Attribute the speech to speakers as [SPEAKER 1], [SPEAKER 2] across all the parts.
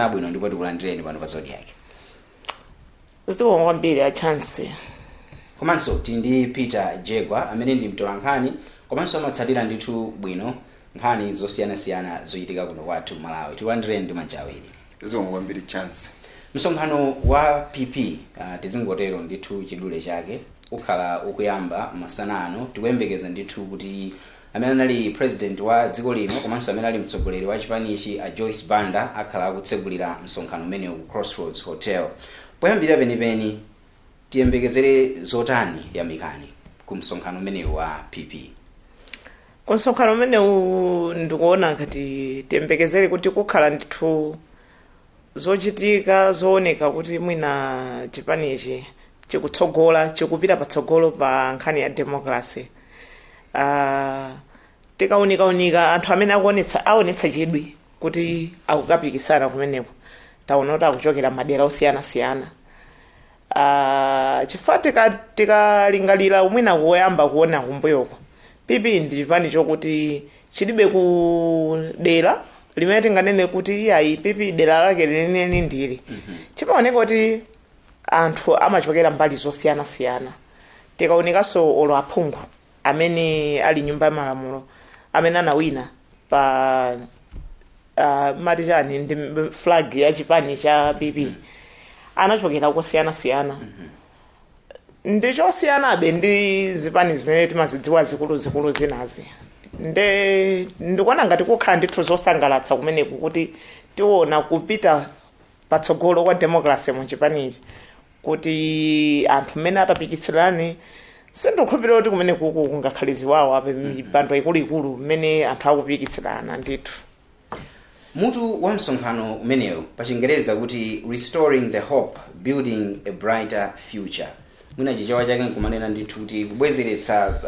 [SPEAKER 1] Abwino, ndipo tikulandireni pano pa Zodiak.
[SPEAKER 2] Zikomo kwambiri, a Chance.
[SPEAKER 1] Komanso tili ndi Peter Jegwa amene ndi mtolankhani komanso amatsatira ndithu bwino nkhani zosiyanasiyana zochitika kuno kwathu Malawi. Tikulandireni ndi manja awiri.
[SPEAKER 3] Zikomo kwambiri, Chance.
[SPEAKER 1] Msonkhano wa PP, tizingotero ndithu chidule chake, ukhala ukuyamba masana ano. Tikuyembekeza ndithu kuti amene anali president wa dziko lino komanso amene ali mtsogoleri wa chipanichi, a Joyce Banda, akhala akutsegulira msonkhano umenewu ku Crossroads Hotel. Poyambira penipeni, tiyembekezere zotani, Yamikani, ku msonkhano umenewu wa PP?
[SPEAKER 2] Ku msonkhano umenewu ndikuona ngati tiyembekezere kuti kukhala ndithu zochitika zooneka kuti mwina chipanichi chikutsogola, chikupita patsogolo pa nkhani ya democracy. Tikaunikaunika anthu amene akuonetsa, aonetsa chidwi kuti akukapikisana kumeneko, taona kuti akuchokera madera osiyanasiyana. Chifukwa tikalingalira mwina koyamba kuona kumbuyoko, PP ndi chipani chokuti chilibe ku dera limene tinganene kuti iyayi, PP dera lake lenileni ndili. Chimaoneka kuti anthu amachokera mbali zosiyanasiyana. Tikaonikanso olo aphungu amene ali nyumba ya malamulo amene anawina pa mati chani, ndi flag ya chipani cha PP, anachokera kosiyanasiyana. Ndi chosiyanabe ndi zipani zimene timazidziwa zikuluzikulu zinazi. Nde ndikuona ngati kukhala ndithu zosangalatsa kumeneku, kuti tiona kupita patsogolo kwa democracy mu chipanichi, kuti anthu mmene atapikisirani, sindikukhulupirira kuti kumene kuku kungakhale ziwawa pa mipando ikuluikulu mmene anthu akupikisirana ndithu.
[SPEAKER 1] Mutu wa msonkhano umenewu pa Chingereza kuti "Restoring the Hope, Building a Brighter Future". Mwina Chichewa chake nkumanena ndithu kuti kubwezeretsa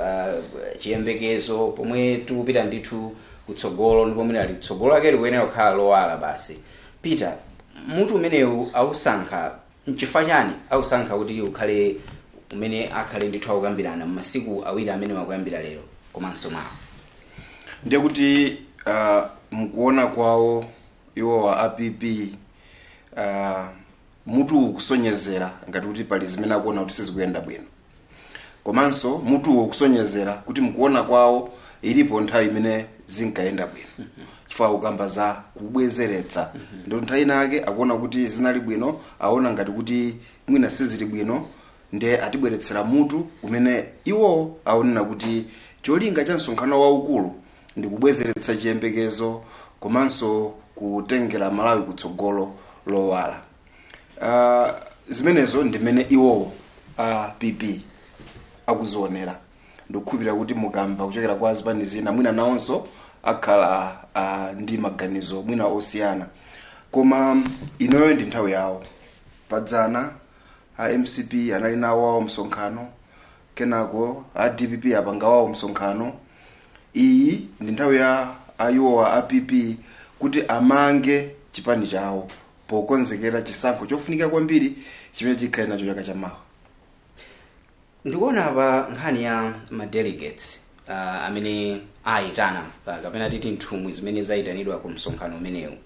[SPEAKER 1] chiyembekezo pomwe tikupita ndithu kutsogolo, ndipo mwina ali kutsogolo ake likuyenera kukhala lowala basi. Peter, mutu umenewu ausankha nchifukwa chani? Ausankha kuti ukhale umene akhale ndithu akukambirana m'masiku 2 amene wakuyambira lero komanso mawa?
[SPEAKER 3] Ndiye kuti mkuona kwawo iwowa a PP, mutu ukusonyezera ngati kuti pali zimene akuona kuti sizikuyenda bwino, komanso mutuwo ukusonyezera kuti mkuona kwawo ilipo nthawi imene zinkayenda bwino, chifukwa akukamba za kubwezeretsa. Ndipo nthawi inake akuona kuti zinali bwino, aona ngati kuti mwina sizili bwino, ndiye atibweretsera mutu umene iwo aonena kuti cholinga cha msonkhano waukulu ndi kubwezeretsa chiyembekezo komanso kutengera Malawi kutsogolo lowala. Zimenezo ndimene iwowo a PP akuzionera. Ndikukhulupirira kuti mukamva kuchokera kwa zipani zina, mwina nawonso akhala ndi maganizo mwina osiyana, koma inoyo ndi nthawi yawo. Padzana a MCP anali nawo wawo msonkhano, kenako a DPP apanga wawo msonkhano. Iyi ndi nthawi ya ayiwowa a PP kuti amange chipani chawo pokonzekera chisankho chofunika kwambiri chimene tikhale nacho chaka chamawa.
[SPEAKER 1] Ndikuona pa nkhani ya ma delegates amene ayitana, kapena titi nthumwi zimene zayitanidwa ku msonkhano umenewu,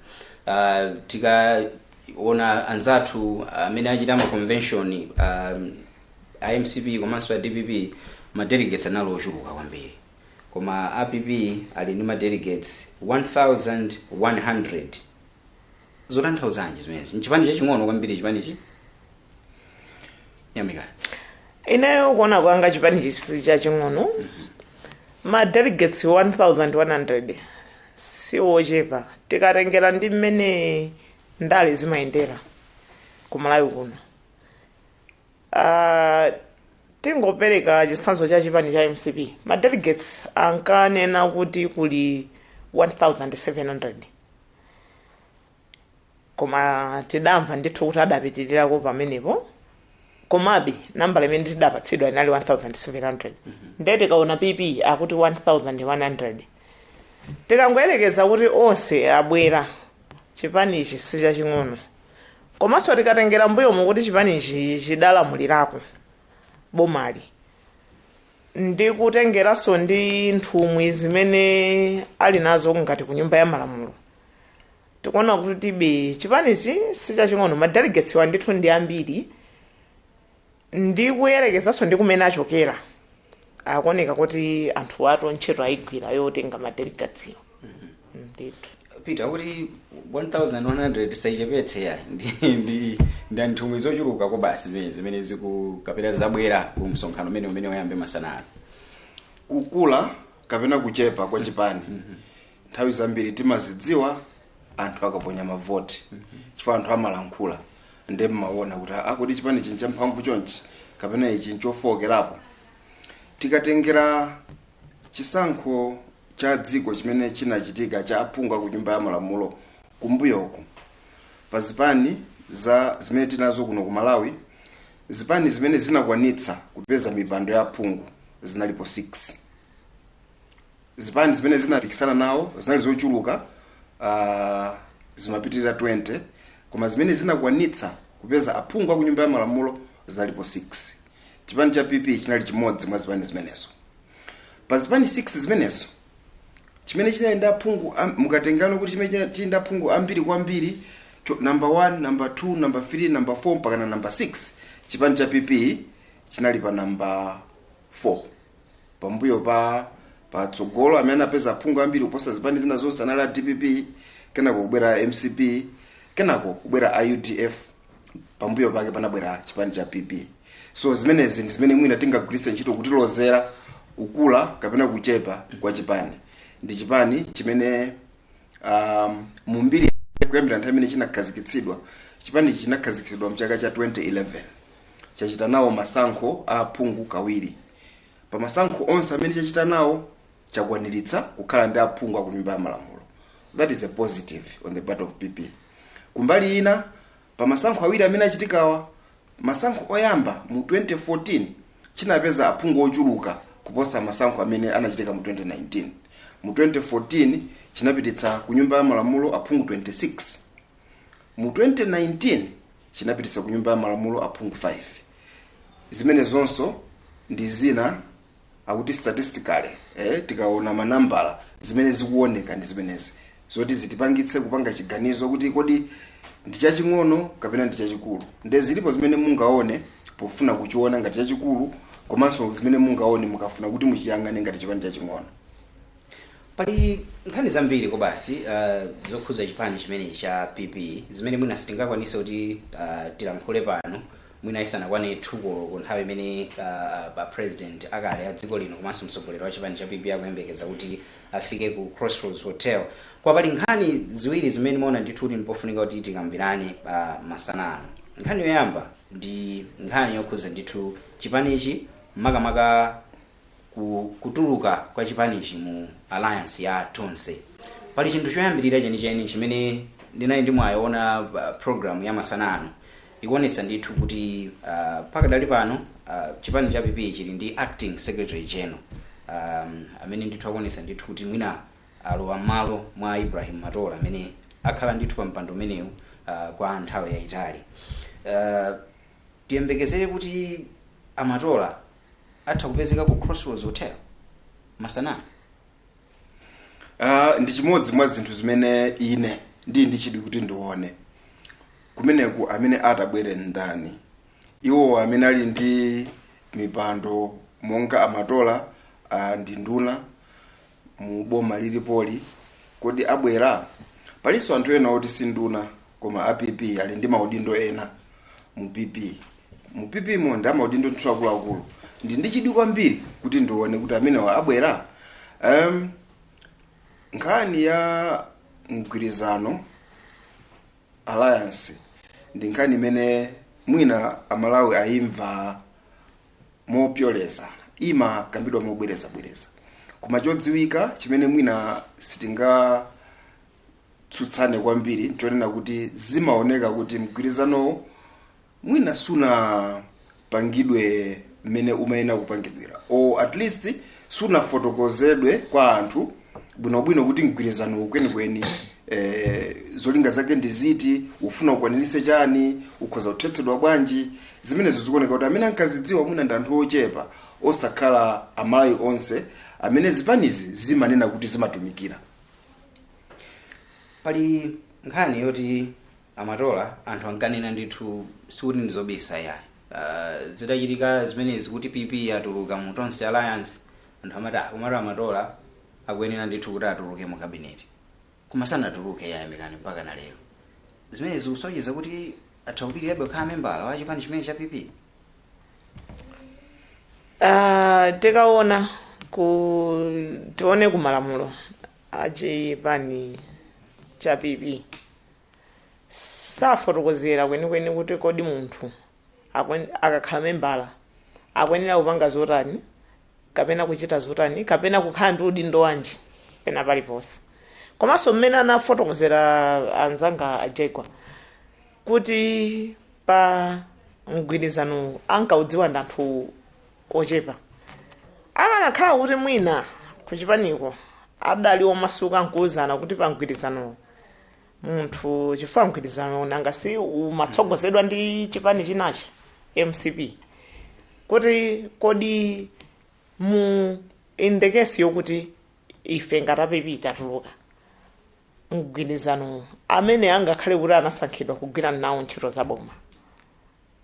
[SPEAKER 1] tikaona anzathu amene achita ma convention, a MCP komanso a DPP, ma delegates anali ochuluka kwambiri, koma a PP ali ndi ma delegates 1100. Zotanthauzanji zimenezi? Nchipani chaching'ono kwambiri chipanichi, Yamikani?
[SPEAKER 2] Ineyo kuona kwanga, chipani si chaching'ono. Ma delegates 1100 siwochepa tikatengera ndi mmene ndale zimayendera ku Malawi kuno. Tingopereka chitsanzo cha chipani cha MCP, ma delegates ankanena kuti kuli 1700, koma tidamva ndithu kuti adapitilirako pamenepo, komabe nambala imene tidapatsidwa inali 1700. Ndiye tikaona PP akuti 1100, tikangoyerekeza kuti onse abwera, chipanichi si chaching'ono. Komanso tikatengera mbuyomu kuti chipanichi chidalamulirako bomali, ndi kutengeranso ndi nthumwi zimene ali nazo ngati ku nyumba ya malamulo, tikuona kuti ndi chipani chokuti Tikuona kuti be chipanichi sichaching'ono, madelegates wa ndithu ndi ambiri, ndi kuyerekezanso ndi kumene achokera, akuoneka kuti anthu ato ntchito ayigwira yotenga madelegates ndithu.
[SPEAKER 1] Peter, kuti 1100 saichepetse ya ndi nthumwi zochuluka ko basi zimene zikukapita zabwera ku msonkhano umene wayambe masana ano.
[SPEAKER 3] Kukula kapena kuchepa kwa chipani, nthawi zambiri timazidziwa anthu akaponya mavoti, chifukwa anthu amalankhula, ndi mmaona kuti akuti chipani ichi nchamphamvu chonchi kapena ichi nchofowokerapo. Tikatengera chisankho cha dziko chimene chinachitika cha aphungu ku Nyumba ya Malamulo kumbuyoku, pa zipani za zimene tinazo kuno ku Malawi, zipani zimene zinakwanitsa kupeza mipando ya aphungu zinalipo 6. Zipani zimene zinapikisana nawo zinali zochuluka, zimapitirira 20, koma zimene zinakwanitsa kupeza aphungu aku Nyumba ya Malamulo zinalipo 6. Chipani cha PP chinali chimodzi mwa zipani zimenezo. Pa zipani 6 zimenezo, chimene chinali ndi aphungu mukatengano kuti chimene chili ndi aphungu ambiri kwambiri, number 1, number 2, number 3, number 4 mpaka na number 6, chipani cha PP chinali pa number 4. Pambuyo pa patsogolo amene anapeza aphungu ambiri kuposa zipani zina zonse anali a DPP, kenako kubwera MCP, kenako kubwera a UDF, pambuyo pake panabwera chipani cha PP. So zimenezi ndi zimene mwina tingagwiritse ntchito kutilozera kukula kapena kuchepa kwa chipani. Ndi chipani chimene mumbiri kuyambira nthawi imene chinakhazikitsidwa, chipani chinakhazikitsidwa mchaka cha 2011, chachita nawo masankho a aphungu kawiri. Pa masankho onse amene chachita nawo, chakwaniritsa kukhala ndi aphungu aku Nyumba ya Malamulo. That is a positive on the part of PP. Kumbali ina, pa masankho awiri amene achitikawa, masankho oyamba mu 2014 chinapeza aphungu ochuluka kuposa masankho amene anachitika mu 2019. Mu 2014 chinapititsa ku Nyumba ya Malamulo aphungu 26, mu 2019 chinapititsa ku Nyumba ya Malamulo aphungu 5. Zimene zonso ndi zina akuti statistically, tikaona manambala zimene zikuoneka ndi zimenezi zoti zitipangitse kupanga chiganizo kuti kodi ndi chaching'ono kapena ndi chachikulu. Nde zilipo zimene mungaone pofuna kuchiona ngati chachikulu, komanso zimene mungaone mukafuna kuti muchiyang'ane ngati chipani chaching'ono.
[SPEAKER 1] Pali nkhani zambiri kobasi zokhuza chipani chimenechi cha PP zimene mwina sitingakwanise kuti tilankhule pano, mwina isanakwane 2 koloko, nthawi imene pa president akale a dziko lino komanso mtsogoleri wa chipani cha PP akuyembekeza kuti afike ku Crossroads Hotel. Kwa pali nkhani ziwiri zimene maona ndithu kuti ndipofunika kuti tikambirane masana ano. Nkhani yoyamba ndi nkhani yokhuza ndithu chipanichi, makamaka kutuluka kwa chipanichi mu alliance ya Tonse. Pali chinthu choyambirira chenicheni chimene ndinali ndimwayiona program ya masana ano ikuonetsa ndithu kuti pakadali pano chipani cha PP chili ndi acting secretary general amene ndithu akuonetsa ndithu kuti mwina alowa m'malo mwa Ibrahim Matola amene akhala ndithu pa mpando umenewu kwa nthawi yayitali. Tiyembekezere kuti Amatola atha kupezeka ku Crossroads Hotel masana?
[SPEAKER 3] Ndi chimodzi mwa zinthu zimene ine ndi chidwi kuti ndione kumeneku amene atabwere ndani, iwo amene ali ndi mipando monga Amatola, ndi nduna mu boma lilipoli, kodi abwera? Palinso anthu ena oti si nduna koma a PP, ali ndi maudindo ena mu PP. Mu PP mo ndi amaudindo ndithu akuluakulu. Ndi chidwi kwambiri kuti ndione kuti amenewa abwera. Nkhani ya mgwirizano, alliance, ndi nkhani imene mwina Amalawi ayimva mopyoleza, imakambidwa mobwerezabwereza, koma chodziwika chimene mwina sitingatsutsane kwambiri nchonena kuti zimaoneka kuti mgwirizanowo mwina sunapangidwe mmene umayenera kupangidwira, or at least sunafotokozedwe kwa anthu bwinobwino kuti mgwirizano kwenikweni zolinga zake ndi ziti, ufuna ukwanirise chani, ukhoza kuthetsedwa bwanji. Zimenezo zikuoneka kuti amene ankazidziwa mwina ndi anthu ochepa, osakhala Amalawi onse amene zipanizi zimanena kuti zimatumikira.
[SPEAKER 1] Pali Nkhani yoti Amatola, anthu ankanena ndithu, sikuti ndizobisa yayi, zitachitika zimenezi kuti PP atuluka mu Tonse Alliance, anthu amati, "Ah, komatu Amatola akuyenera ndithu kuti atuluke mu cabinet," koma sanatuluke yayamikani mpaka na lero. Zimene zikusonyeza kuti atha kupitirabe kukhala membala wa chipani chimene cha PP.
[SPEAKER 2] Tikaona ku tione ku malamulo achipani cha PP, safotokozera kwenikweni kuti kodi munthu akakhala membala akuyenera kupanga zotani kapena kuchita zotani kapena kukhala ndi udindo wanji pena paliponse. Komanso mmene anafotokozera anzanga ajegwa kuti pa mgwirizano ankaudziwa ndi anthu ochepa, akanakhala kuti mwina kuchipaniko adali omasuka nkuwuzana kuti pa mgwirizano munthu, chifukwa mgwirizano nanga si umatsogozedwa ndi chipani chinachi, MCP, kuti kodi mu in the case yokuti ife ngati a PP tatuluka mgwirizano, amene angakhale kuti anasankhidwa kugwira nawo ntchito za boma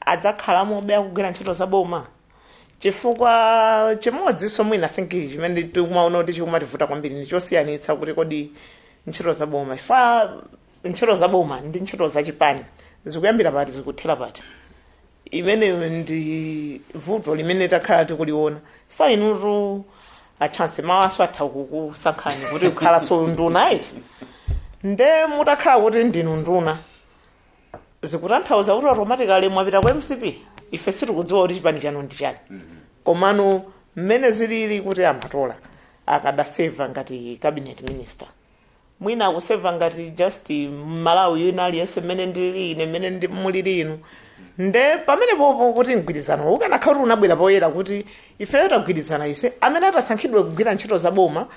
[SPEAKER 2] adzakhala akugwira ntchito za boma? Chifukwa chimodzinso mwina think chimene tikumaona kuti chikumativuta kwambiri ndi chosiyanitsa kuti kodi ntchito za boma, ifa ntchito za boma ndi ntchito za chipani zikuyambira pati, zikuthera pati? Imeneyo ndi vuto limene takhala tikuliona. Fa inutu achance mawaso atha kukusankhani kuti kukhalanso nduna iti, nde mutakhala kuti ndinu nduna, zikutanthauza kuti automatically mwapita ku MCP? Ife sitikudziwa kuti chipani chanu ndi chani. Komano mmene zilili kuti Amatola akadaseva ngati cabinet minister, mwina akuseva ngati just Malawi wina aliyense, mmene ndili ine, mmene mulili inu. Nde pamene popo kuti mgwirizano ukanakhala kuti unabwera poyera kuti ifeyo tagwirizana ise, amene atasankhidwe kugwira ntchito za boma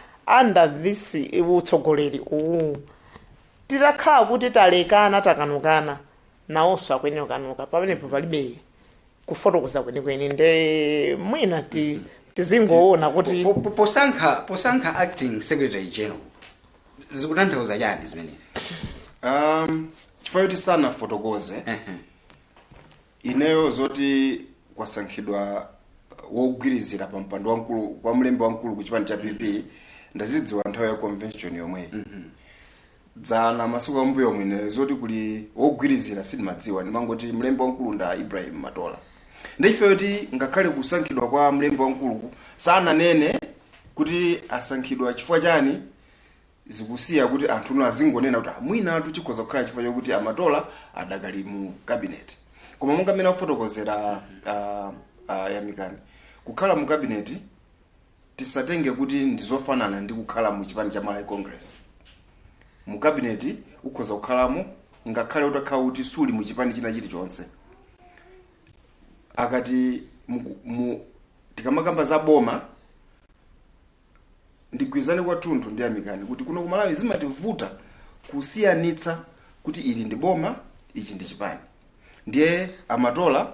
[SPEAKER 2] under this utsogoleri uwu, titakhala kuti talekana, takanukana, nawonso akuyenera kukanuka. Pamenepo palibe kufotokoza kwenikweni, nde mwina tizingoona kuti
[SPEAKER 1] Posankha acting secretary general, zikutanthauza chani zimenezi?
[SPEAKER 3] Chifukwa choti sanafotokoze, ineyo zoti kwasankhidwa wogwirizira pa mpando wamkulu kwa mlembi wamkulu ku chipani cha PP ndazidziwa nthawi ya convention yomweyi dzana. Masiku ambuyo mwine zoti kuli wogwirizira sindimadziwa, ndimangoti mlembi wamkulu nda Ibrahim Matola. Ndichifukwa choti ngakhale kusankhidwa kwa mlembi wamkuluku sananene kuti asankhidwa chifukwa chani, zikusiya kuti anthu azingonena kuti, "Ah, mwina atu chikhoza kukhala chifukwa chokuti Amatola adakali mu cabinet." Koma monga mmene afotokozera Yamikani, kukhala mu cabinet tisatenge kuti ndizofanana ndi kukhala mu chipani cha Malawi Congress. Mu cabinet ukhoza kukhalamo ngakhale utakhala kuti suli mu chipani china chilichonse. Akati tikamakamba za boma, ndigwirizane kwathunthu ndi Yamikani kuti kuno ku Malawi zimativuta kusiyanitsa kuti ili ndi boma, ichi ndi chipani. Ndiye Amatola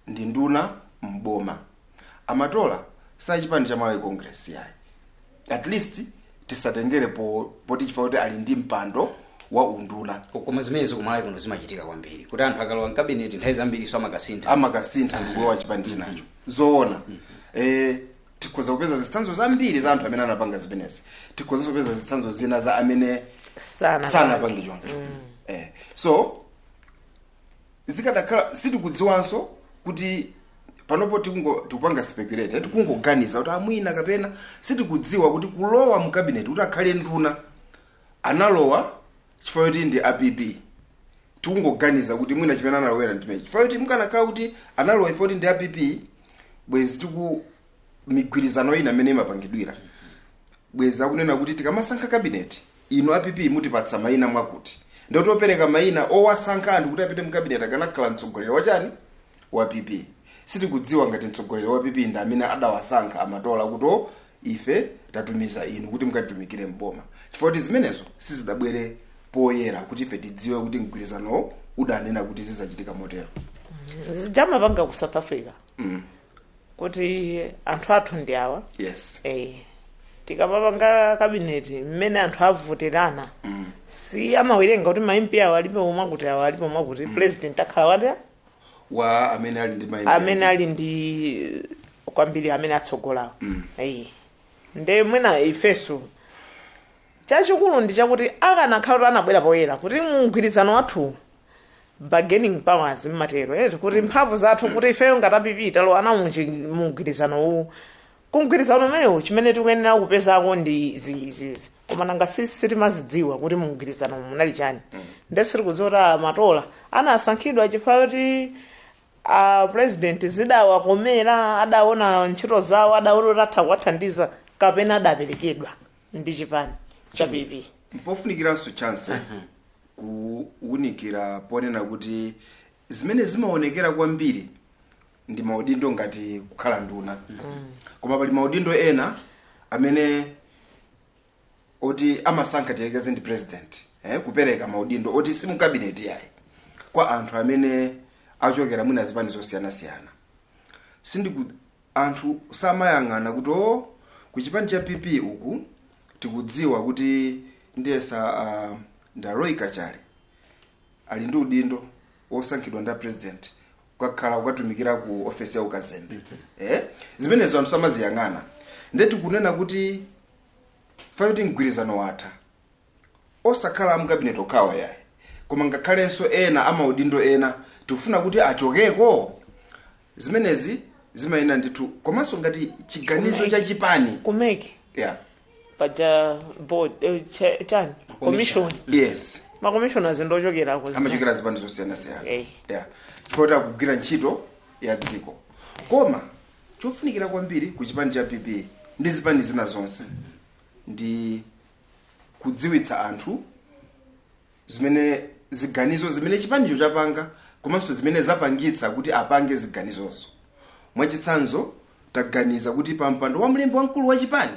[SPEAKER 3] ndi nduna mboma, Amatola sachipani cha Malawi Congress yayi. At least tisatengere poti chifukwa kuti ali ndi mpando wa unduna.
[SPEAKER 1] Koma zimenezo kumalawi kuno zimachitika kwambiri, kuti anthu akalowa mkabineti nthawi zambiri so amakasintha.
[SPEAKER 3] Amakasintha ndikulowa chipani chinacho, zoona. Tikhoza kupeza zitsanzo zambiri za anthu amene anapanga zimenezi, tikhoza kupeza zitsanzo zina za amene
[SPEAKER 2] sana
[SPEAKER 3] sanapange choncho. So zikadakhala, sitikudziwanso kuti panopo tikupanga speculate, tikungoganiza kuti amwina kapena sitikudziwa kuti kulowa mu cabinet kuti akhale nduna analowa chifukwa choti ndi a PP. Tikungoganiza kuti mwina chimene analowera ndimechi, chifukwa choti mukanakhala kuti analowa chifukwa kuti ndi a PP, bwezi tiku migwirizano ina imene imapangidwira bwezi akunena kuti tikamasankha cabinet, inu a PP mutipatsa mayina mwakuti, ndikuti opereka mayina owasankha anthu kuti apite mu cabinet akanakhala mtsogoleri wachani, wa PP. Sitikudziwa ngati mtsogoleri wa PP ndi amene adawasankha Amatola kuti, "O, ife tatumiza inu kuti mukatitumikire mboma," chifukwa kuti zimenezo sizidabwere poyera kuti ife tidziwe kuti mgwirizanowo udanena kuti zizachitika motero.
[SPEAKER 2] Zijamapanga ku South Africa kuti anthu athu ndi awa. Tikamapanga kabineti, mmene anthu avoterana, si amawerenga kuti ma MP awo alipo mwakuti, awo alipo mwakuti, president akhala wati
[SPEAKER 3] wa amene ali ndi ma MP.
[SPEAKER 2] Amene ali ndi kwambiri, amene atsogolawo. Eyi, nde mwina ifeso chachikulu ndi chakuti akanakhala kuti anabwera poyera kuti mgwirizano wathu, bargaining powers mmatero eti, kuti mphamvu zathu, kuti ifeyo ngati a PP talowana mugwirizano uwu, kumgwirizano umenewu chimene tikuyenera kupezako ndi izi izi. Koma nanga sitimazidziwa kuti mugwirizano munali chani. Nde sitikudziwa kuti amatola anasankhidwa chifukwa kuti a president zidawakomera, adaona ntchito zawo, adaona kuti atha kuwathandiza, kapena adaperekedwa ndi chipani cha PP.
[SPEAKER 3] Pofunikiranso chance kuwunikira ponena kuti zimene zimaonekera kwambiri ndi maudindo ngati kukhala nduna, koma pali maudindo ena amene oti amasankha, tiyekeze ndi president, kupereka maudindo oti si mu cabinet yayi kwa anthu amene achokera mwina zipani zosiyanasiyana. Sindiku anthu samayang'ana kuti o, ku chipani cha PP uku tikudziwa kuti ndiyesa nda Roy Kachale ali ndi udindo wosankhidwa ndi president kukakhala kukatumikira ku ofesi ya ukazembe. Zimenezo anthu samaziyang'ana. Ndeti kunena kuti fayoti mgwirizano watha, osakhala amu cabinet okhawa yayi, koma ngakhalenso ena amaudindo ena tikufuna kuti achokeko. Zimenezi zimayenda ndithu, komanso ngati chiganizo cha chipani.
[SPEAKER 2] Ku MEC paja board, chani, commission.
[SPEAKER 3] Yes.
[SPEAKER 2] Ma commissioners ndochokera ku
[SPEAKER 3] Amachokera zipani zosiyanasiyana. Yeah, chifukwa kuti akugwira ntchito ya dziko. Koma chofunikira kwambiri ku chipani cha PP ndi zipani zina zonse ndi kudziwitsa anthu zimene ziganizo zimene chipanicho chapanga, komanso zimene zapangitsa kuti apange ziganizozo. Mwachitsanzo, taganiza kuti pa mpando wa mlembi wamkulu wa chipani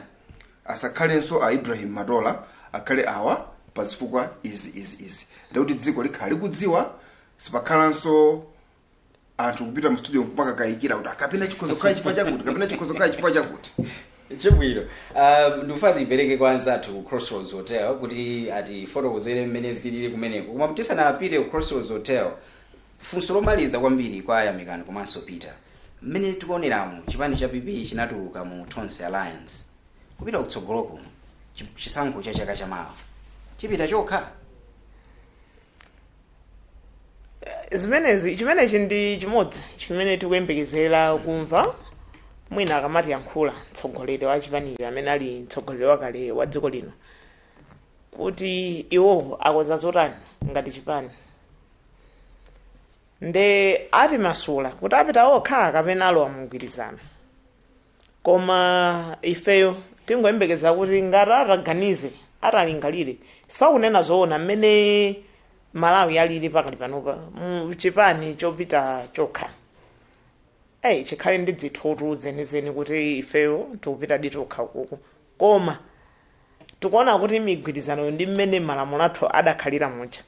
[SPEAKER 3] asakhalenso a Ibrahim Matola, akhale awa pa zifukwa izi, izi, izi. Ndikuti dziko likhala likudziwa, sipakhalanso anthu kupita mu studio kumakakayikira kuti akapena chikhoza kukhala chifukwa chakuti, kapena chikhoza kukhala chifukwa chakuti.
[SPEAKER 1] Chabwino, ndikufuna ndipereke kwa anzathu ku Crossroads Hotel kuti atifotokozere mmene zilili kumeneko. Koma tisanapite ku Crossroads Hotel, funso lomaliza kwambiri kwa Ayamikani komanso Peter: mmene tikuoneramo, chipani cha PP chinatuluka mu Tonse Alliance. Kupita kutsogolo kuno, chisankho cha chaka chamawa chipita chokha?
[SPEAKER 2] Zimenezi, chimenechi ndi chimodzi chimene tikuyembekezera kumva mwina akamatiyankhula mtsogoleri wa chipanicho amene ali mtsogoleri wakale wa dziko lino, kuti iwo akonza zotani ngati chipani, nde atimasula kuti apita okha kapena alowa mugwirizano. Koma ifeyo tingoyembekeza kuti ngati ataganize, atalingalire, ife akunena zoona, mmene Malawi alili pakali panopa, mu chipani chopita chokha, eyi, chikhale ndi dzithutu zenizeni kuti ifeyo tikupita di tokha kuku. Koma tikuona kuti migwirizano ndi mmene malamulo athu adakhalira muja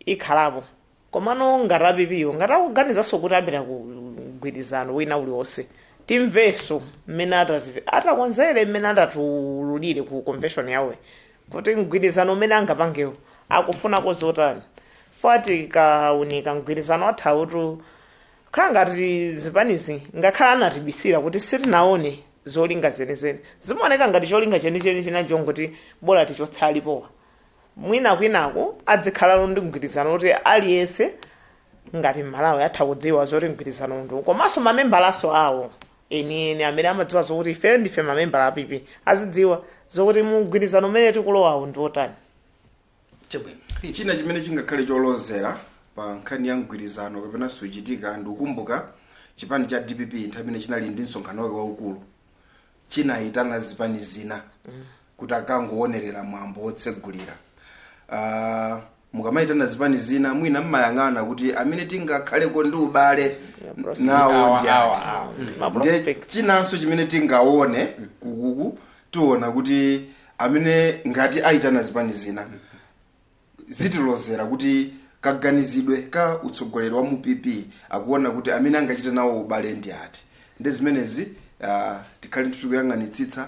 [SPEAKER 2] ikhalapo. Komano ngati a PP ngati akuganizanso kuti apita ku mgwirizano wina uliwonse, timvenso mmene atakonzere, mmene atatululire ku convention yawo kuti mgwirizano umene angapangewo akufunako zotani. Fati kaunika mgwirizano athawutu khala ngati zipanizi ngakhala anatibisira kuti sitinaone zolinga zenizeni, zimaoneka ngati cholinga chenicheni chinacho ngoti bola tichotse alipowa. Mwina kwinaku adzikhalalo ndi mgwirizano kuti aliyense ngati Mmalawi atha kudziwa zoti mgwirizano ndu, komanso mamembalaso awo enieni amene amadziwa zokuti ifeyo ndife mamembala a PP azidziwa zokuti mgwirizano umene tikulowawo ndi otani.
[SPEAKER 1] Chabwino.
[SPEAKER 3] China chimene chingakhale cholozera pa nkhani ya mgwirizano kapena suchitika, ndikukumbuka chipani cha DPP nthawi imene chinali ndi msonkhano wake waukulu, chinayitana zipani zina kuti akangoonerera mwambo wotsegulira. Mukamayitana zipani zina, mwina mmayang'ana kuti amene tingakhaleko ndi ubale nawo
[SPEAKER 1] Awa,
[SPEAKER 3] ndi
[SPEAKER 1] awa,
[SPEAKER 3] ati.
[SPEAKER 1] awa.
[SPEAKER 2] Ma
[SPEAKER 3] Ndiye
[SPEAKER 2] prospects.
[SPEAKER 3] chinanso chimene tingaone kukuku, tiona kuti amene ngati ayitana zipani zina, zitilozera kuti kaganizidwe ka utsogoleri wa mu PP akuona kuti amene angachite nawo ubale ndi ati. Ndi zimenezi, tikhale tikuyang'anitsitsa.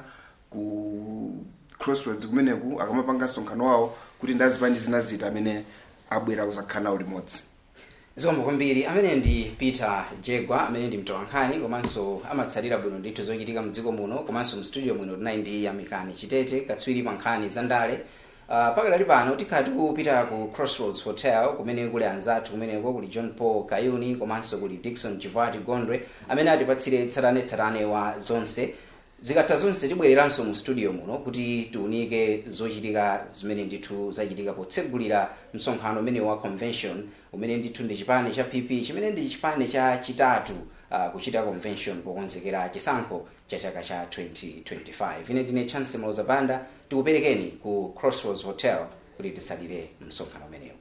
[SPEAKER 3] Ku Crossroads kumeneku akamapanga msonkhano wawo, kuti ndazipani zina ziti amene abwera kuzakhala nawo limodzi.
[SPEAKER 1] Zikomo kwambiri. Amene ndi Peter Jegwa, amene ndi mtolankhani komanso amatsatira bwino ndithu zochitika mdziko muno. Komanso mstudio muno tinayi ndi Yamikani Chitete, katswiri pa nkhani za ndale. Pakadali pano tikhala tikupita ku Crossroads Hotel kumene kuli anzathu. Kumeneko kuli John Paul Kayuni komanso kuli Dikson Chivati Gondwe amene atipatsire tsatanetsatane wa zonse. Zikatha zonse tibwereranso mu studio muno kuti tiunike zochitika zimene ndithu zachitika potsegulira msonkhano umene wa convention, umene ndithu ndi chipani cha PP, chimene ndi chipani cha chitatu kuchita convention pokonzekera chisankho cha chaka cha 2025. Ine ndine Chance Mlozapanda. Tikuperekeni ku Crossroads Hotel kuti tisalire msonkhano umenewu.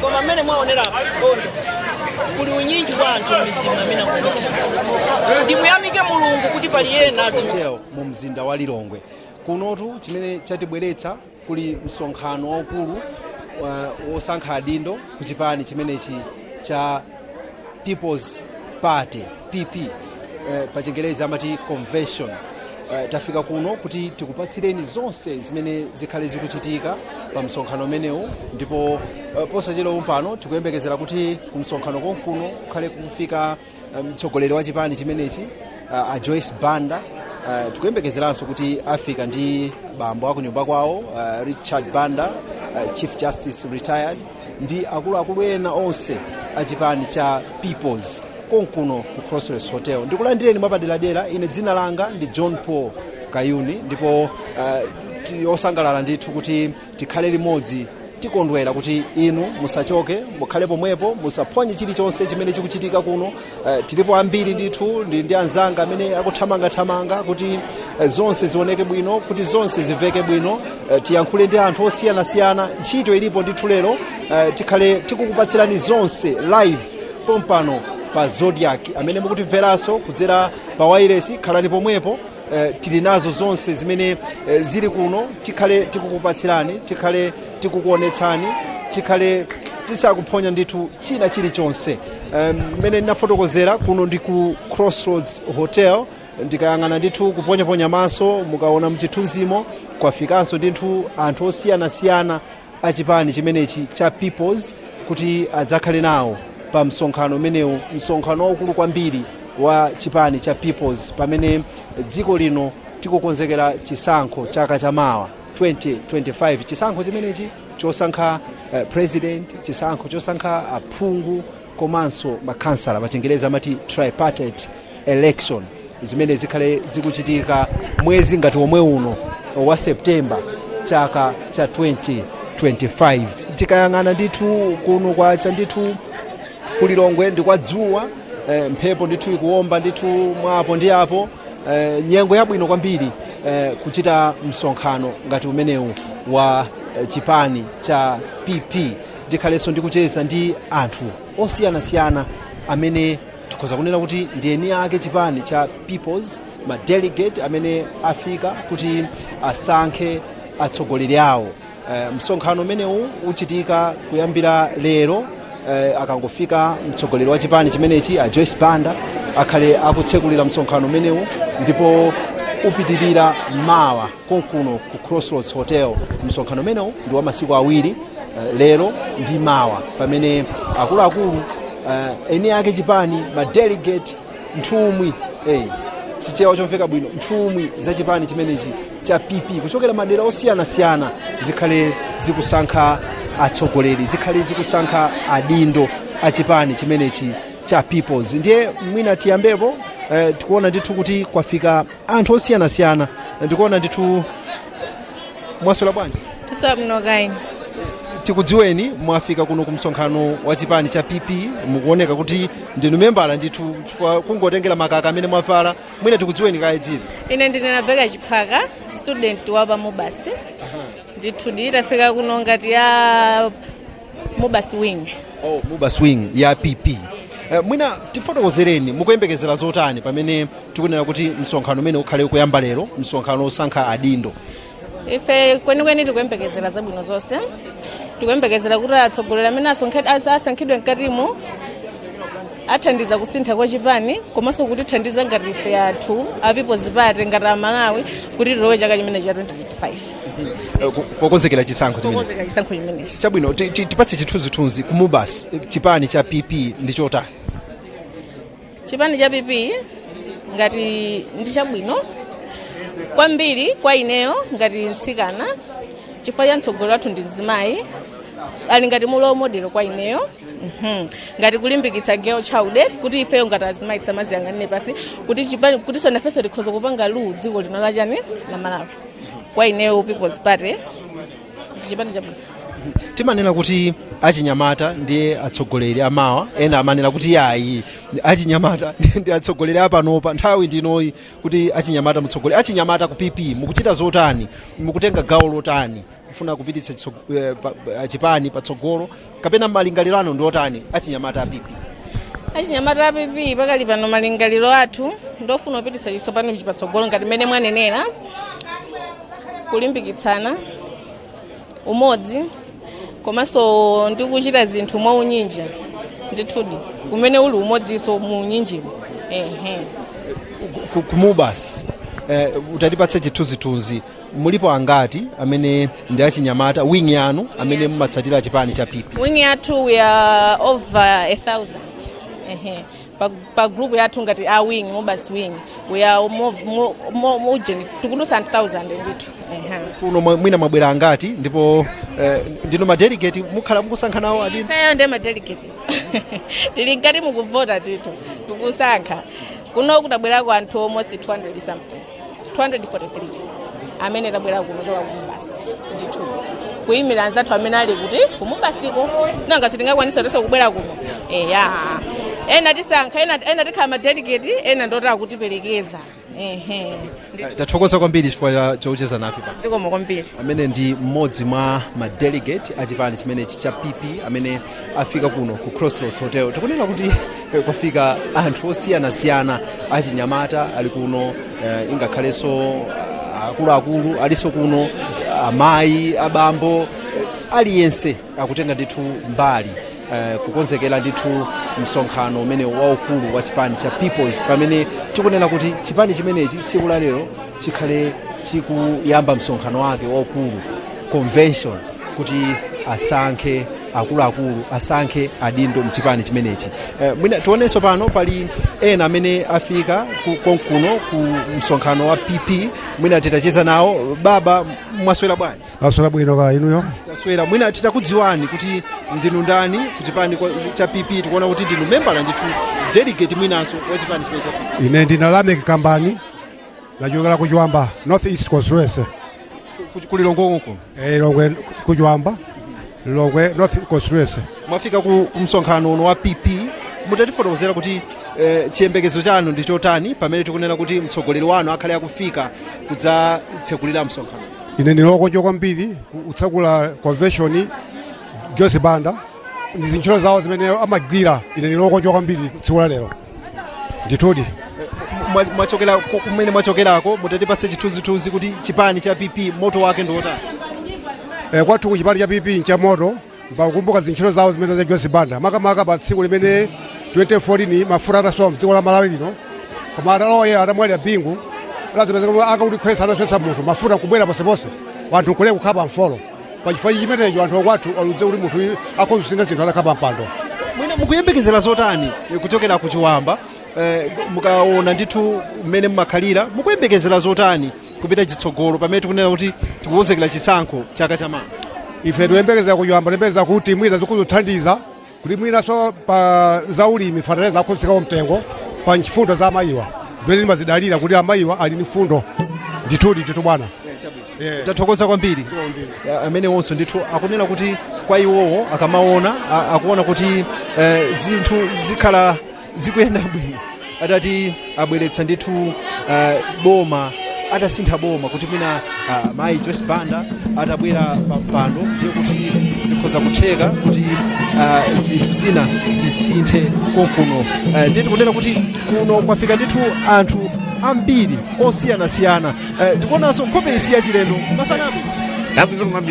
[SPEAKER 4] Koma mmene mwaonera kondo kuli unyinji wa anthu m'mizimu amene akupita. Ndimuyamike Mulungu kuti pali ena athu
[SPEAKER 5] Hotel mu mzinda wa Lilongwe. Kunotu chimene chatibweretsa kuli msonkhano waukulu wosankha adindo ku chipani chimenechi cha People's Party, PP, pa Chingerezi amati convention. Tafika kuno kuti tikupatsireni zonse zimene zikhale zikuchitika pa msonkhano umenewu, ndipo posachedwa pano tikuyembekezera kuti ku msonkhano konkuno kukhale kufika mtsogoleri wa chipani chimenechi, a Joyce Banda. Tikuyembekezeranso kuti afika ndi bambo akunyumba kwawo, Richard Banda, Chief Justice retired, ndi akuluakulu ena onse a chipani cha Peoples konkuno ku Crossroads Hotel. Ndikulandireni mwapaderadera, ine dzina langa ndi John Paul Kayuni, ndipo osangalala ndithu kuti tikhale limodzi. Tikondwera kuti inu musachoke, mukhale pomwepo, musaphonye chilichonse chimene chikuchitika kuno. Tilipo ambiri ndithu, ndi anzanga amene akuthamangathamanga kuti zonse zioneke bwino, kuti zonse zimveke bwino. Tiyankhule ndi anthu osiyanasiyana. Ntchito ilipo ndithu lero. Tikhale tikukupatsirani zonse live pompano pa Zodiac. Amene mukutimveranso kudzera pa wireless, khalani pomwepo. Tili nazo zonse zimene zili kuno. Tikhale tikukupatsirani, tikhale tikukuonetsani, tikhale tisakuphonya ndithu china chilichonse. Mmene ndinafotokozera, kuno ndi ku Crossroads Hotel. Ndikayang'ana ndithu, kuponyaponya maso, mukaona mchithunzimo, kwafikanso ndithu anthu osiyanasiyana achipani chimenechi cha Peoples kuti adzakhale nawo pa msonkhano umenewu, msonkhano waukulu kwambiri wa chipani cha Peoples, pamene dziko lino tikukonzekera chisankho chaka chamawa 2025, chisankho chimenechi chosankha president, chisankho chosankha aphungu komanso makhansala, pachingerezi amati tripartite election, zimene zikhale zikuchitika mwezi ngati omwe uno wa Septemba chaka cha 2025. Tikayang'ana ndithu kuno kwacha ndithu kulilongwe ndi kwa dzuwa, mphepo ndithu ikuwomba ndithu mwapo ndi apo. Nyengo yabwino kwambiri kuchita msonkhano ngati umenewu wa chipani cha PP. Ndikhalenso ndikucheza ndi anthu osiyanasiyana amene tikhoza kunena kuti ndi eni ake chipani cha Peoples, ma delegate amene afika kuti asankhe atsogoleri awo. Msonkhano umenewu uchitika kuyambira lero. Akangofika mtsogoleri wa chipani chimenechi, a Joyce Banda, akhale akutsekulira msonkhano umenewu, ndipo upitirira mawa konkuno ku Crossroads Hotel. Msonkhano umenewu ndi wa masiku awiri, lero ndi mawa, pamene akuluakulu, eni ake chipani, ma delegate, nthumwi, Chichewa chomveka bwino, nthumwi za chipani chimenechi cha PP kuchokera madera osiyanasiyana zikhale zikusankha atsogoleri, zikhale zikusankha adindo a chipani chimenechi cha Peoples. Ndiye mwina tiyambepo. Tikuona ndithu kuti kwafika anthu osiyanasiyana. Ndikuona ndithu, mwaswera bwanji?
[SPEAKER 6] Taswera bwino kayi.
[SPEAKER 5] Tikudziweni, mwafika kuno ku msonkhano wa chipani cha PP, mukuoneka kuti ndinu membala ndithu chifukwa kungotengera makaka amene mwavala. Mwina tikudziweni kaye dzina.
[SPEAKER 6] Ine ndine Rebecca Chiphaka, student wa pa MUBAS. Ndithu nditafika kuno ngati ya MUBAS wing.
[SPEAKER 5] Oh, MUBAS wing ya PP. Mwina tifotokozereni, mukuyembekezera zotani pamene tikunena kuti msonkhano umene ukhale kuyamba lero, msonkhano osankha adindo?
[SPEAKER 6] Ife kwenikweni tikuyembekezera zabwino zonse. Tikuyembekezera kuti atsogoleri amene asankhidwe mkatimo athandiza kusintha kwa chipani, komanso kutithandiza ngati ife athu a People's Party, ngati Amalawi, kuti tilowe chaka chimene cha 2025.
[SPEAKER 5] Pokonzekera chisankho chimene
[SPEAKER 6] Pokonzekera chisankho chimenechi.
[SPEAKER 5] Chabwino, tipatse chithunzithunzi ku MUBAS, chipani cha PP ndi chotani?
[SPEAKER 6] Chipani cha PP ngati ndi chabwino kwambiri kwa ineyo ngati mtsikana, chifukwa cha mtsogoleri wathu ndi mzimayi, ali ngati role model kwa ineyo. Ngati kulimbikitsa girl child, kuti ifeyo ngati azimayi tisamaziyang'anire pasi, kuti chipani kuti sonafenso tikhoza kupanga lu dziko lino lachani la Malawi. Kwa ineyo, People's Party ndi chipani chabwino.
[SPEAKER 5] Timanena kuti achinyamata ndiye atsogoleri amawa, ena amanena kuti yayi, achinyamata ndi atsogoleri apanopa. Nthawi ndinoyi kuti achinyamata mutsogolere. Achinyamata ku PP mukuchita zotani? Mukutenga gawo lotani kufuna kupititsa chipani patsogolo, kapena malingaliro anu ndi otani achinyamata a PP?
[SPEAKER 6] Achinyamata a PP pakali pano malingaliro athu ndofuna kupititsa chitsopano patsogolo, ngati mmene mwanenera, kulimbikitsana umodzi komanso ndi kuchita zinthu mwaunyinji ndithudi, kumene uli umodzinso mu unyinjimo, ehe.
[SPEAKER 5] Kumubas utatipatse chithunzithunzi, mulipo angati amene ndi achinyamata, wing yanu amene mumatsatira chipani cha PP?
[SPEAKER 6] Wing yathu we are over 1,000, ehe. Pa group yathu ngati a wing, MUBAS wing, we are more tikudutsa 1,000 ndithu, ehe.
[SPEAKER 5] Kuno mwina mwabwera angati, ndipo ndino madelegate mukhala mukusankha nawo adindo?
[SPEAKER 6] Ifeyo ndi madelegate, tili mkati mukuvota tito, tikusankha. Kuno kutabwerako anthu almost 200 something, 243 amene tabwera kuno choka kuMUBAS ndithu, kuyimira anzathu amene ali kuti kuMUBASiko. Sinanga sitingakwanisa tonse kubwera kuno, eya. Ena tisankha, ena tikhala madelegate, ena ndotaka kutiperekeza, ehe.
[SPEAKER 5] Tathokoza kwambiri chifukwa chocheza nafe pano.
[SPEAKER 6] Zikomo kwambiri.
[SPEAKER 5] Amene ndi mmodzi mwa madelegate a chipani chimenechi cha PP amene afika kuno ku Crossroads Hotel. Tikunena kuti kwafika anthu osiyanasiyana, achinyamata ali kuno, ingakhalenso akuluakulu alinso kuno, amayi, abambo, aliyense akutenga ndithu mbali kukonzekera ndithu msonkhano umene waukulu wa chipani cha Peoples, pamene tikunena kuti chipani chimenechi tsiku la lero chikhale chikuyamba msonkhano wake waukulu, convention, kuti asankhe akuluakulu, asankhe adindo mchipani chimenechi. Mwina tionenso pano pali ena amene afika konkuno ku msonkhano wa PP, mwina titacheza nawo. Baba, mwaswera bwanji?
[SPEAKER 7] Aswera bwino, ka inuyo?
[SPEAKER 5] Taswera. Mwina titakudziwani kuti ndinu ndani ku chipani cha PP. Tikuona kuti ndinu membala ndithu, delegate mwinanso wa chipani chimene cha PP.
[SPEAKER 7] Ine ndina Lamek Kambani, nachokera ku Chiwamba North East Constituency.
[SPEAKER 5] Kulilongwe kuno?
[SPEAKER 7] Lilongwe, ku Chiwamba, Lilongwe North Constituency.
[SPEAKER 5] Mwafika ku msonkhano uno wa PP, mutatifotokozera kuti chiyembekezo chanu ndi chotani pamene tikunena kuti mtsogoleri wanu akhale akufika kudzatsekulira msonkhano?
[SPEAKER 7] Ine ndilokondwa kwambiri kutsekula convention. Joyce Banda ndi zintchito zawo zimene amagwira, ine ndilokondwa kwambiri tsiku la lero ndithudi.
[SPEAKER 5] Mwachokera kumene mwachokerako, mutatipatse chithunzithunzi kuti chipani cha PP moto wake ndi wotani?
[SPEAKER 7] Kwathu ku chipani cha PP ncha moto, pakukumbuka zintchito zawo zimene za Joyce Banda, makamaka pa tsiku limene 2014 mafuta atasowa mdziko la Malawi lino, koma atalowa atamwalira Bingu, lazimene akakuti khwesa anaswetsa munthu mafuta nkubwera posepose, wanthu nkuleka kukhala pamfolo. Pachifukwa chimenecho anthu akwathu aludze kuti munthu akhoza kusintha zinthu atakhala pampando.
[SPEAKER 5] Mwina mukuyembekezera zotani kuchokera ku Chiwamba? Mukaona ndithu mmene mmakhalira, mukuyembekezera zotani kupita chitsogolo pamene tikunena kuti tikukonzekera chisankho chaka chamawa?
[SPEAKER 7] Ife tikuyembekezera kuchiwamba, tiyembekeza kuti mwina zikuzothandiza kuti mwinaso pa zaulimi fetereza akhozikawo mtengo, pa mfundo za amayiwa zimene timazidalira kuti amayiwa ali ndi mfundo ndithudi, ndithu bwana.
[SPEAKER 5] Tathokoza kwambiri. Amene wonso ndithu akunena kuti kwa iwowo akamaona akuona kuti zinthu zikhala zikuyenda bwino atati abweretsa ndithu boma, atasintha boma, kuti mwina mayi Joyce Banda atabwera pa mpando, ndiye kuti zikhoza kutheka kuti zinthu zina zisinthe konkuno. Ndiye tikunena kuti kuno kwafika ndithu anthu ambiri osiyanasiyana. Tikuonanso nkhope isiya chilendo masanapo.
[SPEAKER 8] Ndabwino.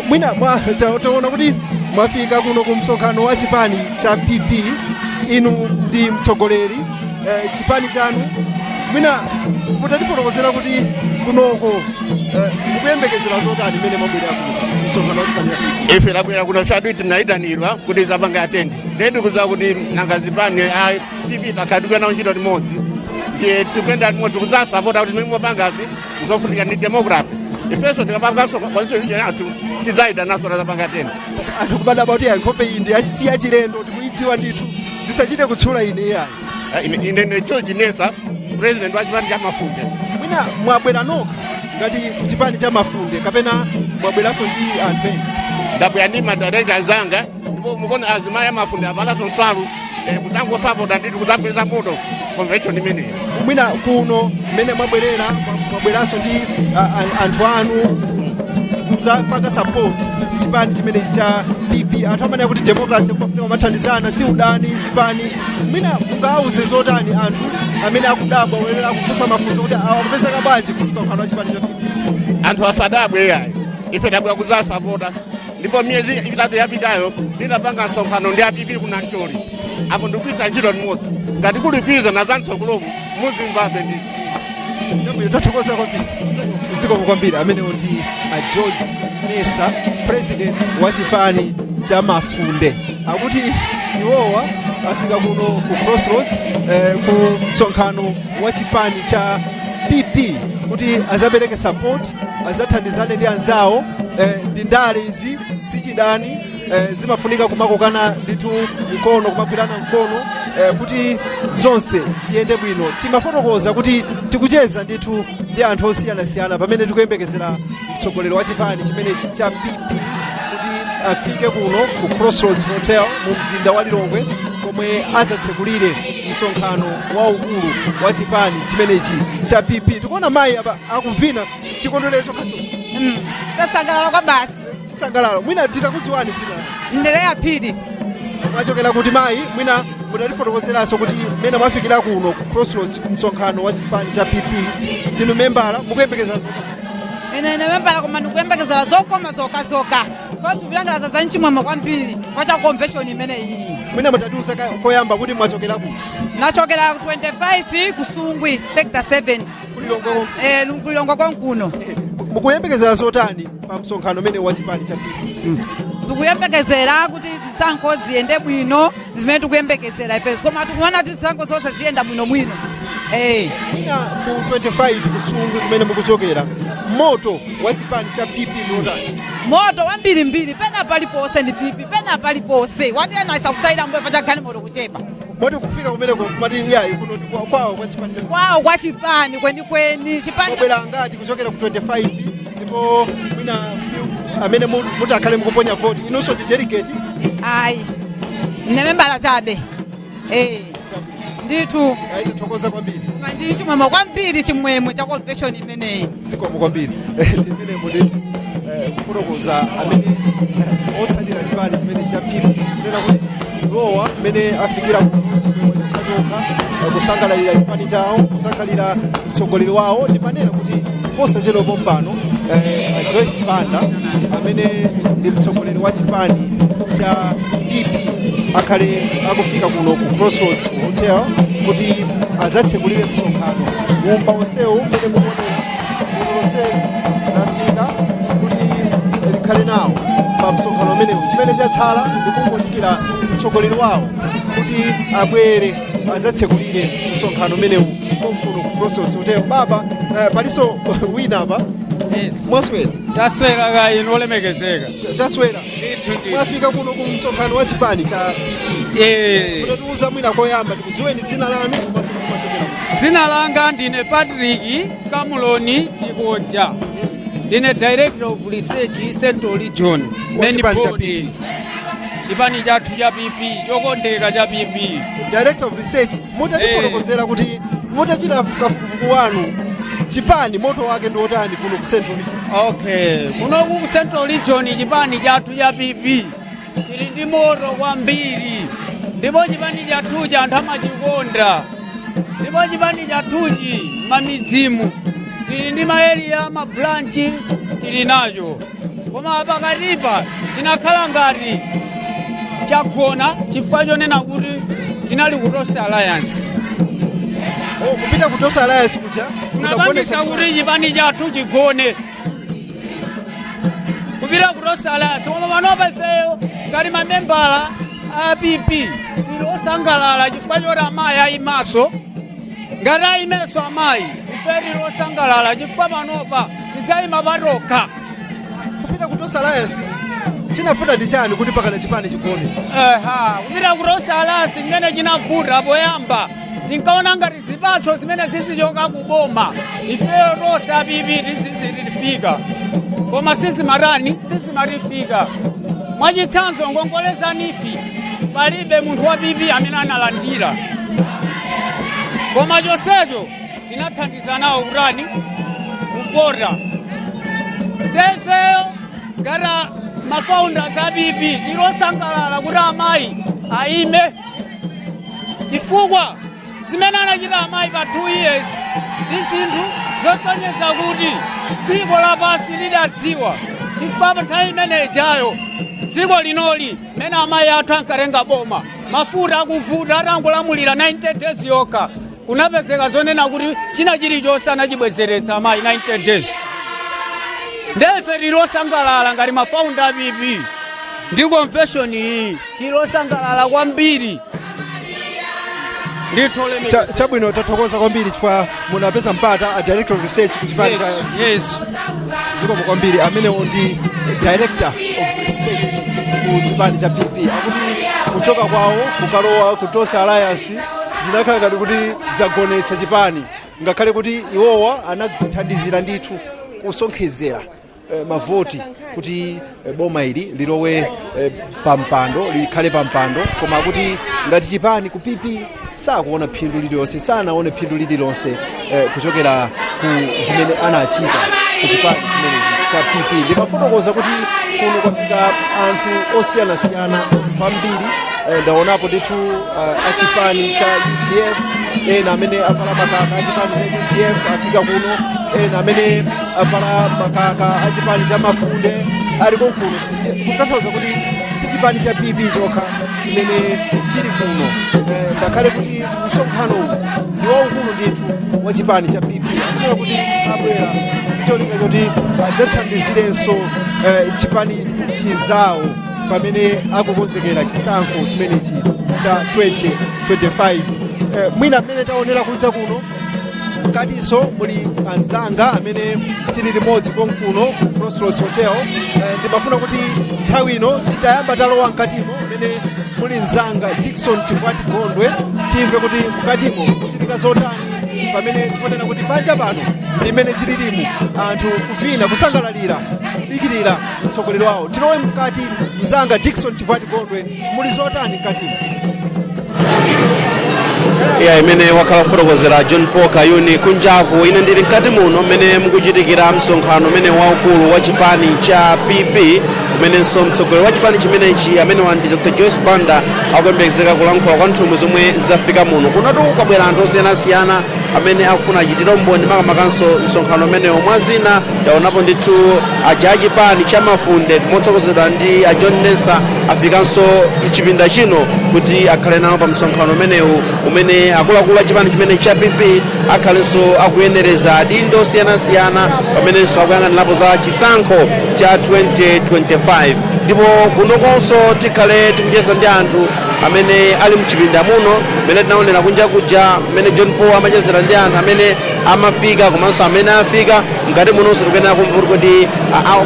[SPEAKER 5] Mwina taona kuti mwafika kuno ku msonkhano wa chipani cha PP, inu ndi mtsogoleri chipani chanu. Mwina mutatifotokozera kuti kunoko mukuyembekezera zotani mmene mwabwera ku msonkhano wa chipani cha PP?
[SPEAKER 8] Ife tabwera kuno chadu, tinayitanidwa kuti zapange attend. Ndetu kuza kuti nanga zipani a PP takhala tikuyenda ntchito limodzi, ndiye tikuyenda limodzi kudzasapota kuti zimene mupangazi zofunika ndi democracy. Ifenso tikapanganso constitution yathu tidzayitanaso tazapanga attend.
[SPEAKER 5] Anthu kubadaba kuti nkhope iyi ndi si yachilendo, tikuyidziwa ndithu, ndisachite kutchula ine iyayi.
[SPEAKER 8] Ine ndi George Nesa, president wa chipani cha Mafunde.
[SPEAKER 5] Mwina mwabwera nokha ngati ku chipani cha Mafunde, kapena mwabweranso ndi anthu ena?
[SPEAKER 8] Ndabwera ndi madirector zanga, ndipo mukuona azimayi amafundi avalaso nsalu kudzangosapota ndithu, kudzabweza moto convention imeneyi.
[SPEAKER 5] Mwina kuno mmene mwabwerera, mwabweranso ndi anthu anu kudzapanga support chipani chimenechi cha PP. Anthu amene akuti democracy kumafunika kumathandizana, si udani zipani, mwina mungawuze zotani anthu amene akudabwa, amene akufunsa mafunso kuti awa akupezeka bwanji ku msonkhano wa chipani cha PP?
[SPEAKER 8] Anthu asadabwe yayi, ife tabwera kudzasapota, ndipo miyezi 3 yapitayo ndinapanga msonkhano ndi a PP kunancholi apo, ndikugwiritsa ntchito limodzi ngati kuligwiza na zamtsogolomu muzimvabe ndithu.
[SPEAKER 5] Chabwino, tathokoza kwambiri, zikomo kwambiri. Amenewo ndi a George Mesa, president wa chipani cha Mafunde, akuti iwowa afika kuno ku Crossroads ku msonkhano wa chipani cha PP kuti azapereke support, azathandizane ndi anzawo. Ndi ndale izi, sichidani. Zimafunika kumakokana ndithu mkono, kumagwirana mkono kuti zonse ziyende bwino. Timafotokoza kuti tikucheza ndithu ndi anthu osiyanasiyana pamene tikuyembekezera mtsogoleri wa chipani chimenechi cha PP kuti afike kuno ku Crossroads Hotel mu mzinda wa Lilongwe, komwe azatsekulire msonkhano waukulu wa chipani chimenechi cha PP. Tikuona mayi apa akuvina, chikondwerero chokhacho.
[SPEAKER 9] Tasangalala kwa basi.
[SPEAKER 5] Chisangalalo. Mwina titakudziwani dzina?
[SPEAKER 9] Ndeleya Phiri.
[SPEAKER 5] Mwachokera kuti mayi? Mwina mutatifotokozeranso kuti mmene mwafikira kuno ku Crossroads ku msonkhano wa chipani cha PP, ndinu membala, mukuyembekeza zotani?
[SPEAKER 9] Ine membala, koma ndikuyembekezera zokoma zokazoka kwa tikulangalasa za mchimwemwe kwambiri kwa cha convention imene iyi.
[SPEAKER 5] Mwina mutatiuza koyamba kuti mwachokera kuti?
[SPEAKER 9] Nachokera 25 Kusungwi, sector 7.
[SPEAKER 5] Kulilongwe?
[SPEAKER 9] Kulilongwe konkuno.
[SPEAKER 5] Mukuyembekezera zotani pa msonkhano umene wa chipani cha PP?
[SPEAKER 9] Tikuyembekezera kuti zisankho ziyende bwino, zimene tikuyembekezera ifezo, koma tikuona kuti zisankho zonse ziyenda bwinobwino.
[SPEAKER 5] Mwina ku 25 Kusungwi kumene mukuchokera, moto wa chipani cha PP ndiotani?
[SPEAKER 9] Moto wambirimbiri, pena paliponse ndi PP, pena paliponse watiyena isakusayira mbuyo pachagani moto kuchepa.
[SPEAKER 5] Moti kufika kumeneko kumati iyayi, kuno ndi kwawo kwa chipani cha
[SPEAKER 9] Kwawo kwa chipani kwenikweni, chipani.
[SPEAKER 5] Mwabwera ngati kuchokera ku 25, ndipo mwina amene mutakhale mukuponya voti inunso ndi delegate?
[SPEAKER 9] Ayi, ndine membala chabe, ndithu.
[SPEAKER 5] Ayi, tathokoza kwambiri.
[SPEAKER 9] Ndili chimwemwe kwambiri, chimwemwe cha convention imeneyi.
[SPEAKER 5] Zikomo kwambiri. Ndimene ndithu kufotokoza amene otsatira chipani chimene cha PP, kunena kuti iwowa mmene afikira chimwemwe chokhachokha, kusangalalira chipani chawo, kusangalira mtsogoleri wawo. Ndimanena kuti posachedwa pompano Joyce Banda, amene ndi mtsogoleri wa chipani cha PP, akhale akufika kuno ku Crossroads Hotel kuti azatsekulire msonkhano. Wumba onsewu mmene mukuonera, gulu lonseli lafika kuti likhale nawo pa msonkhano umenewu. Chimene chatsala ndikungodikira mtsogoleri wawo kuti abwere azatsekulire msonkhano umenewu konkuno ku Crossroads Hotel. Baba, palinso wina apa. Mwaswera?
[SPEAKER 10] Taswera ka inu, olemekezeka.
[SPEAKER 5] Taswera.
[SPEAKER 10] Ndithu, ndithu.
[SPEAKER 5] Mwafika kuno ku msonkhano wa chipani cha PP. Mutatiuza mwina koyamba tikudziweni dzina lanu komanso kuti mwachokera kuti.
[SPEAKER 10] Dzina langa ndine Patrick Kamuloni Chikoja, ndine director of research, Central Region.
[SPEAKER 5] Wa chipani cha
[SPEAKER 10] Main board. Chipani chathu cha PP, chokondeka cha PP.
[SPEAKER 5] Director of research, mutatifotokozera kuti mutachita kafukufuku wanu, chipani moto wake ndi wotani kuno ku Central Region?
[SPEAKER 10] Okay, kunoku ku Central Region chipani chathu cha PP chili ndi moto kwambiri, ndipo chipani chathuchi anthu amachikonda, ndipo chipani chathuchi mamidzimu tili ndi maeriya, mabranch tili nacho, koma pakatipa chinakhala ngati chagona chifukwa chonena kuti tinali ku Tonse Alliance.
[SPEAKER 5] Oh, kupita ku Tonse Alliance kuja
[SPEAKER 10] kunapangisa kuti chipani chathu chigone, kupita ku Tonse Alliance. Koma panopa ifeyo ngati mamembala a PP tili osangalala chifukwa choti amayi ayimaso. Ngati ayimenso amayi, ife tili osangalala chifukwa panopa tidzayima patokha.
[SPEAKER 5] Kupita ku Tonse Alliance chinavuta ndi chani kuti pakana chipani chigone?
[SPEAKER 10] Eha, kupita ku Tonse Alliance mmene chinavuta poyamba Tinkaona ngati zipatso zimene zizichoka kuboma ifeyo tonse a PP tizizitifika, koma sizimatani, sizimatifika. Mwachitsanzo, ngongole za NEEF palibe munthu wa PP amene analandira, koma chonsecho tinathandiza nawo kutani, kuvota. Ndefeyo ngati mafounders a PP tilosangalala kuti amayi aime, chifukwa zimene anachita amayi pa 2 years ndi zinthu zosonyeza kuti dziko lapansi lidadziwa, chifukwa pa nthawi imene ijayo dziko linoli, mene amayi athu ankatenga boma, mafuta akuvuta, atangolamulira 90 days yokha kunapezeka zonena kuti china chilichonse anachibwezeretsa amayi 90 days. Ndefe tilosangalala ngati mafounder a PP ndi convention iyi, tilosangalala kwambiri ndithu.
[SPEAKER 5] Chabwino, tathokoza kwambiri chifukwa munapeza mpata, a director of research ku chipani cha
[SPEAKER 10] Yes.
[SPEAKER 5] Zikomo kwambiri. Amenewo ndi director of research ku chipani cha PP. Akuti kuchoka kwawo kukalowa ku Tonse Alliance zinakhala ngati kuti zagonetsa chipani, ngakhale kuti iwowa anathandizira ndithu kusonkhezera mavoti kuti boma ili lilowe pampando, likhale pampando, koma kuti ngati chipani ku PP sakuona phindu lililonse, sanaone phindu lililonse kuchokera ku zimene anachita ku chipani chimenechi cha PP. Ndimafotokoza kuti kuno kwafika anthu osiyanasiyana, anthu ambiri. Ndaonapo ndithu achipani cha UDF, ena amene avala makaka achipani cha UDF afika kuno, ena amene avala makaka achipani cha Mafunde ali konkuno, kutanthauza kuti si chipani cha PP chokha chimene chili kuno, ngakhale kuti msonkhano uwu ndi waukulu ndithu wa chipani cha PP. Akunena kuti abwera ndi cholinga choti adzathandizirenso chipani chizawo pamene akukonzekera chisankho chimenechi cha 2025. Mwina mmene taonera kunja kuno, mkatinso muli anzanga amene tili limodzi konkuno ku Crossroads Hotel. Ndimafuna kuti nthawi ino titayamba talowa mkatimo mmene muli mzanga Dickson Chifwati Gondwe, timve kuti mkatimo kuchitika zotani, pamene tikunena kuti panja pano ndi mmene zililimu, anthu kuvina, kusangalalira, kudikirira mtsogoleri wawo. Tilowe mkati. Mzanga Dickson Chifwati Gondwe, muli zotani mkatimo?
[SPEAKER 11] Iya, imene wakhala kufotokozera John Paul Kayuni kunjaku, ine ndili mkati muno mmene mukuchitikira msonkhano umene waukulu wa chipani cha PP, kumenenso mtsogoleri wa chipani chimenechi, amene ndi Dr Joyce Banda, akuyembekezeka kulankhula kwa nthumwi zomwe zafika muno. Kunatu kwabwera anthu osiyanasiyana amene akufuna achitire umboni makamakanso msonkhano umenewo. Mwazina, taonapo ndithu aja achipani cha Mafunde motsogozedwa ndi a John Nesa afikanso mchipinda chino kuti akhale nawo pa msonkhano umenewu, umene akuluakulu a chipani chimene cha PP akhalenso akuyenereza adindo osiyanasiyana, pamenenso akuyang'anirapo za chisankho cha 2025. Ndipo kunokonso tikhale tikucheza ndi anthu amene ali mchipinda muno, mmene tinaonera kunja kuja mmene John Paul amachezera ndi anthu amene amafika komanso amene afika mkati munonso. Tikuyenera kumva kuti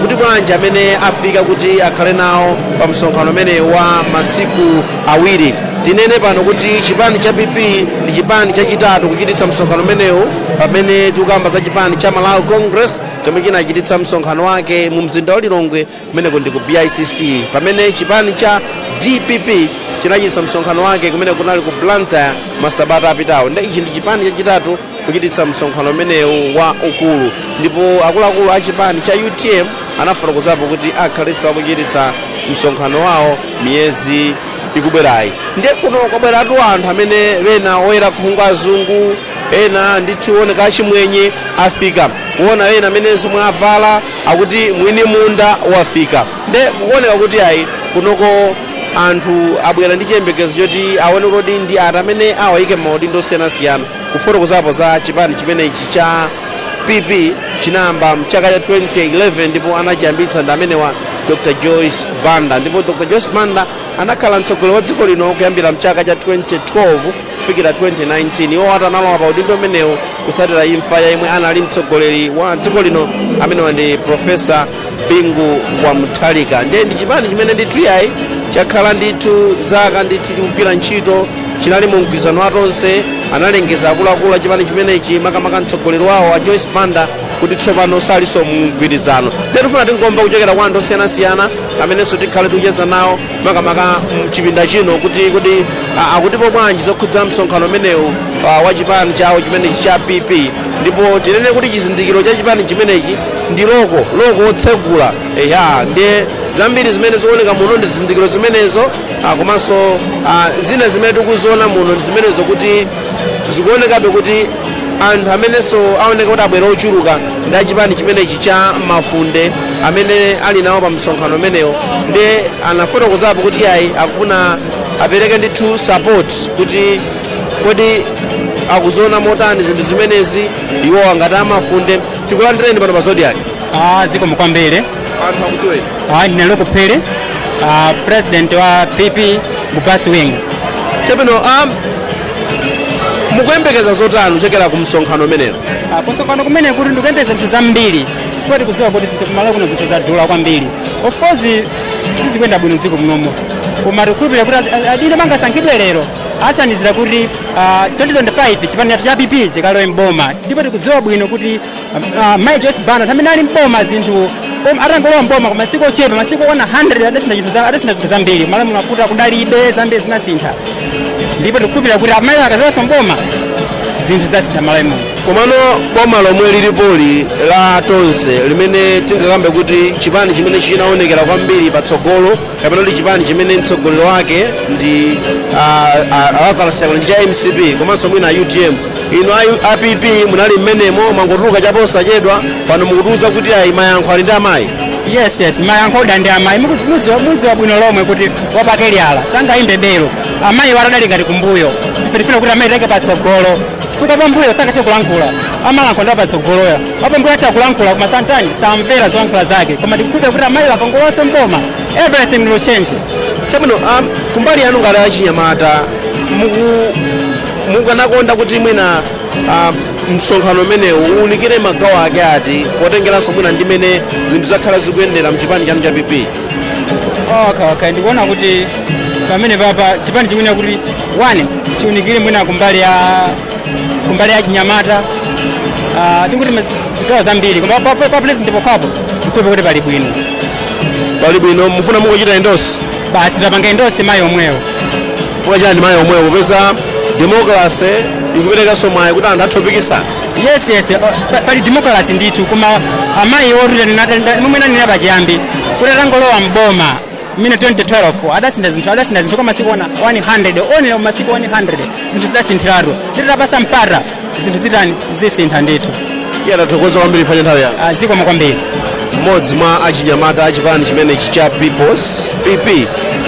[SPEAKER 11] kuti bwanji amene afika kuti akhale nawo pa msonkhano umene wa masiku awiri. Tinene pano kuti chipani cha PP ndi chipani chachitatu kuchititsa msonkhano umenewu, pamene tikukamba za chipani cha Malawi Congress chomwe chinachititsa msonkhano wake mu mzinda wa Lilongwe, kumeneko ndi ku BICC, pamene chipani cha DPP chinachititsa msonkhano wake kumene kunali ku Blantyre masabata apitawo. Ndi ichi ndi chipani chachitatu kuchititsa msonkhano umenewu wa ukulu, ndipo akuluakulu a chipani cha UTM anafotokozapo kuti akhalenso akuchititsa msonkhano wawo miyezi ikubwerayi. Ndiye kuno kwabweratu anthu amene ena oyera khungu, azungu, ena ndithu oneka achimwenye afika kuona, ena amene zomwe avala akuti mwini munda wafika. Nde kuoneka kuti ayi, kunoko anthu abwera ndi chiyembekezo choti aone kuti ndi ati amene awayike m'maudindo osiyanasiyana. Kufotokozapo za chipani chimenechi cha PP, chinayamba mchaka cha 2011 ndipo anachiyambitsa ndi amenewa Dr Joyce Banda, ndipo Dr Joyce Banda anakhala mtsogoleri wa dziko lino kuyambira mchaka cha 2012 kufikira 2019. Iwo ati analowa pa udindo umenewu kutsatira imfa ya yemwe anali mtsogoleri wa dziko lino, amenewa ndi Profesa Bingu wa Mutharika. Ndiye ndi chipani chimene ndithu yayi chakhala ndithu zaka ndithu chikugwira ntchito. Chinali mu mgwirizano wa Tonse. Analengeza akuluakulu a chipani chimenechi, makamaka mtsogoleri wawo a Joyce Banda, kuti tsopano salinso mu mgwirizano. Tifuna tingomva kuchokera kwa anthu osiyanasiyana amenenso tikhale tikucheza nawo, makamaka mchipinda chino, kuti akutipo bwanji zokhudza msonkhano umenewu wa chipani chawo chimenechi cha PP. Ndipo tinene kuti chizindikiro cha chipani chimenechi ndi loko, loko otsegula. Eya, ndiye zambiri zimene zikuoneka muno ndi zizindikiro zimenezo, komanso zina zimene tikuziona muno ndi zimenezo, kuti zikuonekabe kuti anthu amenenso aoneka kuti abwera ochuluka ndi achipani chimenechi cha Mafunde amene ali nawo pa msonkhano umenewo. Ndi anafotokozapo kuti ayi, akufuna apereke ndithu support, kuti kodi akuziona motani zinthu zimenezi iwo angati amafunde. Tikulandireni pano pa Zodiak.
[SPEAKER 12] Ah, zikomo kwambiri.
[SPEAKER 11] Anthu akudziweni.
[SPEAKER 12] Ah, ndine Lukuphiri, president wa PP Bupasi Wing.
[SPEAKER 11] Chabwino, mukuyembekeza zotani kuchokera ku msonkhano umenewo?
[SPEAKER 12] Ah, kusonkhano kumene kuti ndikuyembekeza zinthu zambiri, chifukwa tikudziwa kuti zinthu kumalo kuno zinthu zadula kwambiri. Of course sizikuyenda bwino mdziko munomo, koma tikukhulupirira kuti adindo mangasankhidwe lero athandizira kuti 2025 chipani chathu cha PP chikalowe mboma. Ndipo tikudziwa bwino kuti Mai Joyce Banda amene ali mboma, zinthu koma atangolowa mboma kwa masiku ochepa, masiku 100, adasintha zinthu zambiri. Malo muno mafuta kudalibe, zambiri zinasintha, ndipo tikukhulupirira kuti amayi akazalowanso mboma zinthu zasintha malo muno.
[SPEAKER 11] Komano boma lomwe lilipoli la Tonse, limene tingakambe kuti chipani chimene chinaonekera kwambiri patsogolo, kapena kuti chipani chimene mtsogoleri wake ndi Lazarus Chakwera, ndi cha MCP komanso mwina UTM, inu a PP munali mmenemo, mangotuluka chaposachedwa. Pano mukutiuza kuti ayi, mayankho ali ndi amayi.
[SPEAKER 12] Yes, mayankho oda ndi amayi. Mudziwa bwino lomwe kuti wapakeliala sangayimbe belo. Amayi watadali ngati kumbuyo, ife tifuna kuti amayi take patsogolo, chifukwa pambuyo sangathe kulankhula, amalankhula ndi patsogoloyo. Wapambuyo atha kulankhula koma santani samvera zolankhula zake. Koma tikukhulupirira kuti amayi akangolowanso mboma, everything will change.
[SPEAKER 11] Chabwino, kumbali yanu ngati achinyamata, mukanakonda kuti mwina msonkhano umenewu uwunikire magawo ake ati, potengeranso mwina ndi mene zinthu zakhala zikuyendera mchipani chanu cha PP?
[SPEAKER 12] Okay, ndikuona kuti pamene papa chipani chikuyenera kuti one chiunikire mwina kumbali ya chinyamata, tikuti zigawo zambiri, koma pa president pokhapo ndikupe kuti pali bwino.
[SPEAKER 11] Pali bwino. Mufuna mungochita endorse?
[SPEAKER 12] Basi, tapanga endorse mayi omwewo.
[SPEAKER 11] Chifukwa chani mayi omwewo, popeza democracy ikuperekanso mwayi kuti anthu athe kupikisana?
[SPEAKER 12] Yes, pali democracy ndithu, koma amayi otuta momwe nanena pachiyambi kuti atangolowa mboma mmene 2012 adasintha zinthu kwa masiku 100, only masiku 100 zinthu zidasinthiratu. Titapasa mpata zinthu zitani, zisintha ndithu.
[SPEAKER 11] Iye atathokoza kwambiri fanya nthawi yanu.
[SPEAKER 12] Ah, zikomo kwambiri.
[SPEAKER 11] Mmodzi mwa achinyamata achipani chimenechi cha Peoples, PP,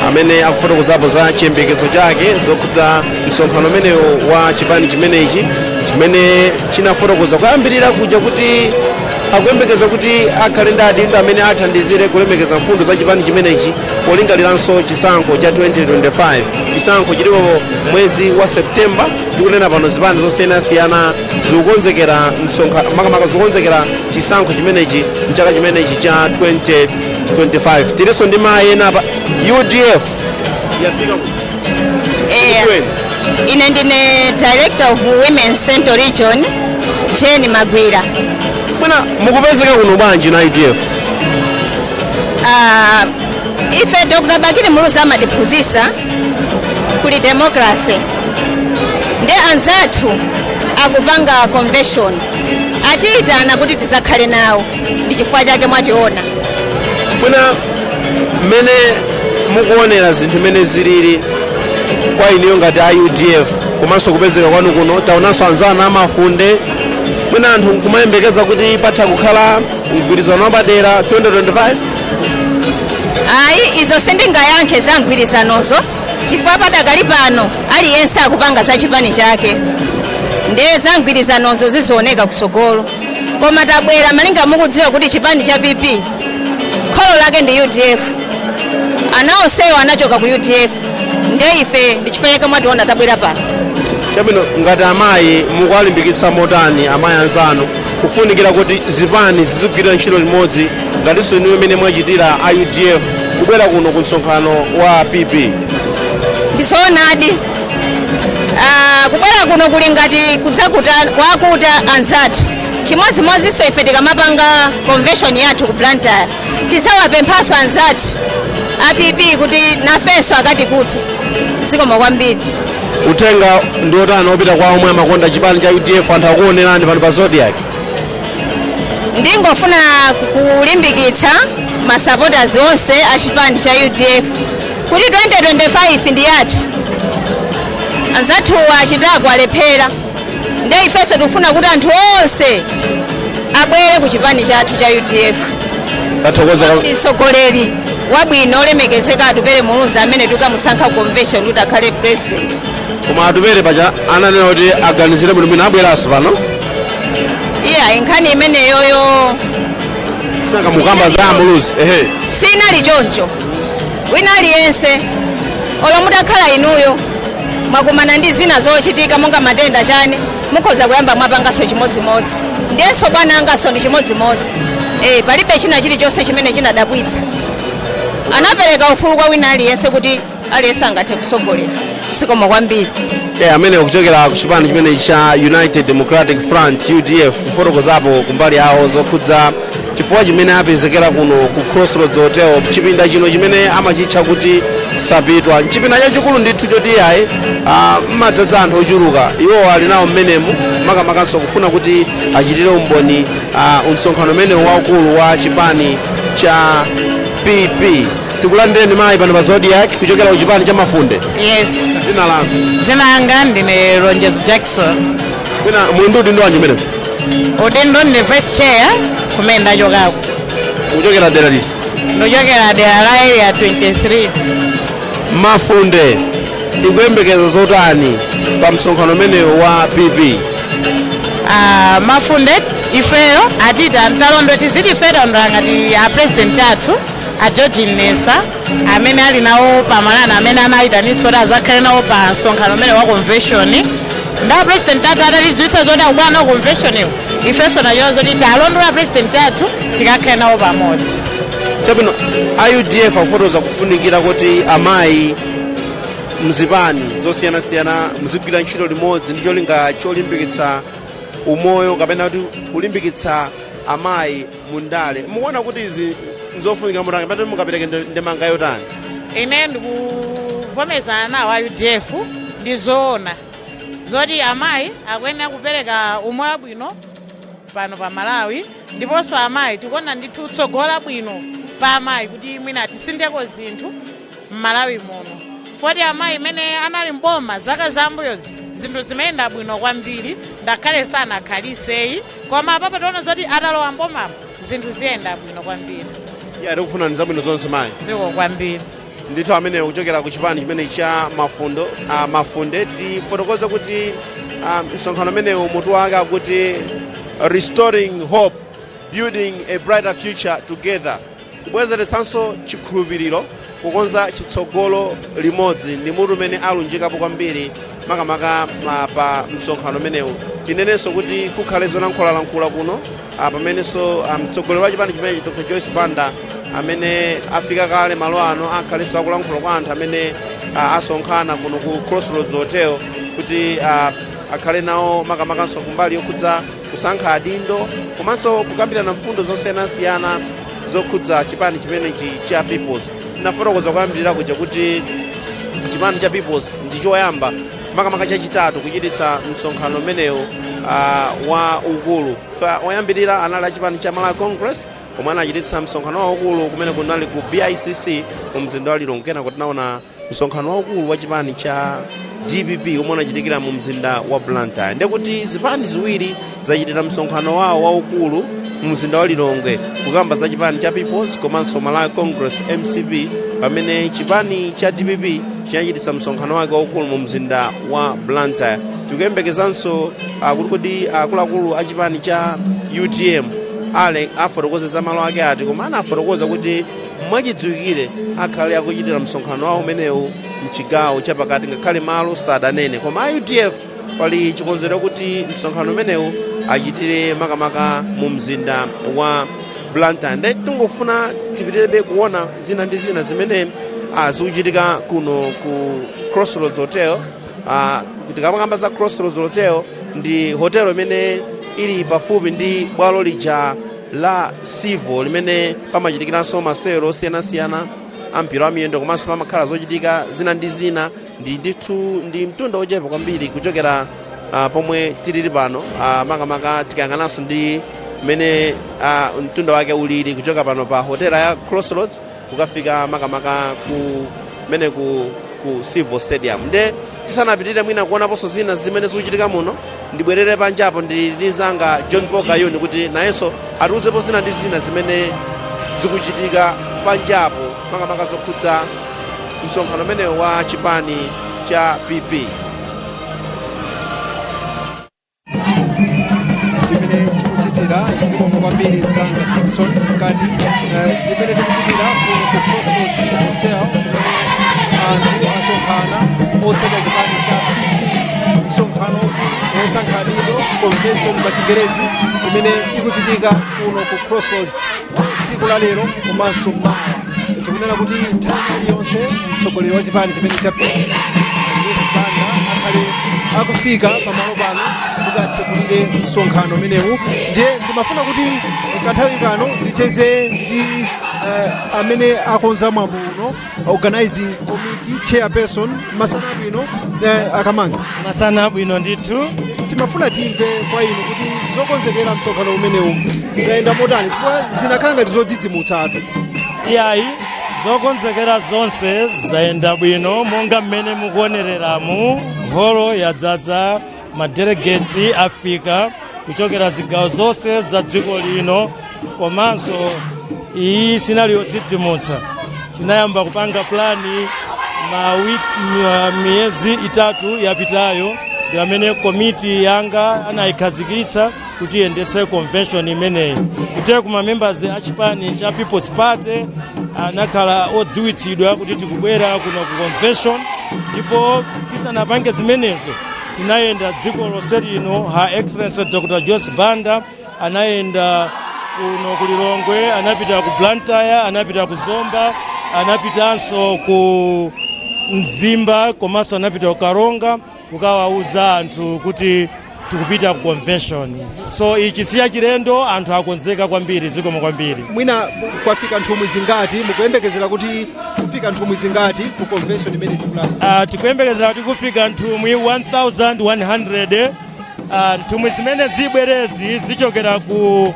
[SPEAKER 11] amene akufotokozapo za chiyembekezo chake zokhudza msonkhano umenewu wa chipani chimenechi, chimene chinafotokoza kuyambirira kuja kuti akuyembekeza kuti akhale ndi adindo amene athandizire kulemekeza mfundo za chipani chimenechi, polingaliranso chisankho cha 2025. Chisankho chilipo mwezi wa Septemba. Tikunena pano zipani zosiyanasiyana zikukonzekera makamaka zikukonzekera chisankho chimenechi mchaka chimenechi cha 2025. Tilinso ndi mayi ena pa UDF yafika ku
[SPEAKER 13] Ine ndine director of women Central Region, Jane Magwira.
[SPEAKER 11] Mwina mukupezeka kuno bwanji na UDF?
[SPEAKER 13] Ife Dr. Bakili Muluzi amatiphunzitsa kuli democracy, ndi anzathu akupanga convention, atiyitana kuti tizakhale nawo, ndi chifukwa chake mwationa.
[SPEAKER 11] Mwina mmene mukuonera zinthu mmene zilili kwa inuyo ngati a UDF, komanso kupezeka kwanu kuno, taonanso anzanu amafunde, mwina anthu nkumayembekeza kuti patha kukhala mgwirizano wapadera 2025?
[SPEAKER 13] Ayi, izo sindingayankhe za mgwirizanozo, chifukwa padakali pano aliyense akupanga za chipani chake, ndiye za mgwirizanozo zizioneka kusogolo. Koma tabwera malinga mukudziwa kuti chipani cha PP kholo lake ndi UDF, ana onsewo anachoka ku UDF, ndiye ife ndi chifukwa chake mwationa tabwera pano.
[SPEAKER 11] Chabwino, ngati amayi mukuwalimbikitsa motani amayi anzanu kufunikira kuti zipani zizigwirira ntchito limodzi, ngatinso inuyo imene mwachitira a UDF kubwera kuno ku msonkhano wa PP?
[SPEAKER 13] Ndizoonadi. Kubwera kuno kuli ngati kudzakuta kwakuta anzathu. Chimodzimodzinso ife tikamapanga convention yathu ku Blantyre, tizawapemphanso anzathu a PP kuti nafenso akati kuti zikomo kwambiri.
[SPEAKER 11] Uthenga ndi otani opita kwa omwe amakonda chipani cha UDF? Anthu akuonerani pano pa Zodiak.
[SPEAKER 13] Ndingofuna kulimbikitsa ma supporters onse a chipani cha UDF kuti 2025 ndi yathu. Anzathu achitako alephera, nde ifenso tikufuna kuti anthu onse abwere ku chipani chathu cha UDF.
[SPEAKER 11] Tathokoza.
[SPEAKER 13] Mtsogoleri wabwino olemekezeka Atupele Muluzi amene tikamusankha convention kuti akhale president.
[SPEAKER 11] Koma Atupele paja ananena kuti aganizire bwinobwino, abweranso pano?
[SPEAKER 13] Iya, nkhani imeneyoyo
[SPEAKER 11] Sinangamukamba za Muluzi, ehe.
[SPEAKER 13] Sinali choncho. Wina aliyense, olo mutakhala inuyo mwakumana ndi zina zochitika monga matenda chani, mukhoza kuyamba mwapanganso chimodzimodzi. Ndiyenso bwana angaso ndi chimodzimodzi. Palibe china chilichonse chimene chinadabwitsa. Anapereka ufulu kwa wina aliyense kuti aliyense angathe kusogolera. Zikomo kwambiri.
[SPEAKER 11] Yeah, amene kuchokera ku chipani chimene cha United Democratic Front, UDF, kufotokozapo kumbali yawo zokhudza chifukwa chimene apezekera kuno ku Crossroads Hotel, chipinda chino chimene amachitcha kuti Sapitwa. Chipinda chachikulu ndithu choti yayi mmadzadza anthu ochuluka. Iwo ali nawo mmenemu makamakanso kufuna kuti achitire umboni msonkhano umene waukulu wa chipani cha PP. Tikulandireni mayi pano pa Zodiak, kuchokera ku chipani cha Mafunde.
[SPEAKER 14] Yes.
[SPEAKER 11] Dzina lanu?
[SPEAKER 14] Dzina langa ndine Lonjezo Jackson.
[SPEAKER 11] Mwina muli ndi udindo wanji umene?
[SPEAKER 14] Udindo ndine vice chair kumene ndachokako.
[SPEAKER 11] Kuchokera dera liti?
[SPEAKER 14] Ndikuchokera dera la Area 23.
[SPEAKER 11] Mafunde ikuyembekeza zotani pa msonkhano umenewu wa PP?
[SPEAKER 14] Ah, Mafunde ifeyo atiti antalondo tiziti ife talondola ngati a president athu a George Nesa amene ali nawo pamalana, amene anayitanitsa kuti azakhale nawo pa msonkhano umene wa convention. Nda president athu atatidziwitsa zoti akubwera nawo convention iwo, ifenso nacho zoti talondola president athu tikakhale nawo pamodzi.
[SPEAKER 11] Chabwino, a UDF akufotokoza kufunikira kuti amayi mzipani zosiyanasiyana muzigwira ntchito limodzi ndi cholinga cholimbikitsa umoyo kapena kuti kulimbikitsa amayi mundale. Mukuona kuti izi nzofunikira mutanga kapena mukapereke ndemanga yotani?
[SPEAKER 14] Ine ndikuvomezana nawo a UDF. Ndi zoona zoti amayi akuyenera kupereka umoyo wabwino pano pa Malawi, ndiponso amayi tikuona ndithu tsogola bwino pa amayi kuti mwina tisintheko zinthu m'Malawi muno, foti amayi imene anali mboma zaka zambuyozi zinthu zimayenda bwino kwambiri, ndakhale sanakhaliseyi, koma apapo tiona zoti atalowa mbomamo zinthu ziyenda bwino kwambiri.
[SPEAKER 11] Iya, tikufunani zabwino zonse mayi.
[SPEAKER 14] Zikomo kwambiri.
[SPEAKER 11] Ndithu amene kuchokera ku chipani chimene cha Mafunde. Tifotokoze kuti msonkhano umenewu mutu wake akuti "Restoring Hope, Building a Brighter Future Together", kubwezeretsanso chikhulupiriro, kukonza chitsogolo limodzi, ndi mutu umene alunjikapo kwambiri makamaka pa msonkhano umenewu. Tinenenso kuti kukhale zolankhulalankhula kuno pamenenso mtsogoleri wa chipani chimenechi Dr Joyce Banda amene afika kale malo ano akhalenso akulankhula kwa anthu amene asonkhana kuno ku Crossroads Hotel kuti akhale nawo makamakanso kumbali yokhudza kusankha adindo komanso kukambirana mfundo zosiyanasiyana zokhudza chipani chimenechi cha Peoples. Nafotokoza kuyambirira kuja kuti chipani cha Peoples ndi choyamba, makamaka chachitatu, kuchititsa msonkhano umenewu wa ukulu. Fa oyambirira anali a chipani cha Malawi Congress omwe anachititsa msonkhano waukulu kumene kunali ku BICC mu mzinda wa Lilongwe. Kenako tinaona msonkhano waukulu wa chipani cha DPP omwe unachitikira mu mzinda wa Blantyre. Ndekuti zipani ziwiri zachitira msonkhano wawo waukulu mu mzinda wa Lilongwe, kukamba za chipani cha Peoples komanso Malawi Congress, MCP, pamene chipani cha DPP chinachititsa msonkhano wake waukulu mu mzinda wa Blantyre. Tikuyembekezanso kuti kodi akuluakulu a chipani cha UTM ale afotokoze za malo ake ati, koma anafotokoza kuti mwachidziwikire akhale akuchitira msonkhano wawo umenewu mchigawo chapakati, ngakhale malo sadanene. Koma a UDF pali chikonzero kuti msonkhano umenewu achitire makamaka mu mzinda wa Blantyre. Nde tingofuna tipitirebe kuona zina ndi zina zimene zikuchitika kuno ku Crossroads Hotel. Tikamakamba za Crossroads Hotel, ndi hotelo imene ili pafupi ndi bwalo lija la Civo limene pamachitikiranso masewero osiyanasiyana ampira wa miyendo, komanso pamakhala zochitika zina ndi zina. Ndi ndithu ndi mtunda ochepa kwambiri kuchokera pomwe tilili pano, makamaka tikayang'ananso ndi mmene mtunda wake ulili kuchoka pano pa hotela ya Crossroads kukafika makamaka ku mene ku Civo Stadium. Nde tisanapitire mwina kuonaponso zina zimene zikuchitika muno, ndibwerere panjapo ndi zanga John Paul Kayuni kuti nayenso atiuzepo zina ndi zina zimene zikuchitika panjapo, makamaka zokhudza msonkhano umenewo wa chipani cha PP.
[SPEAKER 5] Chimene tikuchitira, zikomo kwambiri mzanga Jackson mkati, chimene tikuchitira ku Crossroads Hotel kumene anthu asonkhana otsatira chipani cha PP, msonkhano wosankha adindo, convention pa Chingerezi, imene ikuchitika kuno ku Crossroads tsiku la lero komanso mawa. Tikunena kuti nthawi iliyonse mtsogoleri wa chipani chimene cha Joyce Banda akhale akufika pamalo pano kuti atsekulire msonkhano umenewu. Ndiye ndimafuna kuti kanthawi kano ndicheze ndi amene akonza mwambo uno, organizing committee chairperson. Masana abwino, akamanga.
[SPEAKER 15] Masana abwino ndithu.
[SPEAKER 5] Timafuna timve kwa inu kuti zokonzekera msonkhano umenewu zayenda motani, chifukwa zinakhala ngati zodzidzimutsatu.
[SPEAKER 15] Iyayi, zokonzekera zonse zayenda bwino monga mmene mukuonereramu. Holo yadzaza, madelegates afika kuchokera zigawo zonse za dziko lino. Komanso iyi sinali yodzidzimutsa, tinayamba kupanga plan miyezi 3 yapitayo, ndi amene komiti yanga anayikhazikitsa kuti iyendetse convention imeneyi. Kutero kuma members a chipani cha People's Party anakhala odziwitsidwa kuti tikubwera kuno ku convention. Ndipo tisanapange zimenezo, tinayenda dziko lonse lino. Her Excellency Dr Joyce Banda anayenda kuno ku Lilongwe, anapita ku Blantyre, anapita ku Zomba, anapitanso ku Mzimba, komanso anapita ku Karonga kukawauza anthu kuti tikupita ku convention. So ichi si chachilendo, anthu akonzeka kwambiri. Zikomo kwambiri.
[SPEAKER 5] Mwina kwafika nthumwi zingati? Mukuyembekezera kuti kufika nthumwi zingati ku convention imene tsiku lano?
[SPEAKER 15] Tikuyembekezera kuti kufika nthumwi 1100. Nthumwi zimene zibwerezi zichokera ku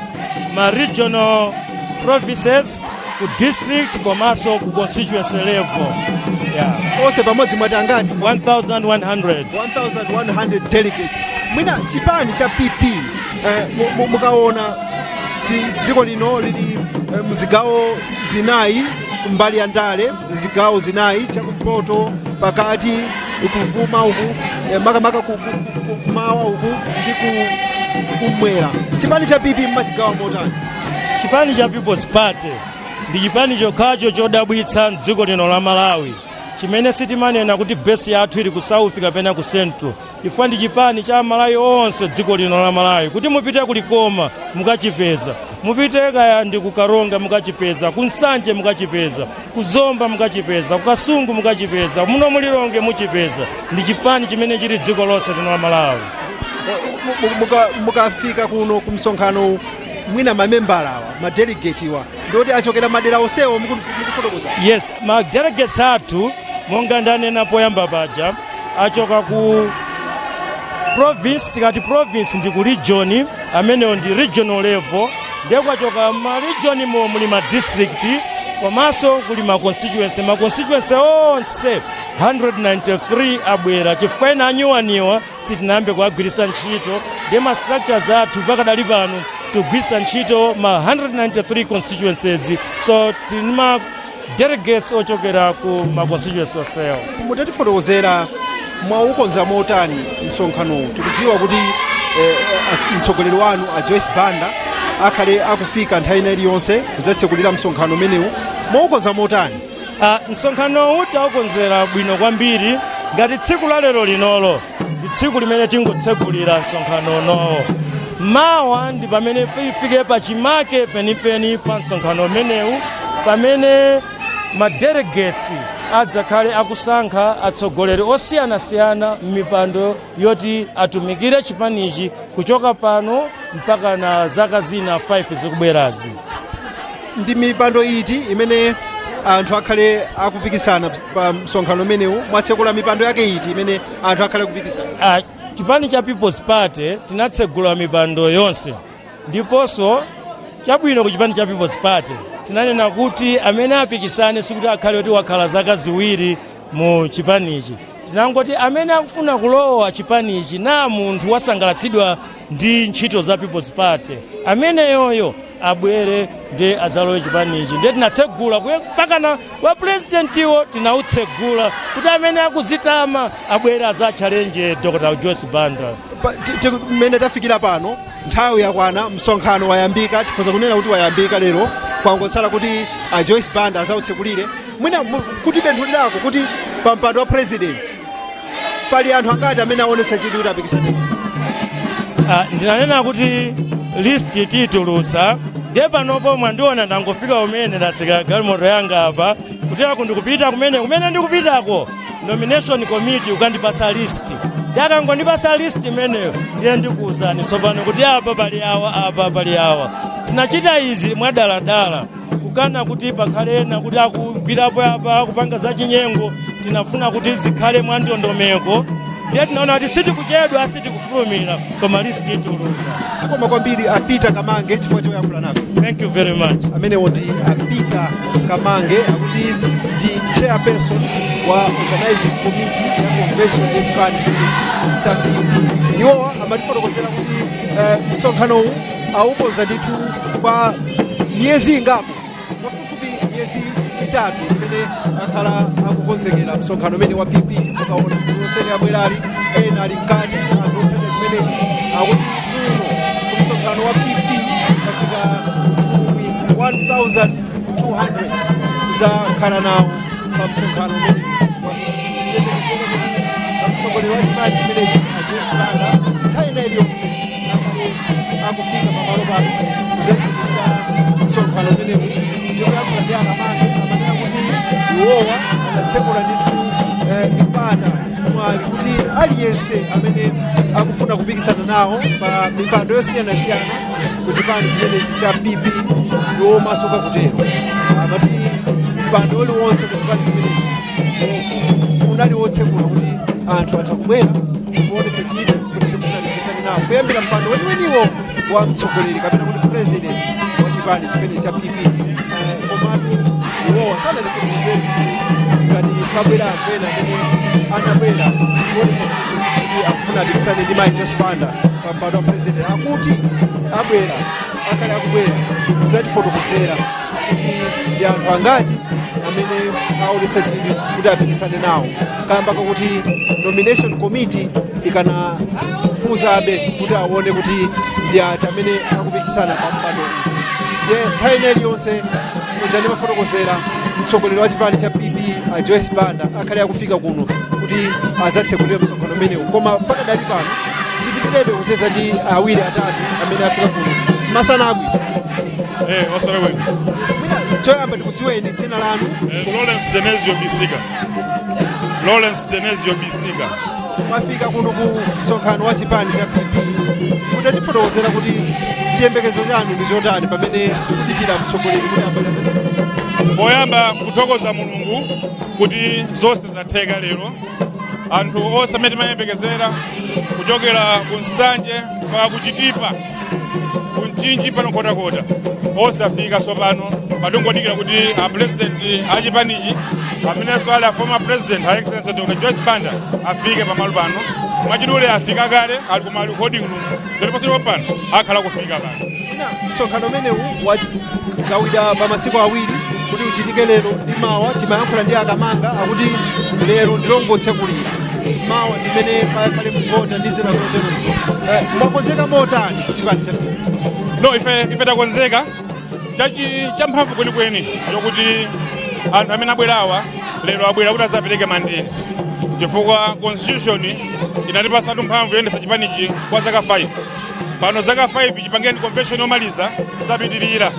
[SPEAKER 15] ma regional provinces, ku district, komanso ku constituency level, yeah.
[SPEAKER 5] Onse pamodzi mwati angati?
[SPEAKER 15] 1100.
[SPEAKER 5] 1100 delegates. Mwina chipani cha PP, mukaona dziko lino lili mzigawo zinayi kumbali ya ndale, zigawo zinayi, chakumpoto, pakati, kuvuma uku, makamaka kumawa uku ndi kumwera. Chipani cha PP mmachigawa motani?
[SPEAKER 15] Chipani cha People's Party ndi chipani chokhacho chodabwitsa mdziko lino la Malawi chimene sitimanena kuti base yathu ili ku south kapena ku central, chifukwa ndi chipani cha Malawi onse dziko lino la Malawi. Kuti mupite kulikoma mukachipeza, mupite kaya ndi ku Karonga mukachipeza, ku Nsanje mukachipeza, ku Zomba mukachipeza, ku Kasungu mukachipeza, muno mulilonge muchipeza. Ndi chipani chimene chili dziko lonse lino la Malawi.
[SPEAKER 5] Mukafika kuno ku msonkhano, mwina mamembala awa, madelegate wa, ndoti achokera madera onsewo mukufotokoza?
[SPEAKER 15] Yes, ma delegates athu, monga ndanena poyamba paja, achoka ku province. Tikati province ndi ku region, amenewo ndi regional level. Ndiye kwachoka ma region mo muli ma district, komanso kuli ma constituency. Ma constituency onse 193 abwera, chifukwa ena anyuwaniwa sitinayambe kuagwiritsa ntchito. Ndiye ma structures athu pakadali pano tikugwiritsa ntchito ma 193 constituencies, so tili ma delegates ochokera ku ma constituency onsewo.
[SPEAKER 5] Mutatifotokozera, mwaukonza motani msonkhanowu? Tikudziwa kuti mtsogoleri wanu a Joyce Banda akhale akufika nthawi ina iliyonse kudzatsekulira msonkhano umenewu. Mwaukonza motani?
[SPEAKER 15] Msonkhanowu taukonzera bwino kwambiri. Ngati tsiku la lero linolo ndi tsiku limene tingotsegulira msonkhano unowo, mawa ndi pamene ifike pachimake penipeni pa msonkhano umenewu, pamene ma delegates adzakhale akusankha atsogoleri osiyanasiyana m'mipando yoti atumikire chipanichi kuchoka pano mpaka na zaka zina 5 zikubwerazi.
[SPEAKER 5] Ndi mipando iti imene anthu akhale akupikisana pa msonkhano umenewu? Mwatsekula mipando yake iti imene anthu akhale akupikisana?
[SPEAKER 15] Chipani cha People's Party tinatsegula mipando yonse, ndiponso chabwino ku chipani cha People's Party tinanena kuti amene apikisane sikuti akhale kuti wakhala zaka 2 mu chipanichi. Tinangoti amene akufuna kulowa chipanichi na munthu wasangalatsidwa ndi ntchito za People's Party, ameneyoyo abwere ndi adzalowe chipanichi. Ndiye tinatsegula mpakana wa purezidentiwo tinautsegula kuti amene akuzitama abwere azatchalenje Dr. Joyce Banda.
[SPEAKER 5] Mmene tafikira pano, nthawi yakwana, msonkhano wayambika, tikhoza kunena kuti wayambika lero, kwangotsala kuti a Joyce Banda azautsekulire. Mwina kuti benthulirako kuti pa mpando wa president pali anthu angati amene aonetsa chidwi kuti apikisane?
[SPEAKER 15] Ndinanena kuti listi titulutsa, ndiye panopo mwandiona ndangofika umene ndasika galimoto yanga apa kuti ako ndikupita kumene ndikupitako nomination committee ukandipasa list, ndi akangondipasa list imeneyo ndiye ndikuwuzani tsopano kuti apa pali awa, apa pali awa. Tinachita izi mwadaladala kukana kuti pakhale ena kuti akugwirapo apa akupanga zachinyengo. Tinafuna kuti zikhale mwandondomeko, ndiye tinaona kuti sitikuchedwa, sitikufulumira, koma list ituluka.
[SPEAKER 5] Zikomo kwambiri a Peter Kamange chifukwa choyankhula nafe.
[SPEAKER 15] Thank you very much.
[SPEAKER 5] Amenewo ndi a Peter Kamange, akuti ndi chairperson wa organizing committee ya convention ya chipani chimenechi cha PP. Iwowa amatifotokozera kuti msonkhanowu aukonza ndithu kwa miyezi ingapo, pafupifupi miyezi 3 imene akhala akukonzekera msonkhano umene wa PP. Ukaona onsene abwerali, ena ali mkati, anthu otsatira zimenechi akuti kuno ku msonkhano wa PP kafika nthumwi 1200 kuzakhala nawo pa msonkhano umene wa PP. Tiyembekezere kuti mtsogoleri wa chipani chimenechi a Joyce Banda nthawi ina iliyonse akhale akufika pamalo pano kuzatsekulira msonkhano umenewu. Ndikuyankhula ndi Akamange, amanena kuti iwowa adatsekula ndithu mipata mwayi kuti aliyense amene akufuna kupikisana nawo pa mipando yosiyanasiyana ku chipani chimenechi cha PP ndiwo masuka kutero. Amati mpando uliwonse ku chipani chimenechi unali wotsekula kuti anthu atha kubwera kuonetsa chidwi kuti ndikufuna ndipikisane nawo, kuyambira mpando weniweniwo wa mtsogoleri kapena kuti president wa chipani chimene cha PP. Komatu iwowa sanatifotokozere kuti ngati pabwera anthu ena amene anabwera kuonetsa chidwi kuti akufuna apikisane ndi mayi Joyce Banda pa mpando wa president, akuti abwera, akhale akubwera kuzatifotokozera kuti ndi anthu angati amene aonetsa chidwi kuti apikisane nawo, kamba kakuti nomination committee ikanafufuzabe kuti aone kuti ndi ati amene akupikisana pa mpando uti. Ndiye nthawi ina iliyonse uja ndimafotokozera, mtsogoleri wa chipani cha PP a Joyce Banda akhale akufika kuno kuti azatsekulire msonkhano umenewu. Koma pakadali pano tipitirebe kucheza ndi awiri atatu amene afika kuno. Masana abwino.
[SPEAKER 16] Masana bwino.
[SPEAKER 5] Mwina choyamba tikudziweni dzina lanu.
[SPEAKER 16] Lawrence Denezio Bisika. Lawrence Denezio Bisika.
[SPEAKER 5] Mwafika kuno ku msonkhano wa chipani cha PP, kuti atifotokozera kuti chiyembekezo chanu ndi chotani pamene tikudikira mtsogoleri kuti abwere azatsekulire?
[SPEAKER 16] Poyamba kuthokoza Mulungu kuti zonse zatheka lero. Anthu onse amene timayembekezera kuchokera ku Nsanje mpaka ku Chitipa, ku Mchinji mpaka Nkhotakota, onse afika. Tsopano patingodikira kuti a president achipanichi amenenso ali a former president, Her Excellency Dr. Joyce Banda, afike pamalo pano. Mwachidule afika kale, ali kuma holding room, ndipo posachedwa pano akhala kufika pano.
[SPEAKER 5] Msonkhano umenewu wagawidwa pa masiku awiri kuti uchitike lero ndi mawa. Timayankhula ndi Akamanga, akuti lero ndilongotsekulira, mawa ndimene pakhale kuvota ndi zina zoterozo. Mwakonzeka motani ku chipani cha PP?
[SPEAKER 16] No, ife takonzeka champhamvu kwenikweni chokuti anthu amene abwerawa lero abwera kuti azapereke mandate, chifukwa constitution inatipasatu mphamvu yoyendetsa chipanichi kwa zaka 5. Pano zaka 5 chipangeni convention yomaliza zapitirira,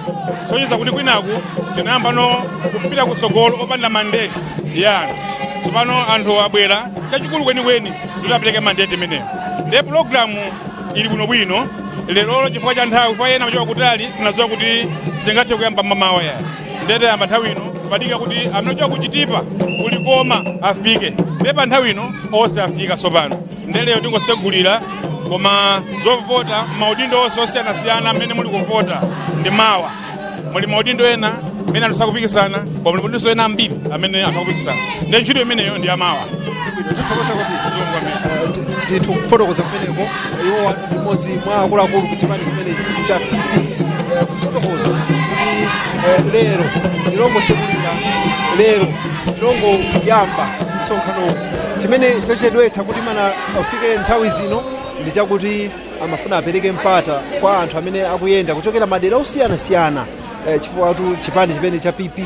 [SPEAKER 16] sonyeza kuti kwinaku tinayamba no kupita kutsogolo opanda mandate ya anthu. Tsopano anthu abwera, chachikulu kwenikweni ndikuti apereke mandate imeneyo. Ndiye pulogalamu ili bwinobwino lerolo chifukwa cha nthawi, chifukwa ena machoka kutali, tinadziwa kuti sitingathe kuyamba mmamawa yayi, ndiye tayamba nthawi ino padika kuti amene ochoka kuchitipa kulikoma afike. Ndiye pa nthawi ino onse afika tsopano, ndiye lero tingosegulira, koma zovota maudindo onse osiyanasiyana amene muli kuvota ndi mawa. Muli maudindo ena amene anthu sakupikisana, koma muli maudindo ena ambiri amene anthu akupikisana, ndiye ntchito imeneyo ndi yamawa.
[SPEAKER 5] Tithokoza kwambiri ndithu kufotokoza kumeneko. Iwo ndi mmodzi mwa akuluakulu ku chipani chimenechi cha PP, kufotokoza kuti lero ndilongotsekulira, lero ndilongoyamba msonkhanowu. Chimene chachedwetsa kuti mana afike nthawi zino ndi chakuti amafuna apereke mpata kwa anthu amene akuyenda kuchokera madera osiyanasiyana, chifukwa tu chipani chimene cha PP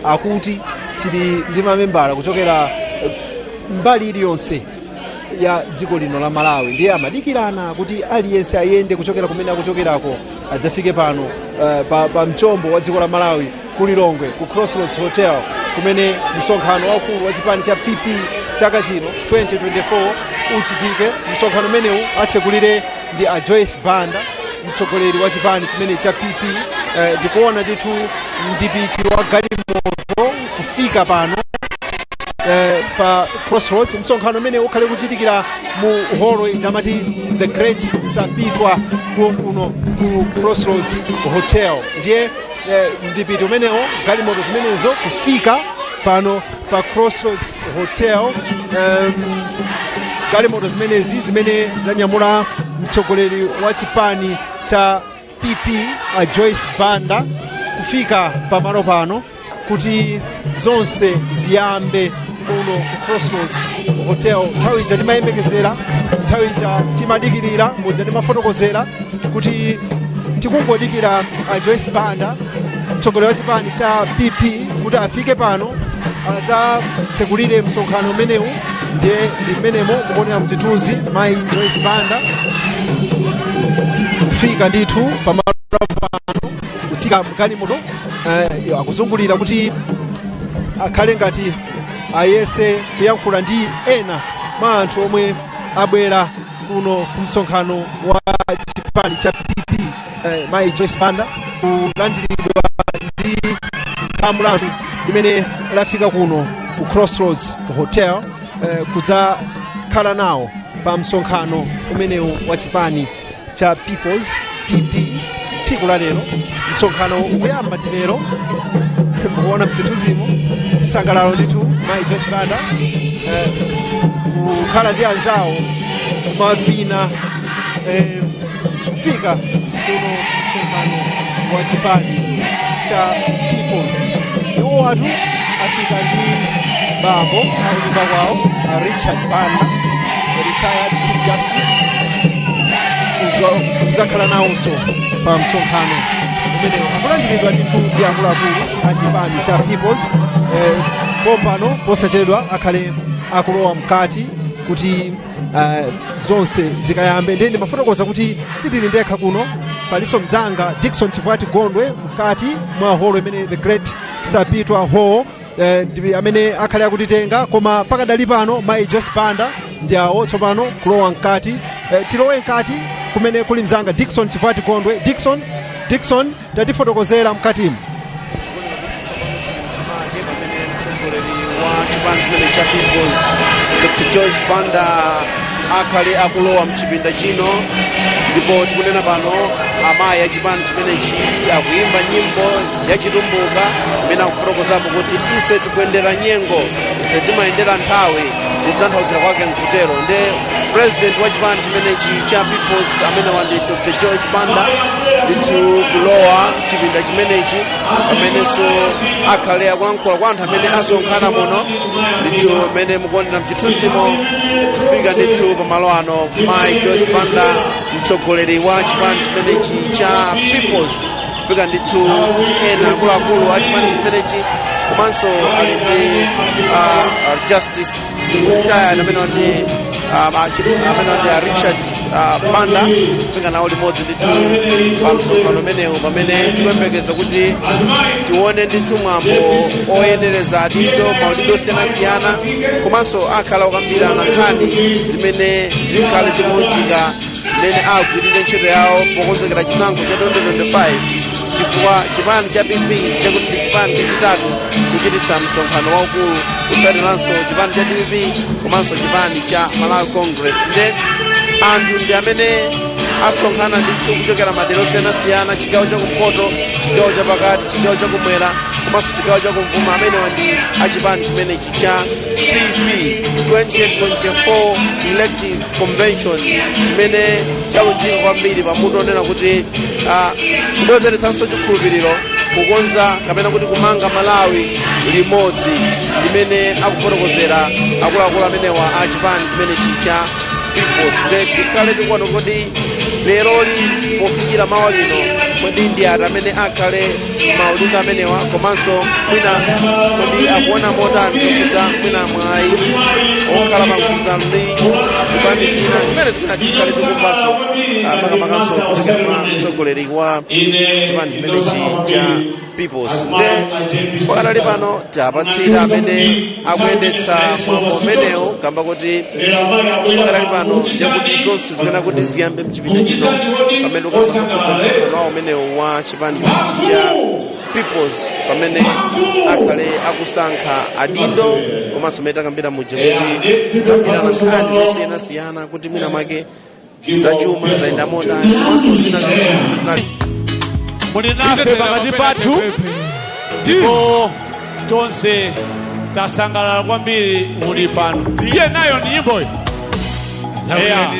[SPEAKER 5] akuti chili ndi mamembala kuchokera mbali iliyonse ya dziko lino la Malawi. Ndiye amadikirana kuti aliyense ayende kuchokera kumene akuchokerako adzafike pano pa mchombo wa dziko la Malawi ku Lilongwe, ku Crossroads Hotel, kumene msonkhano waukulu wa chipani cha PP chaka chino 2024 uchitike. Msonkhano umenewu atsekulire ndi a Joyce Banda, mtsogoleri wa chipani chimene cha PP. Ndikuona ndithu mdipiti wa galimoto kufika pano pa Crossroads. Msonkhano umene ukhale kuchitikira mu holo ija amati The Great Sapitwa kuno ku Crossroads Hotel. Ndiye mdipiti umenewo, galimoto zimenezo kufika pano pa Crossroads Hotel, galimoto zimenezi zimene zanyamula mtsogoleri wa chipani cha PP a Joyce Banda kufika pamalo pano kuti zonse ziyambe kuno ku Crossroads Hotel. Nthawi ija timayembekezera, nthawi ija timadikirira, muja timafotokozera kuti tikungodikira a Joyce Banda, mtsogoleri wa chipani cha PP, kuti afike pano adzatsekulire msonkhano umenewu. Ndiye ndi mmenemo mukuonera mchithunzi mayi Joyce Banda kufika ndithu pamalo pano, kutsika mgalimoto, akuzungulira kuti akhale ngati ayese kuyankhula ndi ena mwa anthu omwe abwera kuno ku msonkhano wa chipani cha PP. Mayi Joyce Banda kulandiridwa ndi khamu la anthu limene lafika kuno ku Crossroads Hotel kudzakhala nawo pa msonkhano umenewu wa chipani cha Peoples, PP, tsiku la lero. Msonkhano ukuyamba ndi lero. Mukuona mchithunzimo chisangalalo ndithu, mayi Joyce Banda kukhala ndi anzawo kumavina, kufika kuno msonkhano wa chipani cha Peoples. Iwo atu afika ndi bambo akunyumba kwawo, a Richard Banda, retired Chief Justice, kuzakhala nawonso pa msonkhano umenewo. Akulandiridwa ndithu ndi akuluakulu a chipani cha Peoples. Pompano posachedwa akhale akulowa mkati kuti zonse zikayambe. Ndiye ndimafotokoza kuti sitili ndekha kuno, palinso mzanga Dickson Chivwati Gondwe mkati mwa holo imene, The Great Sapitwa Hall, ndi amene akhale akutitenga. Koma pakadali pano mayi Joyce Banda ndi awo tsopano kulowa mkati. Tilowe mkati kumene kuli mzanga Dickson Chivwati Gondwe. Dickson, Dickson, tatifotokozera mkatimu.
[SPEAKER 11] Pamene mtsogoleri wa chipani chimene cha Peoples, Dr Joyce Banda, akhale akulowa mchipinda chino, ndipo tikunena pano amayi a chipani chimenechi akuyimba nyimbo yachitumbuka imene akufotokozapo kuti ise tikuyendera nyengo, ise timayendera nthawi, kutanthauzira kwake nkutero. Nde president wa chipani chimenechi cha Peoples amene wandi Dr Joyce Banda ndithu kulowa mchipinda chimenechi, pamenenso akhale akulankhula kwa anthu amene asonkhana muno ndithu. Mmene mukuonera mchithunzimo, kufika ndithu pamalo ano mayi Joyce Banda, mtsogoleri wa chipani chimenechi cha Peoples, kufika ndithu ndi ena akuluakulu a chipani chimenechi, komanso ali ndi justice retired amene ndi Amene ndi a Richard Banda, kufika nawo limodzi ndithu pa msonkhano umenewu, pamene tikuyembekeza kuti tione ndithu mwambo oyenereza adindo, maudindo osiyanasiyana, komanso akhala okambirana nkhani zimene zikhale zikulunjika mmene agwirire ntchito yawo pokonzekera chisankho cha 2025, chifukwa chipani cha PP chakuti ndi chipani chachitatu kuchititsa msonkhano waukulu, kutsatiranso chipani cha DPP komanso chipani cha Malawi Congress. Nde anthu ndi amene asonkhana ndithu kuchokera madera osiyanasiyana, chigawo chakumpoto, chigawo chapakati, chigawo chakumwera komanso chigawo chakumvuma. Amenewa ndi achipani chimenechi cha PP 2024 Elective Convention, chimene chalunjika kwambiri pamutu onena kuti kubwezeretsanso chikhulupiriro, kukonza kapena kuti kumanga Malawi limodzi, limene akufotokozera akuluakulu amenewa a chipani chimenechi cha Peoples. Nde tikhale tikuona kodi leroli pofikira mawa lino, kodi ndi ati amene akhale maudindo amenewa, komanso mwina kodi akuona motani zokhudza mwina mwayi okhala pamgwirizano ndi zipani zina zimene zimene tikhale tikumvanso makamakanso kuchokera mwa mtsogoleri wa chipani chimenechi cha Peoples. Nde pakatali pano tiapatsira amene akuyendetsa mwambo umenewu, kamba kuti pakatali pano ndiyakuti zonse zimene akuti ziyambe mchipinda chino, pamene ukambazokhudza msonkhano wawo umenewu wa chipani chimenechi cha Peoples, pamene akhale akusankha adindo, komanso mene takambira muja kuti kukambirana nkhani zosiyanasiyana, kuti mwina mwake zachuma zayenda motani, komanso zina zonse.
[SPEAKER 17] Muli nafe pakati pathu ndipo tonse tasangalala kwambiri muli pano. Tiye nayo ni nyimboyi. Eya.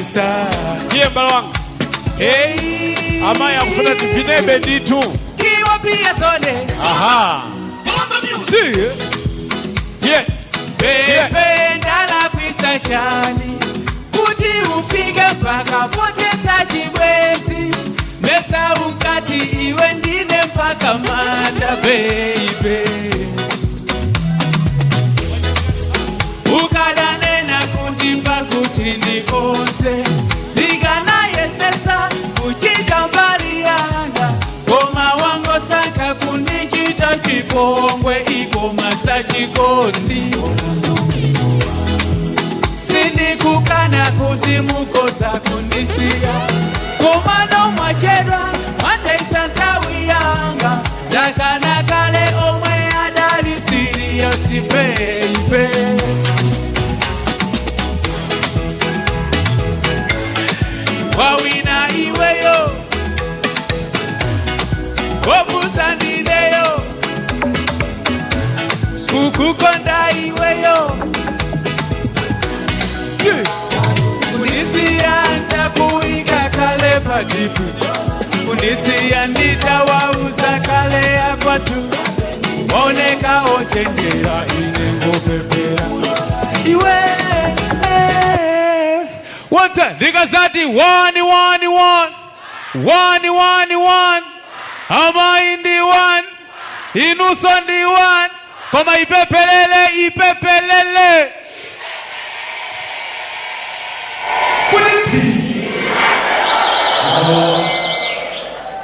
[SPEAKER 17] Tiye mbale wanga, amayi akufuna tivinebe ndithu. Aha, tiye tiye.
[SPEAKER 18] Pepe, ndalakwisa chani kuti ufike mpaka potesa chibwenzi? Mesa ukati iwe ndine mpaka manda, baby? Ukadanena kuti pakuti ndikonze, ndikanayesesa kuchita mbali yanga, koma wangosaka kundichita chipongwe. Ikoma sachikondi, sindikukana kuti mukoza kundisiya, komano mwachedwa, mwataisa nthawi yanga. Ndakana kale omwe adali serious, baby. Wawina iweyo, opusandineyo kukukonda iweyo, kundisiya ntakuika kale padipu, kundisiya nditawauza kale yakwatu. Oneka ochenjera, ine ngopepera iwe.
[SPEAKER 17] One time, ndikazati one one one one one one, amayi ndi one, inunso ndi one, koma ipepelele, ipepelele kuti.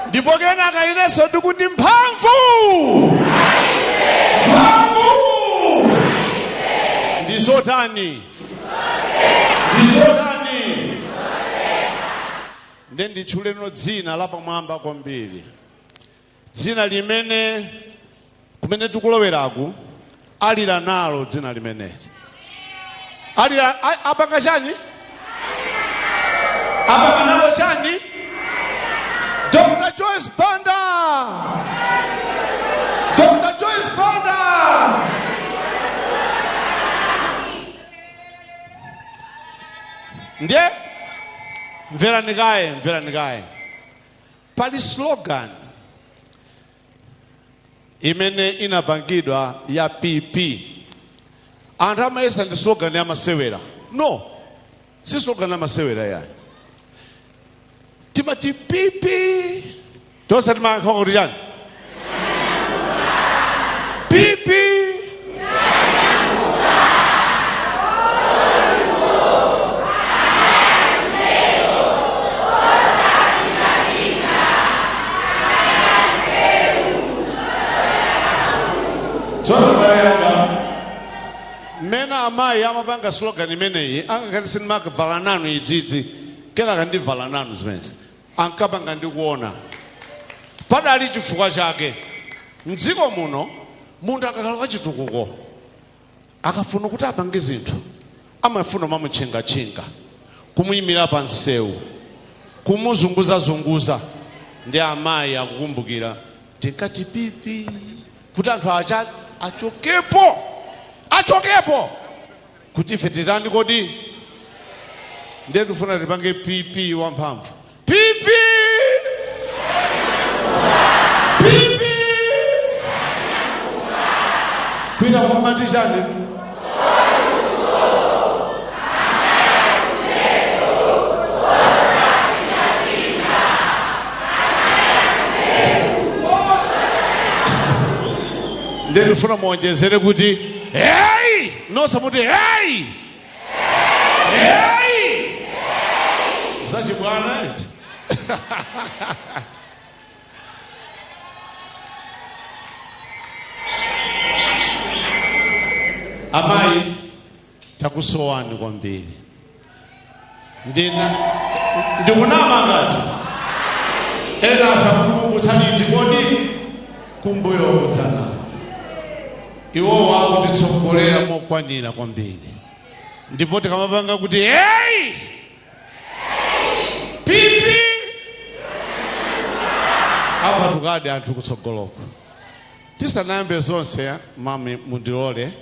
[SPEAKER 19] Ndipo kenaka inenso ndikuti mphamvu, mphamvu
[SPEAKER 17] ndizotani, ndizotani? Nde nditchuleno dzina lapamwamba kwambiri, dzina limene kumene tikuloweraku alira nalo, dzina limeneli alira apanga chani, apanga nalo chani? Dr Joyce Banda, Dr Joyce Banda. Ndiye mverani kaye, mverani kaye. Pali slogan imene inapangidwa ya PP. Anthu amayesa ndi slogan yamasewera. No, si slogan yamasewera yayi. Timati PP, tonse timayankha kuti chani? PP. Amayi amapanga slogan imeneyi, angakati sindimavala nanu idzidzi, kenaka ndivala nanu zimenezi. Ankapanga ndikuona padali chifukwa chake. Mdziko muno munthu akakhala wachitukuko, akafuna kuti apange zinthu, amafuna mamutchingatchinga, kumuyimira pa msewu, kumuzunguzazunguza. Ndi amayi akukumbukira tinkati PP kuti anthu acha achokepo, achokepo, kuti ife titani kodi? Ndiye tifuna tipange PP wamphamvu. PP, PP, kwina kwamati chani? Ndiye tifuna muonjezere kuti hey, nonse muti hey, hey, zachibwana ichi. Amayi, takusowani kwambiri. Ndina ndikunama ngati ena afa kukumbutsani kodi kumbuyo kudzana iwo wakutitsogolera mokwanira kwambiri, ndipo tikamapanga kuti hey, PP, apa tukadi anthu kutsogoloko. Tisanayambe zonse, mami, mundilole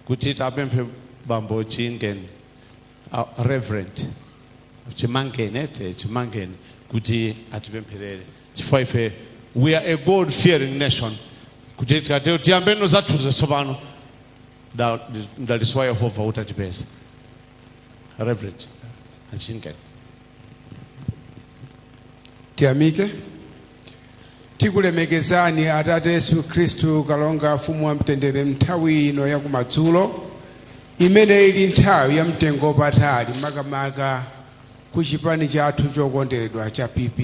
[SPEAKER 17] kuti tapemphe bambo Chingeni, Reverend Chimangeni, te Chimangeni, kuti atipempherere, chifukwa ife we are a God fearing nation. Kuti tikatero tiyambeno zathuze tsopano, mdaliso wa Yehova utatipeza. Reverend Chingeni.
[SPEAKER 20] Tiyamike, tikulemekezani Atate Yesu Khristu, Kalonga Mfumu wa mtendere, nthawi ino yakumadzulo imene ili nthawi ya mtengo patali, makamaka ku chipani chathu chokondedwa cha PP.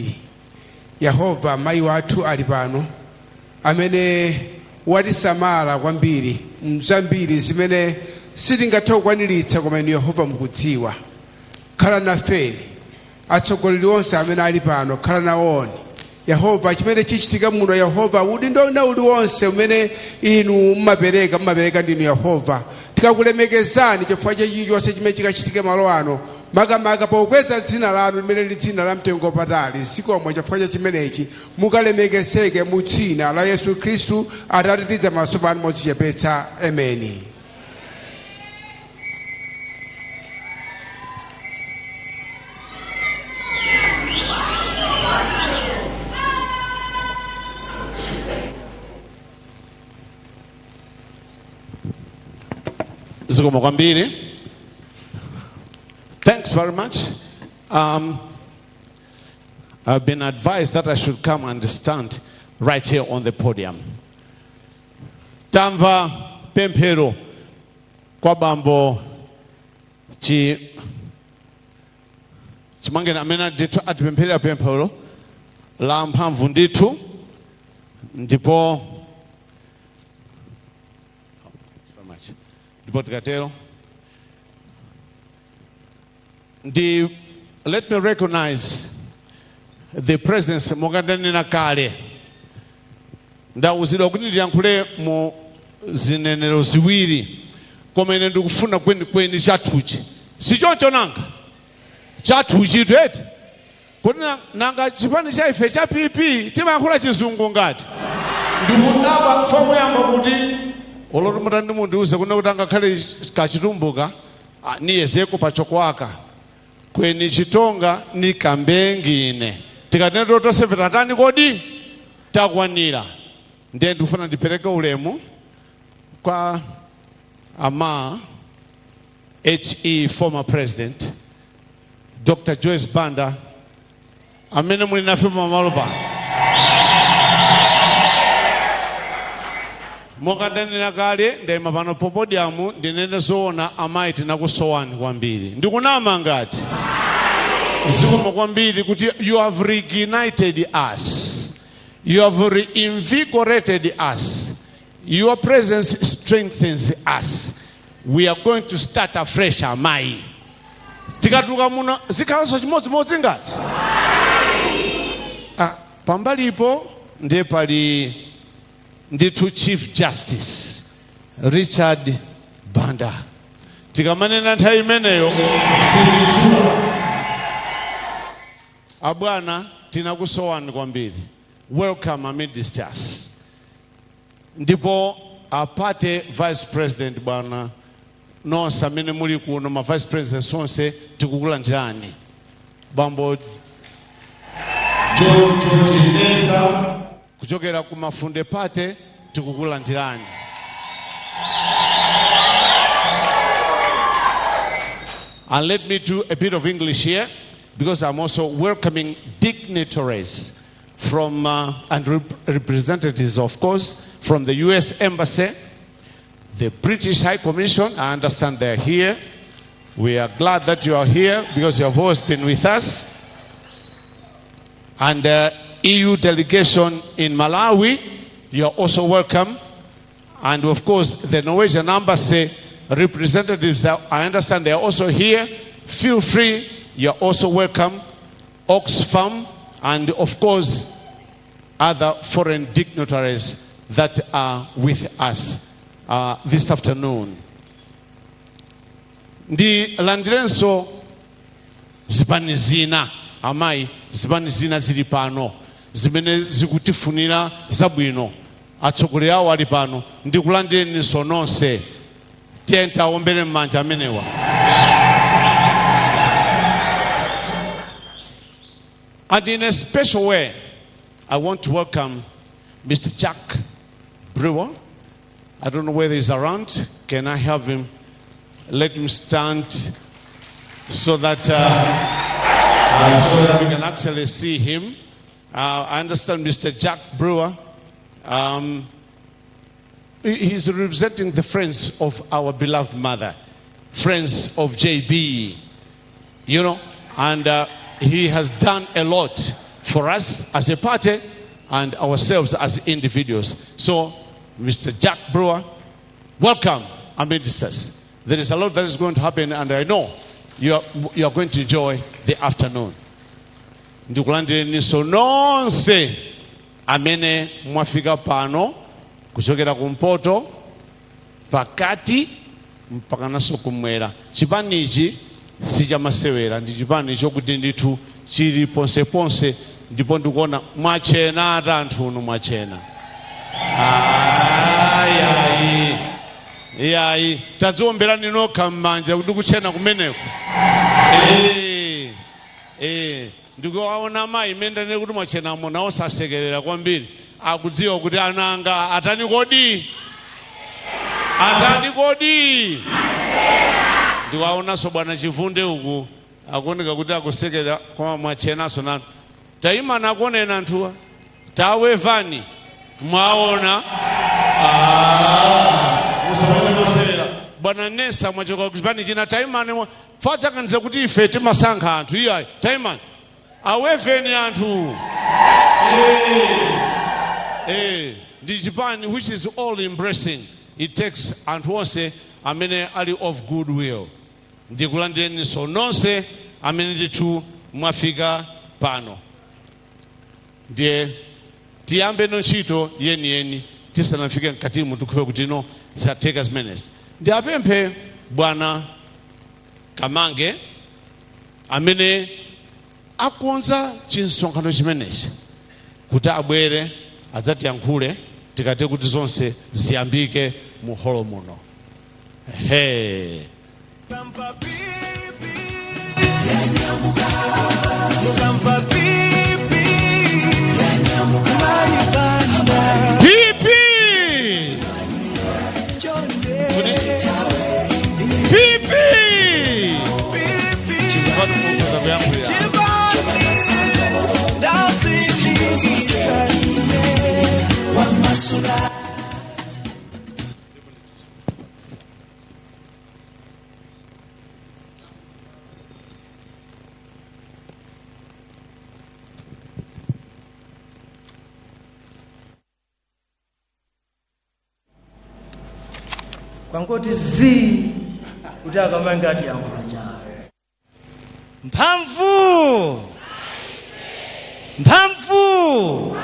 [SPEAKER 20] Yehova, mayi wathu ali pano amene watisamala kwambiri mzambiri zimene sitingathe kukwaniritsa, koma inu Yehova mukudziwa. Khala nafeni, atsogoleri onse amene ali pano, khala nawoni Yehova. Chimene chichitika muno Yehova, udindo una uliwonse umene inu mumapereka, mumapereka ndinu Yehova. Tikakulemekezani chifukwa cha chilichonse chimene chikachitike malo ano, makamaka pokweza dzina lanu limene lili dzina la mtengo patali. Zikomo chifukwa cha chimenechi, mukalemekezeke mu dzina la Yesu Khristu. Atate, tidza maso panu modzichepetsa. Ameni.
[SPEAKER 17] Zikomo kwambiri. Thanks very much. I've been advised that I should come and stand right here on the podium. Tamva pemphero kwa bambo Chimangeni amene ndithu atipempherera pemphero la mphamvu ndithu, ndipo tikatero ndi let me recognize the presence. Monga ndanena kale, ndawuzidwa kuti ndiyankhule mu zinenero ziwiri, koma ine ndikufuna kwenikweni chathuchi, sichoncho? Nanga chathuchi eti kuti nanga chipani cha ife cha PP timayankhula Chizungu ngati ndikudabwa fomu yamba kuti oloti mutandi mundiuze kuno kuti angakhale kachitumbuka, niyezeko pachokwaka kweni Chitonga ni kambengine. Tikatero tonsefe tatani kodi? Takwanira. Ndiye ndikufuna ndipereke ulemu kwa ama he former president Dr Joyce Banda amene muli nafe pamalo pano. Monga ndanena kale, ndayima pano po podium, ndinene zoona, amayi, tinakusowani kwambiri. Ndikunama ngati? Zikomo kwambiri kuti you have reignited us, you have reinvigorated us. Your presence strengthens us. We are going to start afresh, amayi. Tikatuluka muno zikhalanso chimodzimodzi ngati ah, pambalipo ndiye pali ndithu Chief Justice Richard Banda. Tikamanena nthawi imeneyo sinditchula. Abwana, tinakusowani kwambiri. Welcome amidst us. Ndipo apate Vice President, bwana, nonse amene muli kuno, ma vice president onse, tikukulandirani. Bambo John George Nesa kuchokera ku Mafunde Party, tikukulandirani. And let me do a bit of English here because I'm also welcoming dignitaries from and representatives, of course, from the US Embassy, the British High Commission. I understand they're here. We are glad that you are here because you have always been with us. And the EU delegation in Malawi, you are also welcome. And of course, the Norwegian Embassy representatives, that I understand they are also here. Feel free, you are also welcome. Oxfam, and of course, other foreign dignitaries that are with us this afternoon. Ndilandirenso zipani zina, amayi, zipani zina zili pano zimene zikutifunira zabwino, atsogoleri awo ali pano. Ndikulandireninso nonse. Tiye tiwaombere m'manja amenewa. And in a special way, I want to welcome Mr. Jack Brewer. I don't know whether he's around. Can I have him? Let him stand so that we can actually see him. I understand Mr. Jack Brewer. He's representing the friends of our beloved mother, friends of JB, and he has done a lot for us as a party and ourselves as individuals. So, Mr. Jack Brewer, welcome amidst us. There is a lot that is going to happen, and I know you are going to enjoy the afternoon. Ndikulandireninso nonse amene mwafika pano kuchokera kumpoto, pakati, mpakananso kumwera. Chipanichi sichamasewera, ndi chipani chokuti ndithu chili ponseponse. Ndipo ndikuona mwachena ata anthu uno mwachena. Ayi, iyayi, tadziwomberani nokha m'manja kuti kuchena kumeneko. Eh, ndikuwaona amayi mendane kuti mwachenamo, nawo sasekerera kwambiri, akudziwa kuti ananga atani kodi, atani kodi. Ndikuwaonanso bwana Chivunde uku akuoneka kuti akusekera, koma mwachenanso nanu. Tayimana akuonena anthuwa, tawevani, mwaona. Musaone bwana Nesa, mwachoka kuchipani china, taimani. Fadzaganiza kuti ife timasankha anthu. Iyayi, taimani, aweveni anthu. Eh, ndi chipani which is all embracing. It takes anthu onse amene ali of good will. Ndikulandireninso nonse amene ndithu mwafika pano. Ndiye tiyambe ntchito yeniyeni tisanafike mkatimu. Tikhupe kuti no zatheka zimenezi. Ndiapemphe bwana Kamange amene akonza chinsonkhano chimenechi kuti abwere adzatiyankhule tikate kuti zonse ziyambike mu holo muno. He.
[SPEAKER 18] Mukamva PP.
[SPEAKER 17] PP. PP.
[SPEAKER 18] Wamasula.
[SPEAKER 15] Kwangoti zii kuti akamanga ati yankhula chawo. Mphamvu, mphamvu.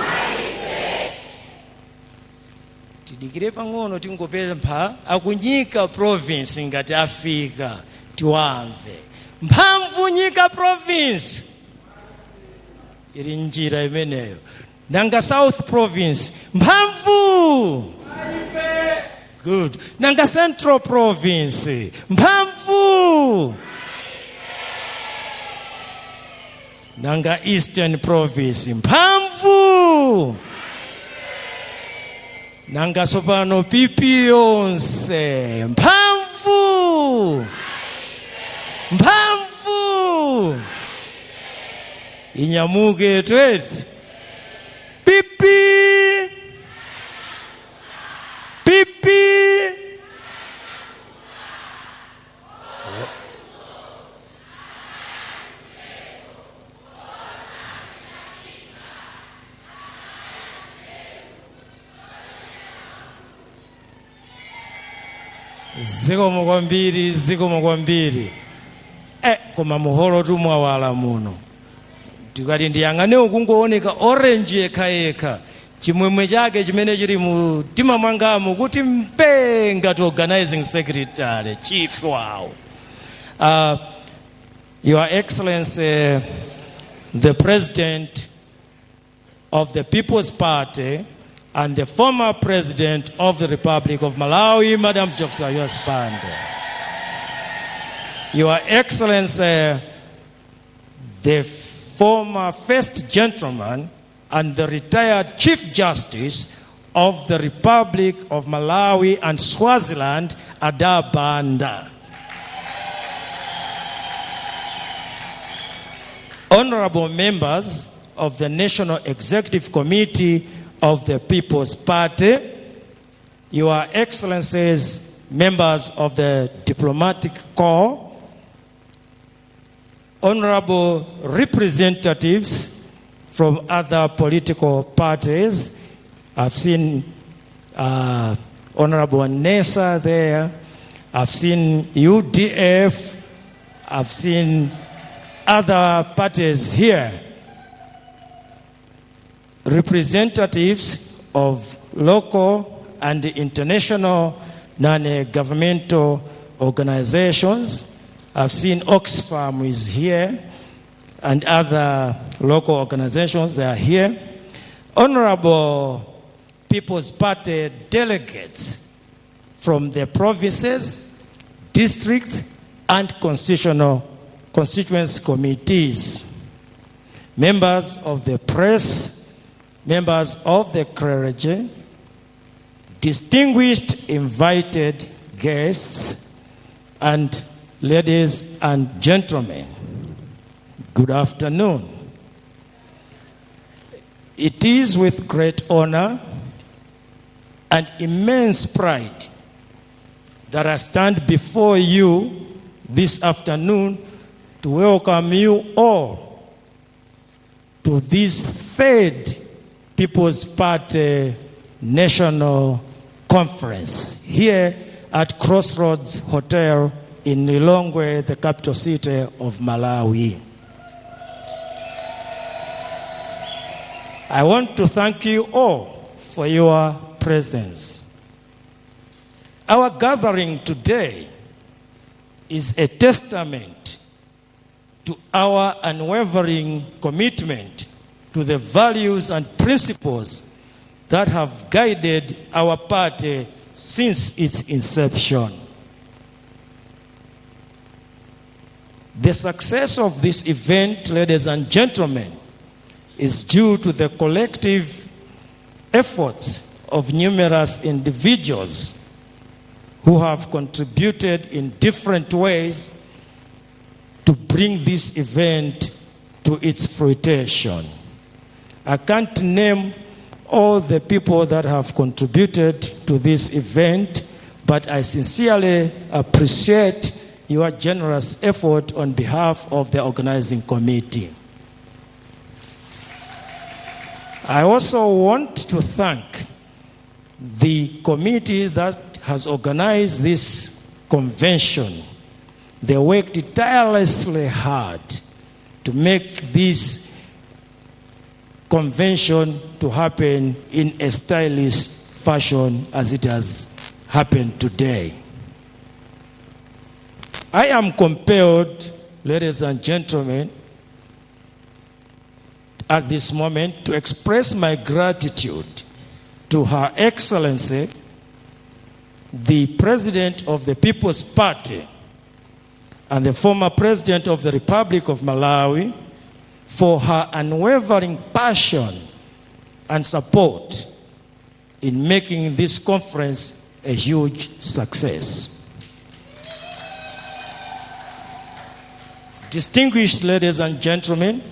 [SPEAKER 15] Tidikire pang'ono, tingopempha akunyika Province ngati afika tiwamve. Mphamvu Nyika Province ili njira imeneyo. Nanga South Province, mphamvu? Good. Nanga Central Province, mphamvu? Nanga Eastern Province, mphamvu? Nanga sopano PP yonse, mphamvu? Mphamvu inyamuke tweti. PP, PP. Zikomo kwambiri, zikomo kwambiri. Koma muholo tumwawala muno, tikati ndiyang'ane ukungooneka orange yekha yekha, chimwemwe chake chimene chili mu mtima mwangamu kuti mpe ngati organizing secretary chief wawo. Your Excellency, the President of the People's Party and the former President of the Republic of Malawi, Madam Dr. Joyce Banda. Your Excellency, the former First Gentleman and the retired Chief Justice of the Republic of Malawi and Swaziland, Ada Banda. Honorable members of the National Executive Committee of the People's Party, Your Excellencies, members of the Diplomatic Corps, honorable representatives from other political parties. I've seen Honorable Nessa there. I've seen UDF. I've seen other parties here. Representatives of local and international non-governmental organizations. I've seen Oxfam is here and other local organizations, they are here. Honorable People's Party delegates from the provinces, districts, and constitutional constituency committees, members of the press, members of the clergy, distinguished invited guests, and ladies and gentlemen, good afternoon. It is with great honor and immense pride that I stand before you this afternoon to welcome you all to this third People's Party National Conference here at Crossroads Hotel in Lilongwe, the capital city of Malawi. I want to thank you all for your presence. Our gathering today is a testament to our unwavering commitment to the values and principles that have guided our party since its inception. The success of this event, ladies and gentlemen, is due to the collective efforts of numerous individuals who have contributed in different ways to bring this event to its fruition. I can't name all the people that have contributed to this event, but I sincerely appreciate your generous effort on behalf of the organizing committee. I also want to thank the committee that has organized this convention. They worked tirelessly hard to make this convention to happen in a stylish fashion as it has happened today. I am compelled, ladies and gentlemen, at this moment to express my gratitude to Her Excellency, the President of the People's Party and the former President of the Republic of Malawi, for her unwavering passion and support in making this conference a huge success. Distinguished ladies and gentlemen,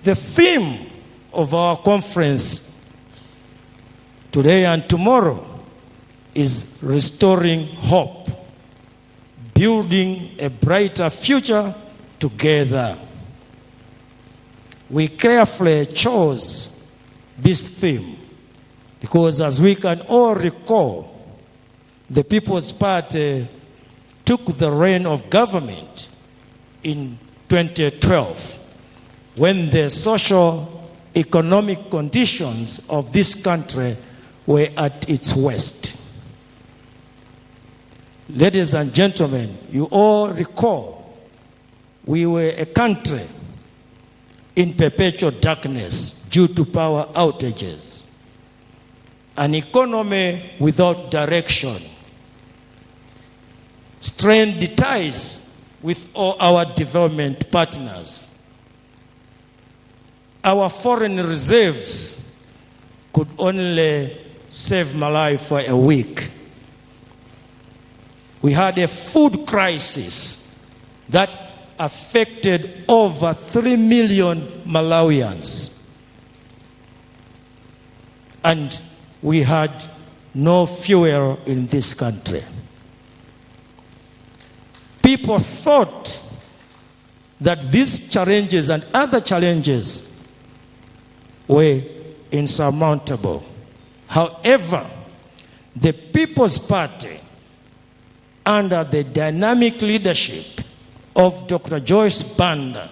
[SPEAKER 15] the theme of our conference today and tomorrow is restoring hope, building a brighter future together. We carefully chose this theme because, as we can all recall, the People's Party took the reign of government in 2012 when the social economic conditions of this country were at its worst. Ladies and gentlemen, you all recall we were a country in perpetual darkness due to power outages, an economy without direction, strained ties with all our development partners. Our foreign reserves could only save Malawi for a week. We had a food crisis that affected over 3 million Malawians. And we had no fuel in this country. People thought that these challenges and other challenges were insurmountable. However, the People's Party, under the dynamic leadership of Dr. Joyce Banda,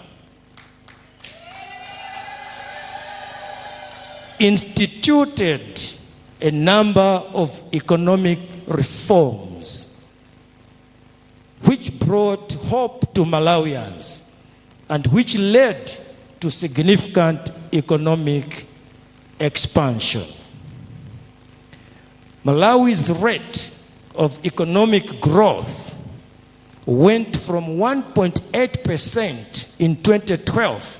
[SPEAKER 15] instituted a number of economic reforms which brought hope to Malawians and which led to significant economic expansion. Malawi's rate of economic growth went from 1.8% in 2012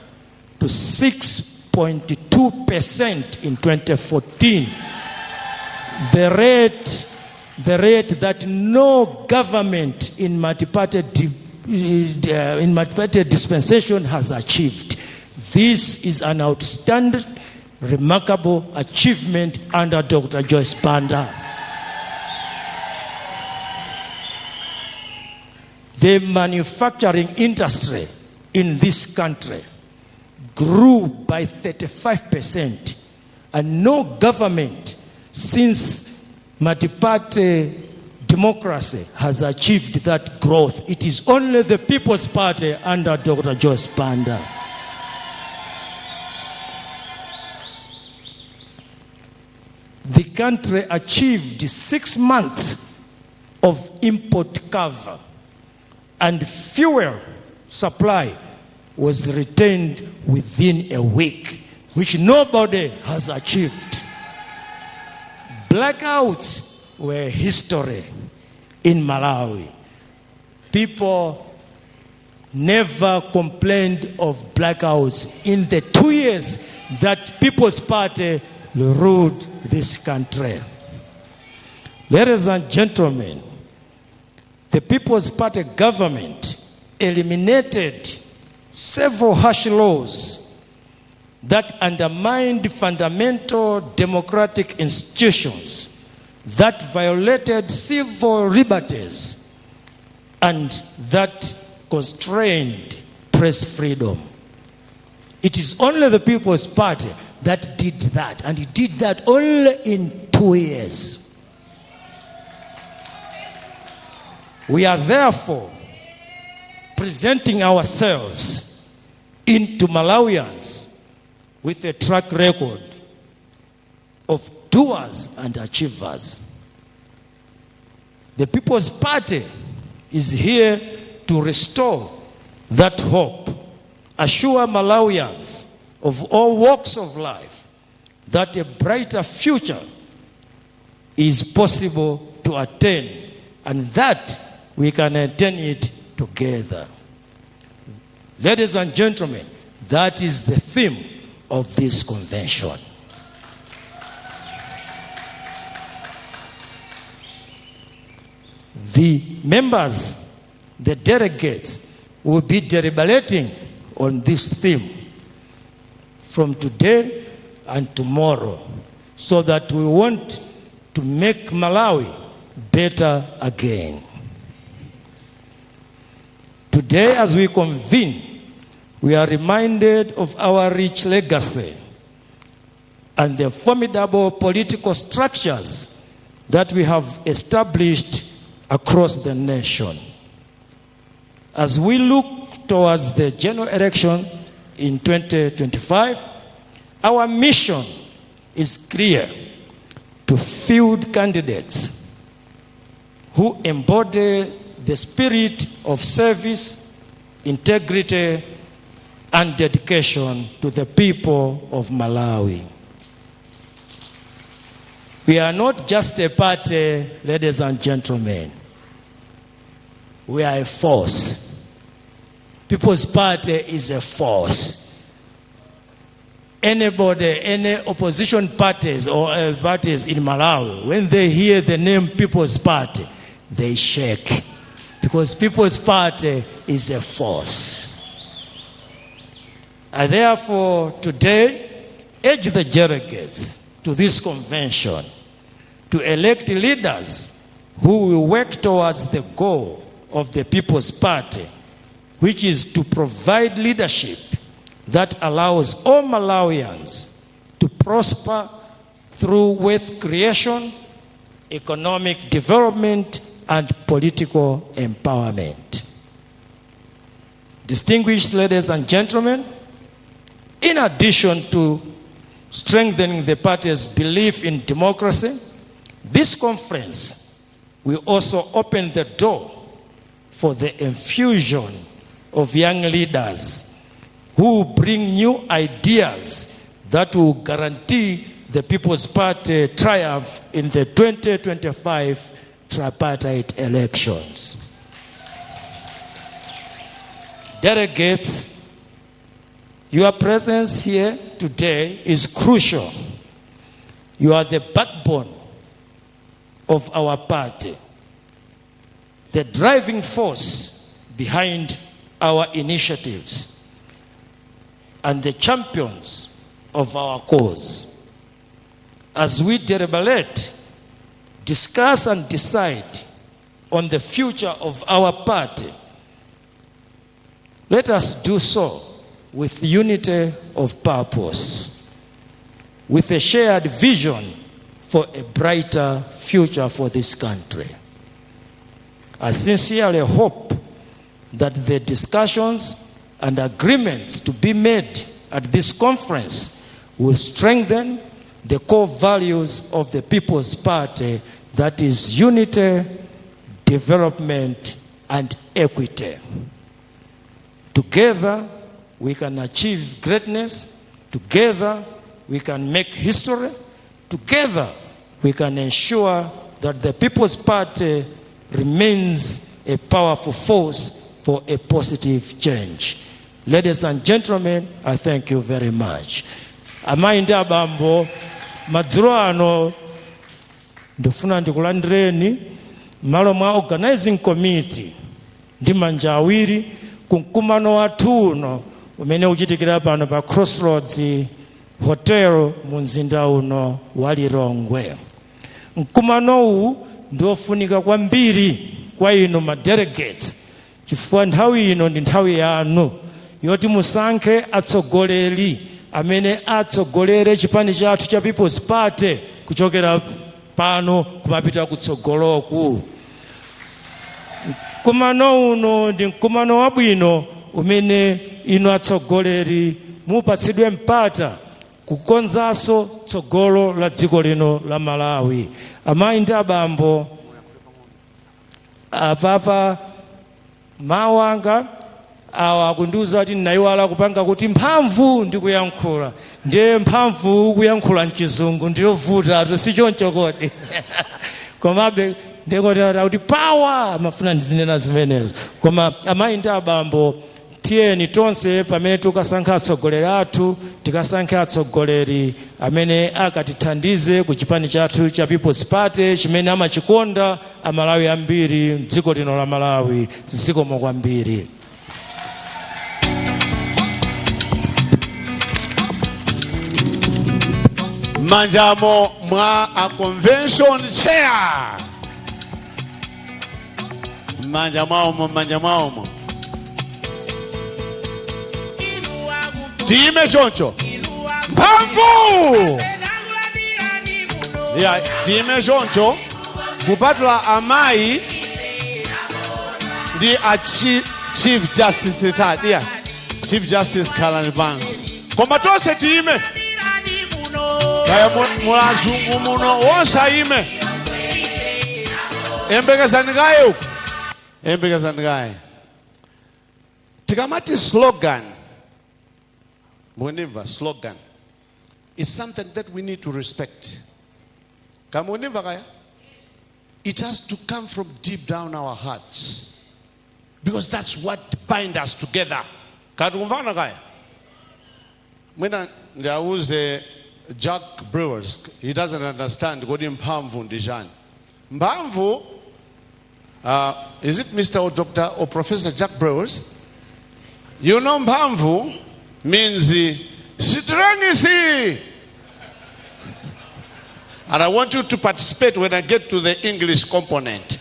[SPEAKER 15] to 6.2% in 2014. The rate that no government in multi-party dispensation has achieved. This is an outstanding, remarkable achievement under Dr. Joyce Banda. The manufacturing industry in this country grew by 35%, and no government since multi-party democracy has achieved that growth. It is only the People's Party under Dr. Joyce Banda. The country achieved 6 months of import cover, and fuel supply was retained within a week, which nobody has achieved. Blackouts were history in Malawi. People never complained of blackouts in the 2 years that People's Party ruled this country. Ladies and gentlemen, the People's Party government eliminated several harsh laws that undermined fundamental democratic institutions, that violated civil liberties, and that constrained press freedom. It is only the People's Party that did that, and it did that only in 2 years. We are therefore presenting ourselves into Malawians with a track record of doers and achievers. The People's Party is here to restore that hope, assure Malawians of all walks of life that a brighter future is possible to attain and that we can attain it together. Ladies and gentlemen, that is the theme of this convention. The members, the delegates, will be deliberating on this theme from today and tomorrow, so that we want to make Malawi better again. Today, as we convene, we are reminded of our rich legacy and the formidable political structures that we have established across the nation. As we look towards the general election in 2025, our mission is clear: to field candidates who embody the spirit of service, integrity, and dedication to the people of Malawi. We are not just a party, ladies and gentlemen. We are a force. People's Party is a force. Anybody, any opposition parties or parties in Malawi, when they hear the name People's Party, they shake. Because People's Party is a force. I therefore today urge the delegates to this convention to elect leaders who will work towards the goal of the People's Party, which is to provide leadership that allows all Malawians to prosper through wealth creation, economic development, and political empowerment. Distinguished ladies and gentlemen, in addition to strengthening the party's belief in democracy, this conference will also open the door for the infusion of young leaders who bring new ideas that will guarantee the People's Party triumph in the 2025 tripartite elections. Delegates, your presence here today is crucial. You are the backbone of our party, the driving force behind our initiatives, and the champions of our cause. As we deliberate, discuss, and decide on the future of our party, let us do so with unity of purpose, with a shared vision for a brighter future for this country. I sincerely hope that the discussions and agreements to be made at this conference will strengthen the core values of the People's Party, that is unity, development, and equity. Together, we can achieve greatness. Together, we can make history. Together, we can ensure that the People's Party remains a powerful force for a positive change. Ladies and gentlemen, I thank you very much. Amayi ndi abambo, madzulo ano ndifuna ndikulandireni m'malo mwa organizing committee ndi manja awiri ku mkumano wathu uno umene uchitikira pano pa Crossroads Hotel mu mzinda uno wa Lilongwe. Mkumano uwu ndiofunika kwambiri kwa inu ma delegates, chifukwa nthawi ino ndi nthawi yanu yoti musankhe atsogoleri amene atsogolere chipani chathu cha People's Party kuchokera pano kumapita kutsogoloku. Mkumano uno ndi mkumano wabwino umene inu atsogoleri mupatsidwe mpata kukonzanso tsogolo la dziko lino la Malawi. Amayi ndi abambo, apapa mawu anga awa akundiuza kuti ndinayiwala kupanga kuti mphamvu ndikuyankhula, ndiye mphamvu kuyankhula mchizungu ndiyovuta, si choncho kodi? Komabe ndikotera kuti power mafuna ndizinena zimenezo. Koma amayi ndi abambo, tiyeni tonse pamene tikasankha atsogoleri athu, tikasankhe atsogoleri amene akatithandize ku chipani chathu cha People's Party chimene amachikonda Amalawi ambiri mdziko lino la Malawi. Zikomo kwambiri.
[SPEAKER 17] Manjamo mwa a convention chair, manja mwaomo, manja mwaomo. Tiime choncho, mphamvu ya tiime choncho, kupatula amayi ndi a Chief Justice retired, yeah. Chief Justice khalani pansi, koma tonse tiime. Kaya mulazungu muno, wonse ayime. Embekezani kaye uku, embekezani kaye. Tikamati slogan, mukundimva? Slogan, it's something that we need to respect. Kaya mukundimva kaya? It has to come from deep down our hearts because that's what bind us together. Kati kumvana kaya? Mwina ndiauze Jack Brewers, he doesn't understand kodi mphamvu ndi chani. Mphamvu, is it Mr. or Dr. or Professor Jack Brewers? You know, mphamvu means strength. And I want you to participate when I get to the English component.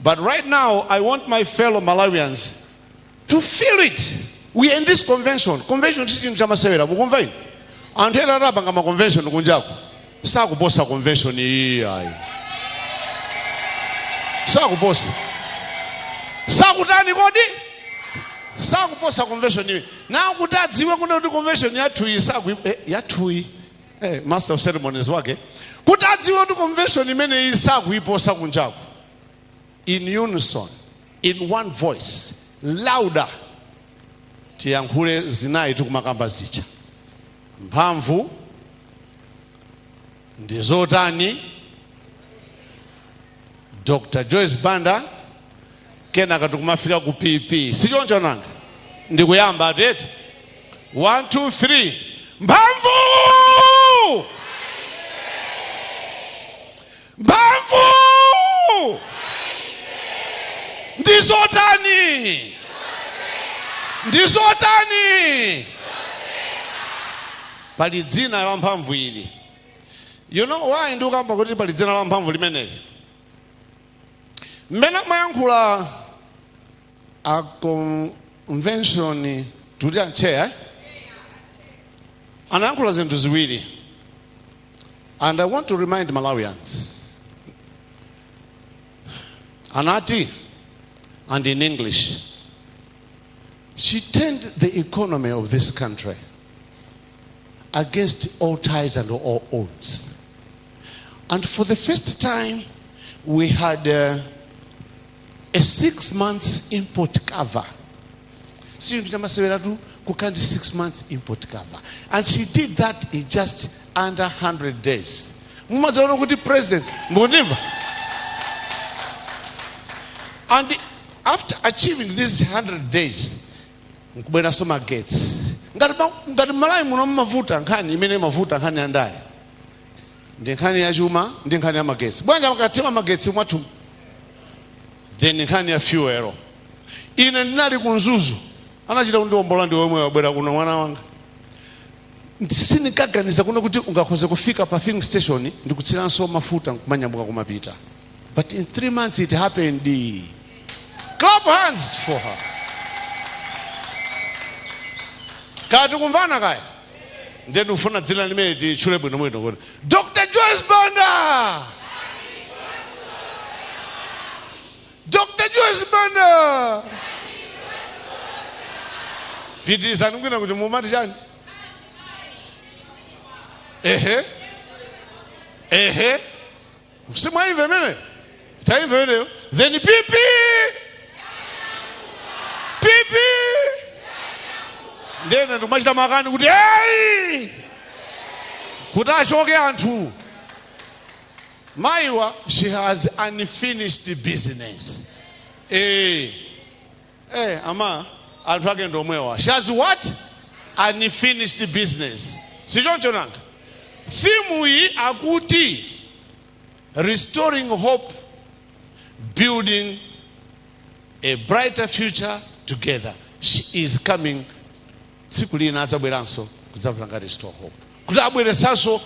[SPEAKER 17] But right now, I want my fellow Malawians to feel it. We are in this convention. Convention si chinthu chamasewera, mukumva inu? Anthu ena atapanga ma convention kunjaku, sakuposa convention iyi ayi. Sakuposa. Sakutani kodi? Sakuposa convention iyi. Na kuti adziwe kuna kuti convention yathu iyi saku yathu iyi. Master of ceremonies wake. Kuti adziwe kuti convention imene iyi sakuiposa kunjaku. In unison, in one voice, louder, tiyankhule zinayi tikumakamba zicha: mphamvu ndi zotani, Dr Joyce Banda, kenaka tikumafika ku PP. Sichoncho nanga? Ndikuyamba atete, 1 2 3. Mphamvu, mphamvu ndi zotani, ndi zotani? Pali dzina la mphamvu ili. You know why ndikukamba kuti pali dzina la mphamvu limeneli? Mmene mayankhula a convention tuti chair, eh? Anayankhula zinthu ziwiri, and I want to remind Malawians. Anati, and in English, she turned the economy of this country against all ties and all odds. And for the first time, we had a 6 months import cover. Chinthu chamaseweratu kukandi 6 months import cover. And she did that in just under 100 days. Mumadzaona kuti president, mukundimva? And after achieving these 100 days, nkubweranso magetsi. Ngati Malawi muno mumavuta nkhani imene imavuta, nkhani ya ndale ndi nkhani ya chuma ndi nkhani ya magetsi. Bwanja makathima magetsi mwathu, then nkhani ya fuel. Ine ndinali ku Mzuzu, anachita kundiwombola ndi womwe wabwera kuno mwana wanga. Sindinkaganiza kuno kuti ungakhoze kufika pa filling station ndikutsiranso mafuta nkumanyamuka kumapita, but in 3 months it happened. Clap hands for her. Kati kumvana kaya? Ndiye ndikufuna dzina limene titchule bwinobwino kuti Dr Joyce Banda, Dr Joyce. Joyce Banda. Pitirizani kwina kuti mumati chani? Ehe, ehe, simwaimve imene, taimve imeneyo. Then PP, PP. Ndene ndikumachita makani kuti eyi, kuti achoke anthu. Maiwa, she has unfinished business. Ama anthu ake ndomwewa. She has what? Unfinished business. Sichoncho nanga? Theme iyi akuti restoring hope, building a brighter future together. She is coming. Tsiku lina adzabweranso kudzapanga restore hope, kuti abweretsanso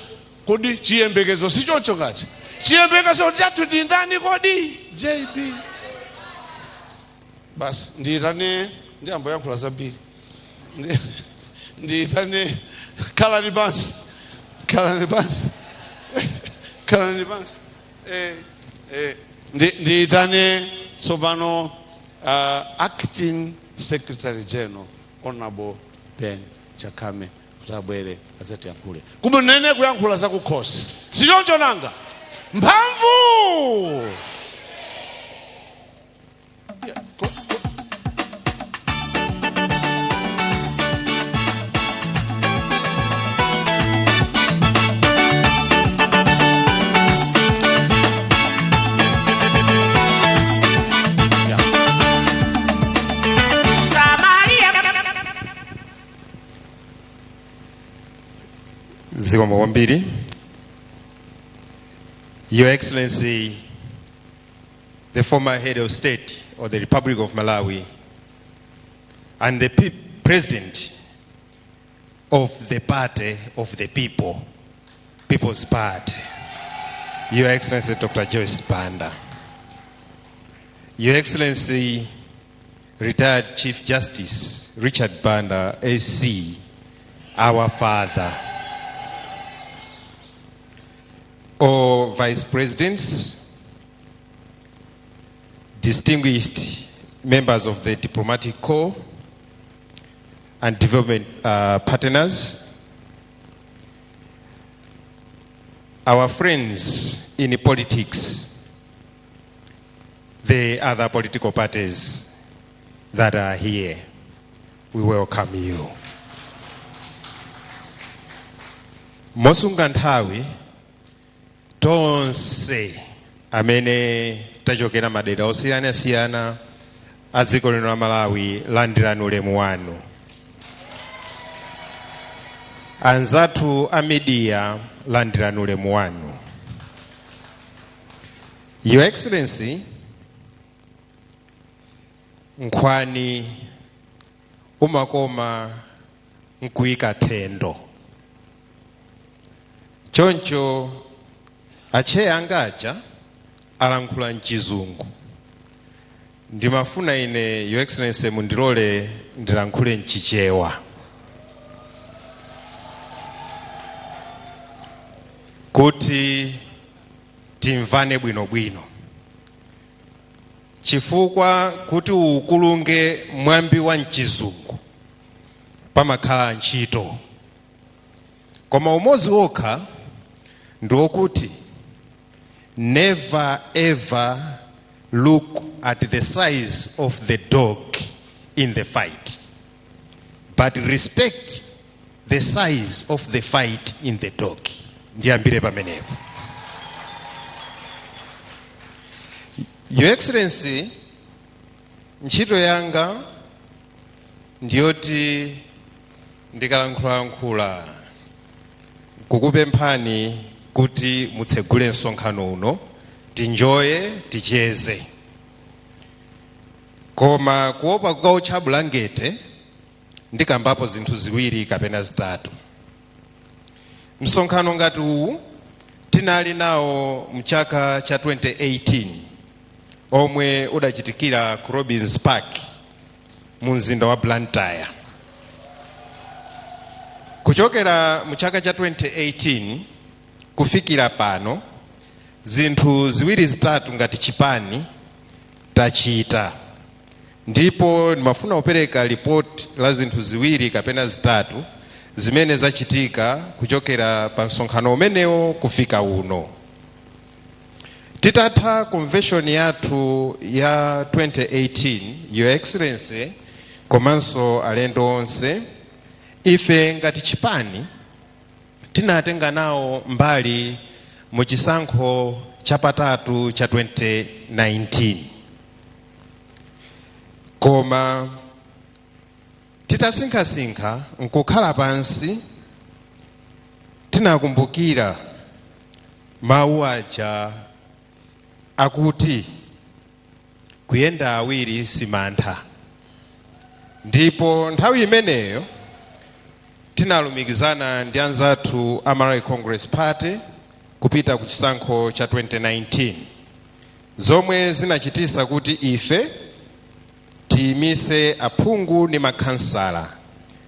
[SPEAKER 17] kodi chiyembekezo. Sichoncho? Ngati chiyembekezo chathu ndi ndani kodi? JB. Basi, ndiyitane, ndiyamboyankhula zambiri. Ndiyitane, khalani pansi, khalani pansi, khalani pansi. Ndiyitane tsopano Acting Secretary General, Honorable Ben Chakame, kuti abwere adzatiyankhule, kumunene kuyankhula zakukhosi. Sichoncho nanga? Mphamvu. Yeah.
[SPEAKER 14] Samaria.
[SPEAKER 21] Zikomo kwambiri. Your Excellency, the former head of state of the Republic of Malawi and the president of the party of the people, People's Party, Your Excellency Dr. Joyce Banda. Your Excellency, retired Chief Justice Richard Banda, SC, our father. All vice presidents, distinguished members of the diplomatic corps and development partners, our friends in politics, the other political parties that are here, we welcome you. Mosunga nthawi, tonse amene tachokera madera osiyanasiyana a dziko lino la Malawi, landirani ulemu wanu. Anzathu a media, landirani ulemu wanu. Your Excellency, nkhwani umakoma nkuyika thendo. Choncho acheya angaja alankhula mchizungu, ndimafuna ine, Your Excellency, mundilole ndilankhule mchichewa kuti timvane bwinobwino, chifukwa kuti ukulunge mwambi wa mchizungu pamakhala ntchito. Koma umodzi wokha ndi wokuti never ever look at the size of the dog in the fight, but respect the size of the fight in the dog. Ndiyambire pamenepo. Your Excellency, ntchito yanga ndiyoti ndikalankhulalankhula kukupemphani kuti mutsegule msonkhano uno, tinjoye, ticheze. Koma kuopa kukautcha bulangete, ndikambapo zinthu ziwiri kapena zitatu. Msonkhano ngati uwu tinali nawo mchaka cha 2018 omwe udachitikira ku Robins Park mu mzinda wa Blantyre. Kuchokera mu chaka cha 2018 kufikira pano, zinthu ziwiri zitatu ngati chipani Tachita, ndipo ndimafuna kupereka ripoti la zinthu ziwiri kapena zitatu zimene zachitika kuchokera pa msonkhano umenewo kufika uno. Titatha convention yathu ya 2018, Your Excellency komanso alendo onse, ife ngati chipani tinatenga nawo mbali mu chisankho chapatatu cha 2019. Koma titasinkhasinkha nkukhala pansi, tinakumbukira mawu aja akuti kuyenda awiri simantha. Ndipo nthawi imeneyo tinalumikizana ndi anzathu a Malawi Congress Party kupita ku chisankho cha 2019, zomwe zinachitisa kuti ife tiyimise aphungu ndi makhansala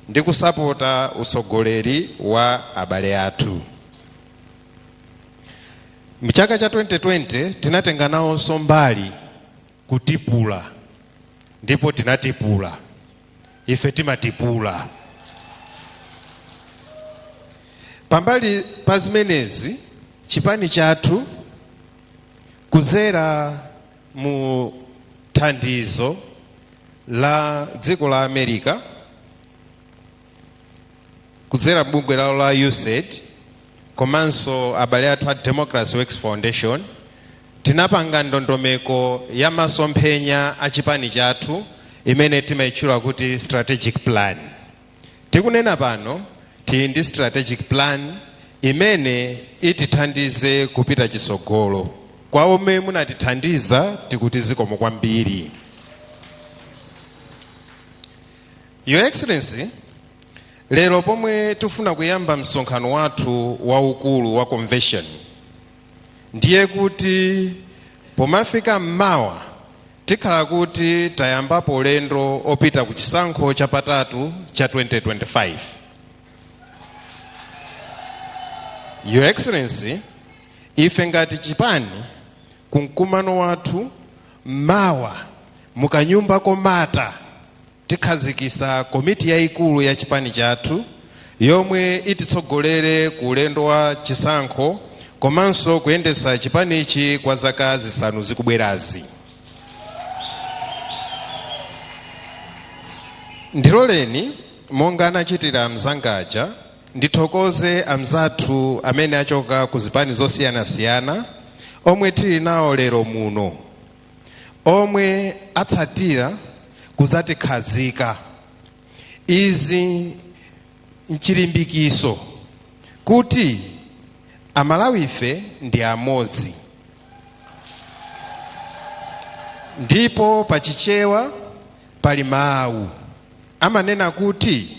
[SPEAKER 21] ndi kusapota usogoleri wa abale athu. Mchaka cha 2020 tinatenga nawonso mbali kutipula, ndipo tinatipula. Ife timatipula. Pambali pa zimenezi, chipani chathu kuzera mu thandizo la dziko la America, kudzera bungwe lawo la USAID komanso abale athu a Democracy Works Foundation, tinapanga ndondomeko ya masomphenya a chipani chathu imene timayitchula kuti strategic plan. Tikunena pano tili ndi strategic plan imene itithandize kupita chisogolo. Kwa omwe munatithandiza, tikuti zikomo kwambiri. Your Excellency, lero pomwe tifuna kuyamba msonkhano wathu waukulu wa convention, ndiye kuti pomafika mmawa tikhala kuti tayambapo ulendo opita ku chisankho chapatatu cha 2025. Your Excellency, ife ngati chipani, kumkumano wathu mmawa mukanyumba komata tikhazikisa komiti yayikulu ya chipani chathu yomwe ititsogolere ku ulendo wa chisankho komanso kuyendetsa chipanichi kwa zaka 5 zikubwerazi. Ndiloleni, monga anachitira mzangaja, ndithokoze amzathu amene achoka ku zipani zosiyanasiyana omwe tili nawo lero muno, omwe atsatira kuzatikhazika. Izi nchilimbikiso kuti Amalawi ife ndi amodzi. Ndipo pachichewa pali mawu amanena kuti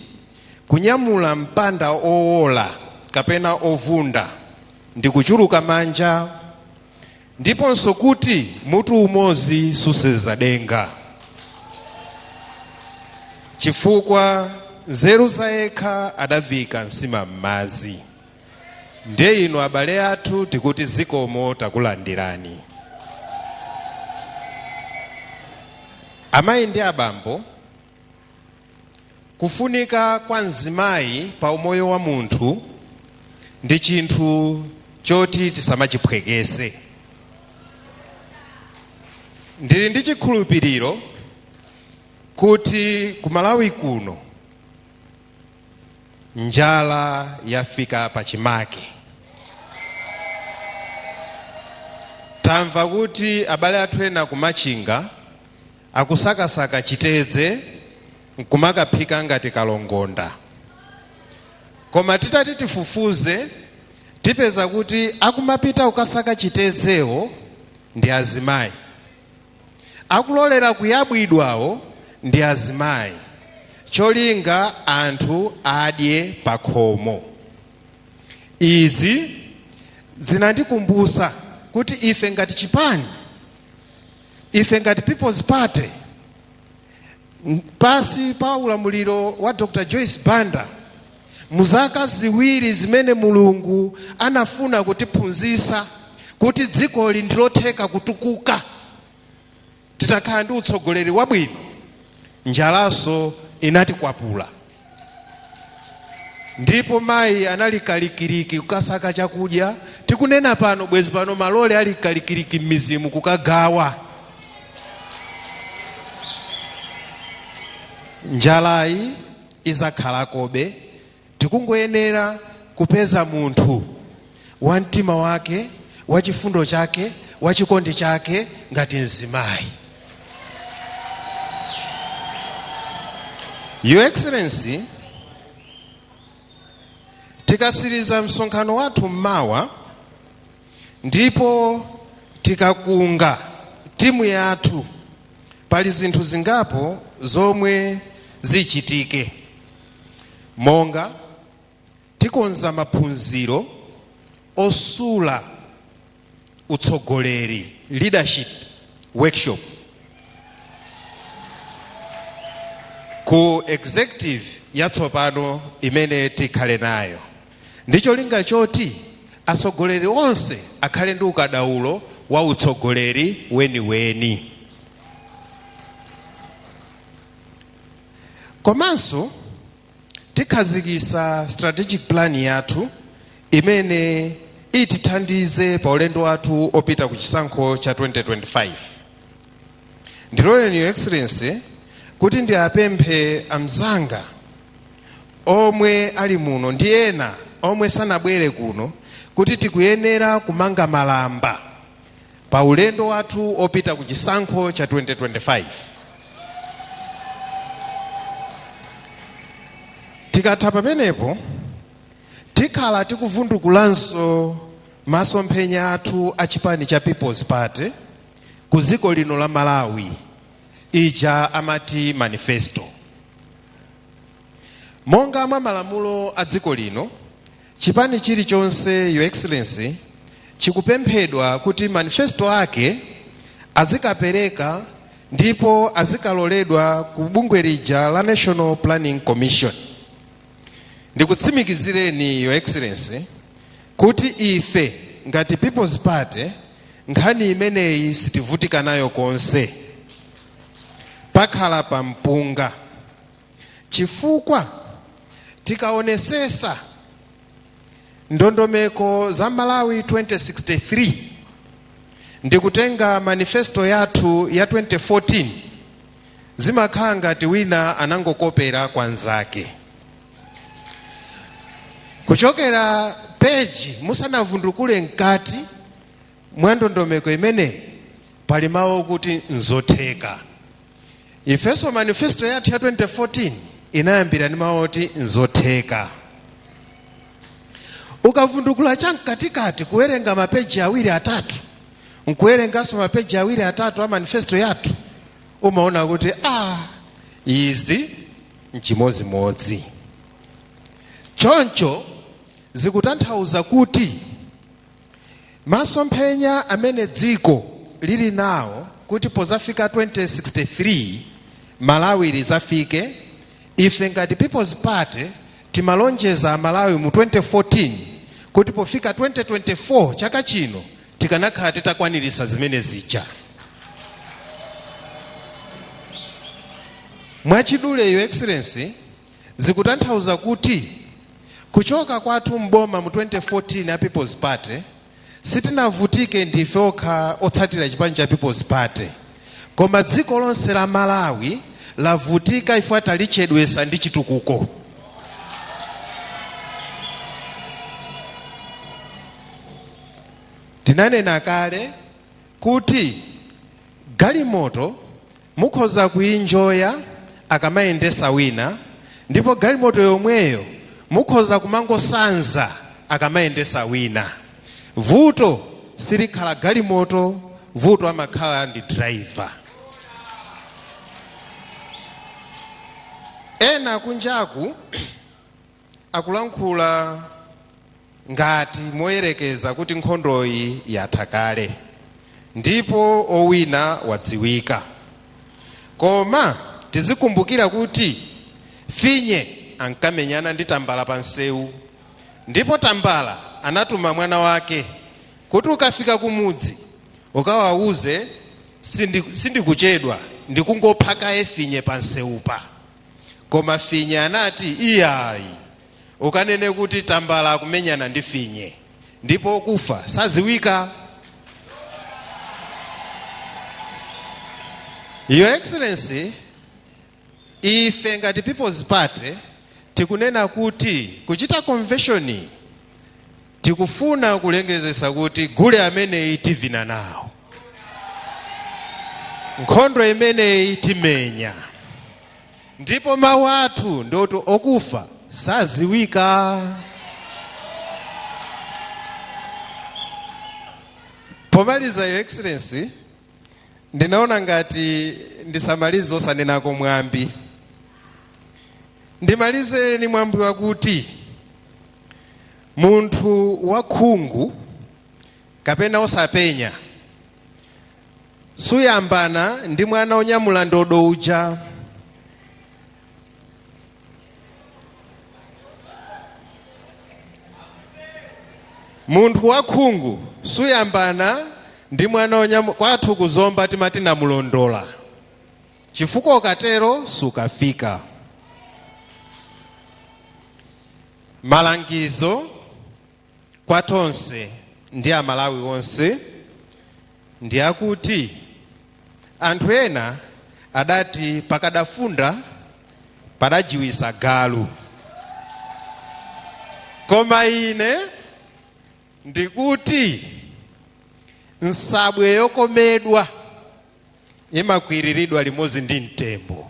[SPEAKER 21] kunyamula mpanda owola kapena ovunda ndi kuchuluka manja, ndiponso kuti mutu umodzi suseza denga, chifukwa nzeru zayekha adavika nsima m'madzi. Ndiye inu abale athu tikuti zikomo, takulandirani. Amayi ndi abambo, kufunika kwa mzimayi pa umoyo wa munthu ndi chinthu choti tisamachiphwekese. Ndili ndi chikhulupiriro kuti ku Malawi kuno njala yafika pachimake. Tamva kuti abale athu ena kumachinga akusakasaka chitedze nkumakaphika ngati kalongonda, koma titati tifufuze tipeza kuti akumapita kukasaka chitedzewo ndi azimayi, akulolera kuyabwidwawo ndi azimayi, cholinga anthu adye pakhomo. Izi zinandikumbusa kuti ife ngati chipani, ife ngati People's Party pasi pa ulamuliro wa Dr. Joyce Banda, muzaka 2 zimene Mulungu anafuna kutiphunzitsa kuti dzikoli ndilotheka kutukuka, Titakhala ndi utsogoleri wabwino, njalanso inatikwapula, ndipo mayi anali kalikiliki kukasaka chakudya. Tikunena pano, bwezi pano malole ali kalikiliki m'mizimu kukagawa. Njalayi izakhalakobe. Tikungoyenera kupeza munthu wa mtima wake, wa chifundo chake, wa chikondi chake ngati mzimayi. Your Excellency, tikasiriza msonkhano wathu mmawa ndipo tikakunga timu yathu, pali zinthu zingapo zomwe zichitike, monga tikonza maphunziro osula utsogoleri, leadership workshop, ku executive yatsopano imene tikhale nayo, ndi cholinga choti atsogoleri onse akhale ndi ukadaulo wa utsogoleri weniweni. Komanso tikhazikisa strategic plan yathu imene itithandize pa ulendo wathu opita ku chisankho cha 2025. Ndiloleni, Your Excellency, kuti ndiapemphe amzanga omwe ali muno ndi ena omwe sanabwere kuno kuti tikuyenera kumanga malamba pa ulendo wathu opita ku chisankho cha 2025. Tikatha pamenepo, tikhala tikuvundukulanso masomphenya athu a chipani cha People's Party ku dziko lino la Malawi, ija amati manifesto. Monga mwa malamulo a dziko lino, chipani chilichonse, Your Excellency, chikupemphedwa kuti manifesto ake azikapereka ndipo azikaloledwa ku bungwe lija la National Planning Commission. Ndikutsimikizireni, Your Excellency, kuti ife ngati People's Party nkhani imeneyi sitivutika nayo konse, pakhala pa mpunga, chifukwa tikaonesesa ndondomeko za Malawi 2063 ndikutenga manifesto yathu ya 2014, zimakhala ngati wina anangokopera kwa nzake. Kuchokera peji musanavundukule mkati mwa ndondomeko imeneyi, pali mawu kuti "nzotheka". Ifenso manifesto yathu ya 2014 inayambira ndi mawu oti "nzotheka". Ukavundukula chamkatikati kuwerenga mapeji awiri atatu, nkuwerenganso mapeji awiri atatu a manifesto yathu, umaona kuti a izi nchimozimodzi. Choncho zikutanthauza kuti masomphenya amene dziko lili nawo kuti pozafika 2063 Malawi lizafike, ife ngati People's Party timalonjeza Malawi mu 2014 kuti pofika 2024, chaka chino, tikanakhala titakwanirisa zimene zija. Mwachidule, Your Excellency, zikutanthauza kuti kuchoka kwathu mboma mu 2014 a People's Party, sitinavutike ndife okha otsatira chipani cha People's Party, koma dziko lonse la Malawi lavutika ifo talichedwesa ndi chitukuko. Tinanena kale kuti galimoto mukhoza kuinjoya akamayendesa wina, ndipo galimoto yomweyo mukhoza kumangosanza akamayendesa wina. Vuto silikhala galimoto, vuto amakhala ndi driver. Ena kunjaku akulankhula ngati moyerekeza kuti nkhondoyi yatha kale ndipo owina wadziwika, koma tizikumbukira kuti finye ankamenyana ndi tambala pa nsewu, ndipo tambala anatuma mwana wake kuti ukafika kumudzi ukawawuze Sindikuchedwa, ndikungophaka finye panseupa. Koma finye anati, iyayi, ukanene kuti tambala akumenyana ndi finye, ndipo kufa saziwika. Your Excellency, ife ngati People's Party tikunena kuti kuchita convention tikufuna kulengezesa kuti gule ameneyi tivina nawo, nkhondo imeneyi timenya, ndipo mawu athu ndoti okufa saziwika. Pomaliza, Your Excellency, ndinaona ngati ndisamalize osanenako mwambi. Ndimalize ni mwambi wakuti munthu wakhungu kapena osapenya suyambana ndi mwana onyamula ndodo uja. Munthu wakhungu suyambana ndi mwana onyamula. Kwathu kuzomba timati namulondola, chifukwa ukatero sukafika. Malangizo kwa tonse ndi Amalawi onse ndi akuti anthu ena adati pakadafunda padajiwisa galu, koma ine ndikuti nsabwe yokomedwa imakwiriridwa limodzi ndi mtembo.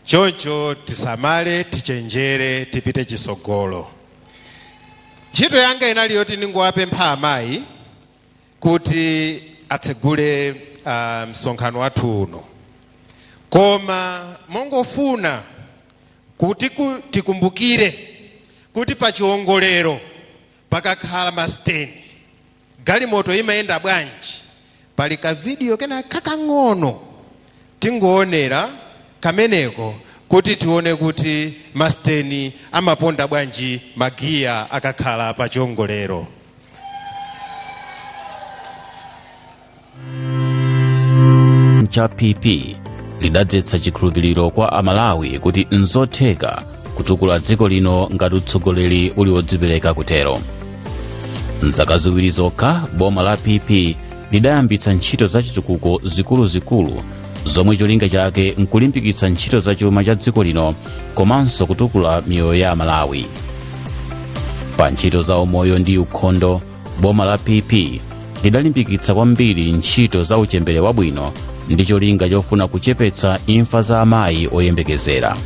[SPEAKER 21] Choncho tisamale, tichenjere, tipite chisogolo. Ntchito yanga inali yoti ndingowapempha amayi kuti atsegule msonkhano wathu uno, koma mongofuna kuti tikumbukire kuti pa chiwongolero pakakhala masiteni galimoto imayenda bwanji, pali ka video kena kakang'ono tingoonera kameneko kuti tione kuti masiteni amaponda bwanji magiya akakhala pa chiwongolero.
[SPEAKER 2] Cha PP lidadzetsa chikhulupiriro kwa Amalawi kuti nzotheka kutukula dziko lino ngati utsogoleri uli wodzipereka kutero. Mzaka 2 zokha, boma la PP lidayambitsa ntchito za chitukuko zikuluzikulu zomwe cholinga chake nkulimbikitsa ntchito za chuma cha dziko lino komanso kutukula miyoyo ya Amalawi. Pa ntchito za umoyo ndi ukhondo, boma la PP lidalimbikitsa kwambiri ntchito za uchembere wabwino ndi cholinga chofuna kuchepetsa imfa za amayi oyembekezera.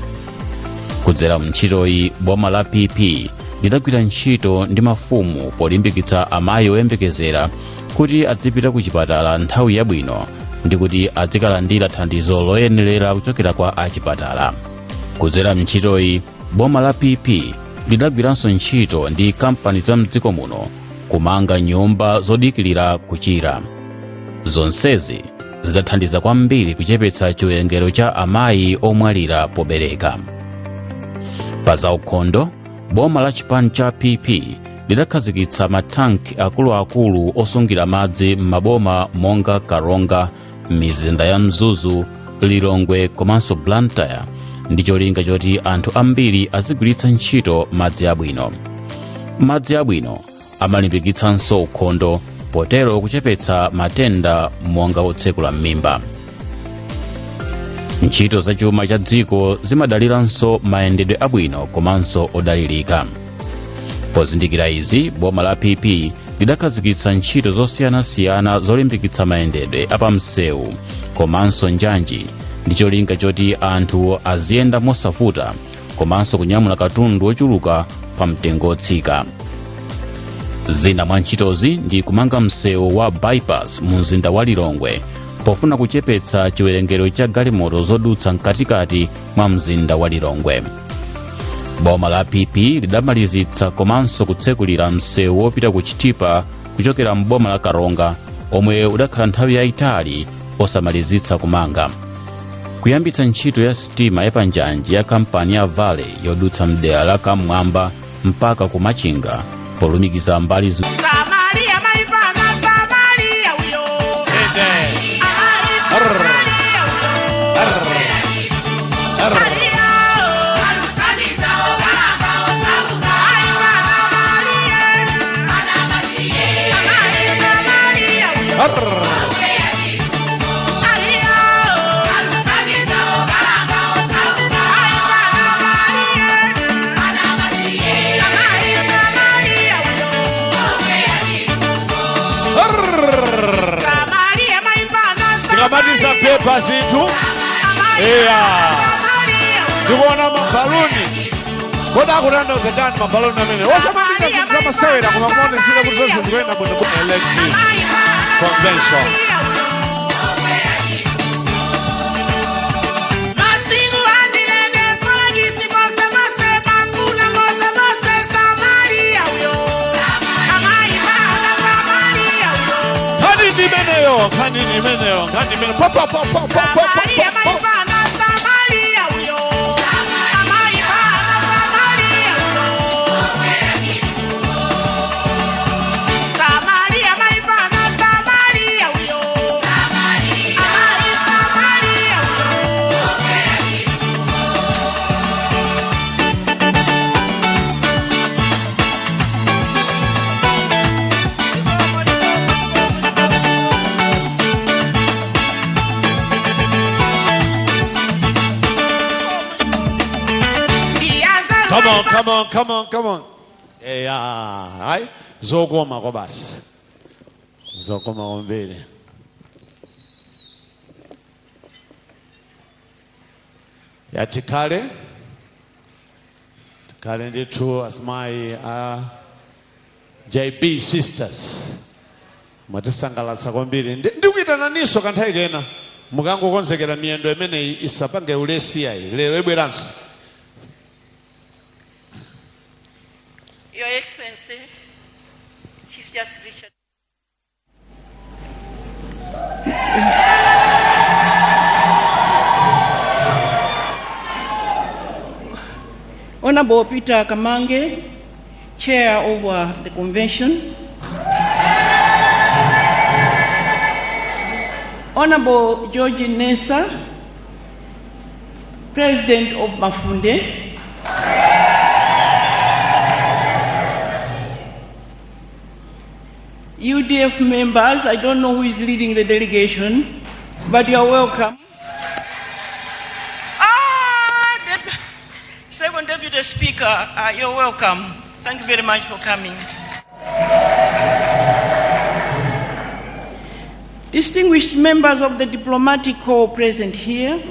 [SPEAKER 2] Kudzera mntchitoyi, boma la PP lidagwira ntchito ndi mafumu polimbikitsa amayi oyembekezera kuti adzipita ku chipatala nthawi yabwino ndi kuti adzikalandira thandizo loyenerera kuchokera kwa achipatala. Kudzera mntchitoyi, boma la PP lidagwiranso ntchito ndi kampani za mdziko muno kumanga nyumba zodikilira kuchira. Zonsezi zidathandiza kwambiri kuchepetsa chiwerengero cha amayi omwalira pobereka. Pa zaukhondo, boma la chipani cha PP lidakhazikitsa matanki akuluakulu osungira madzi m'maboma monga Karonga, mizinda ya Mzuzu, Lilongwe komanso Blantyre, ndi cholinga choti anthu ambiri azigwiritsa ntchito madzi abwino. Madzi abwino amalimbikitsanso ukhondo, potero kuchepetsa matenda monga otsekula m'mimba. Ntchito za chuma cha dziko zimadaliranso mayendedwe abwino komanso odalirika. Pozindikira izi, boma la PP lidakhazikitsa ntchito zosiyanasiyana zolimbikitsa mayendedwe apamsewu komanso njanji, ndi cholinga choti anthu aziyenda mosavuta komanso kunyamula katundu wochuluka pa mtengo wotsika. Zina mwa ntchitozi ndi kumanga msewu wa bypass mu mzinda wa Lilongwe pofuna kuchepetsa chiwerengero cha galimoto zodutsa mkatikati mwa mzinda wa Lilongwe. Boma la PP lidamalizitsa komanso kutsekulira msewu wopita ku Chitipa kuchokera m'boma la Karonga, omwe udakhala nthawi yayitali osamalizitsa kumanga. Kuyambitsa ntchito ya sitima yapanjanji ya kampani ya Valley yodutsa mdera la Kamwamba mpaka ku Machinga polumikiza mbali
[SPEAKER 18] Samaria maipana.
[SPEAKER 17] Tikamatiza pepa zinthu, eya, ndikuona mabaluni. Kodi akutanthauza chani mabaluni amene? Osamachita zinthu zamasewera, koma kumaonetsera kuti zonse zikuyenda bwino ku elective convention. Nkhani ndi imeneyo, nkhani ndi imeneyo, nkhani ndi imeneyo. Pa, pa, pa, pa, pa, pa, pa, pa, pa. Come on, come on, come on, come on. Eya, hayi, zokoma kwa basi. Zokoma kwambiri. Ya, tikhale. Tikhale ndithu, asimayi a JB Sisters. Mwatisangalatsa kwambiri. Ndikuyitananinso kanthawi kena. Mukangokonzekera miyendo imeneyi isapange ulesi ayi. Lero ibweranso.
[SPEAKER 4] Your Excellency, Chief Justice Richard. Honorable Peter Kamange, Chair of the Convention. Honorable George Nessa, President of Mafunde. UDF members, I don't know who is leading the delegation, but you are welcome. Second Deputy Speaker, you're welcome. Thank you very much for coming. Distinguished members of the diplomatic corps present here,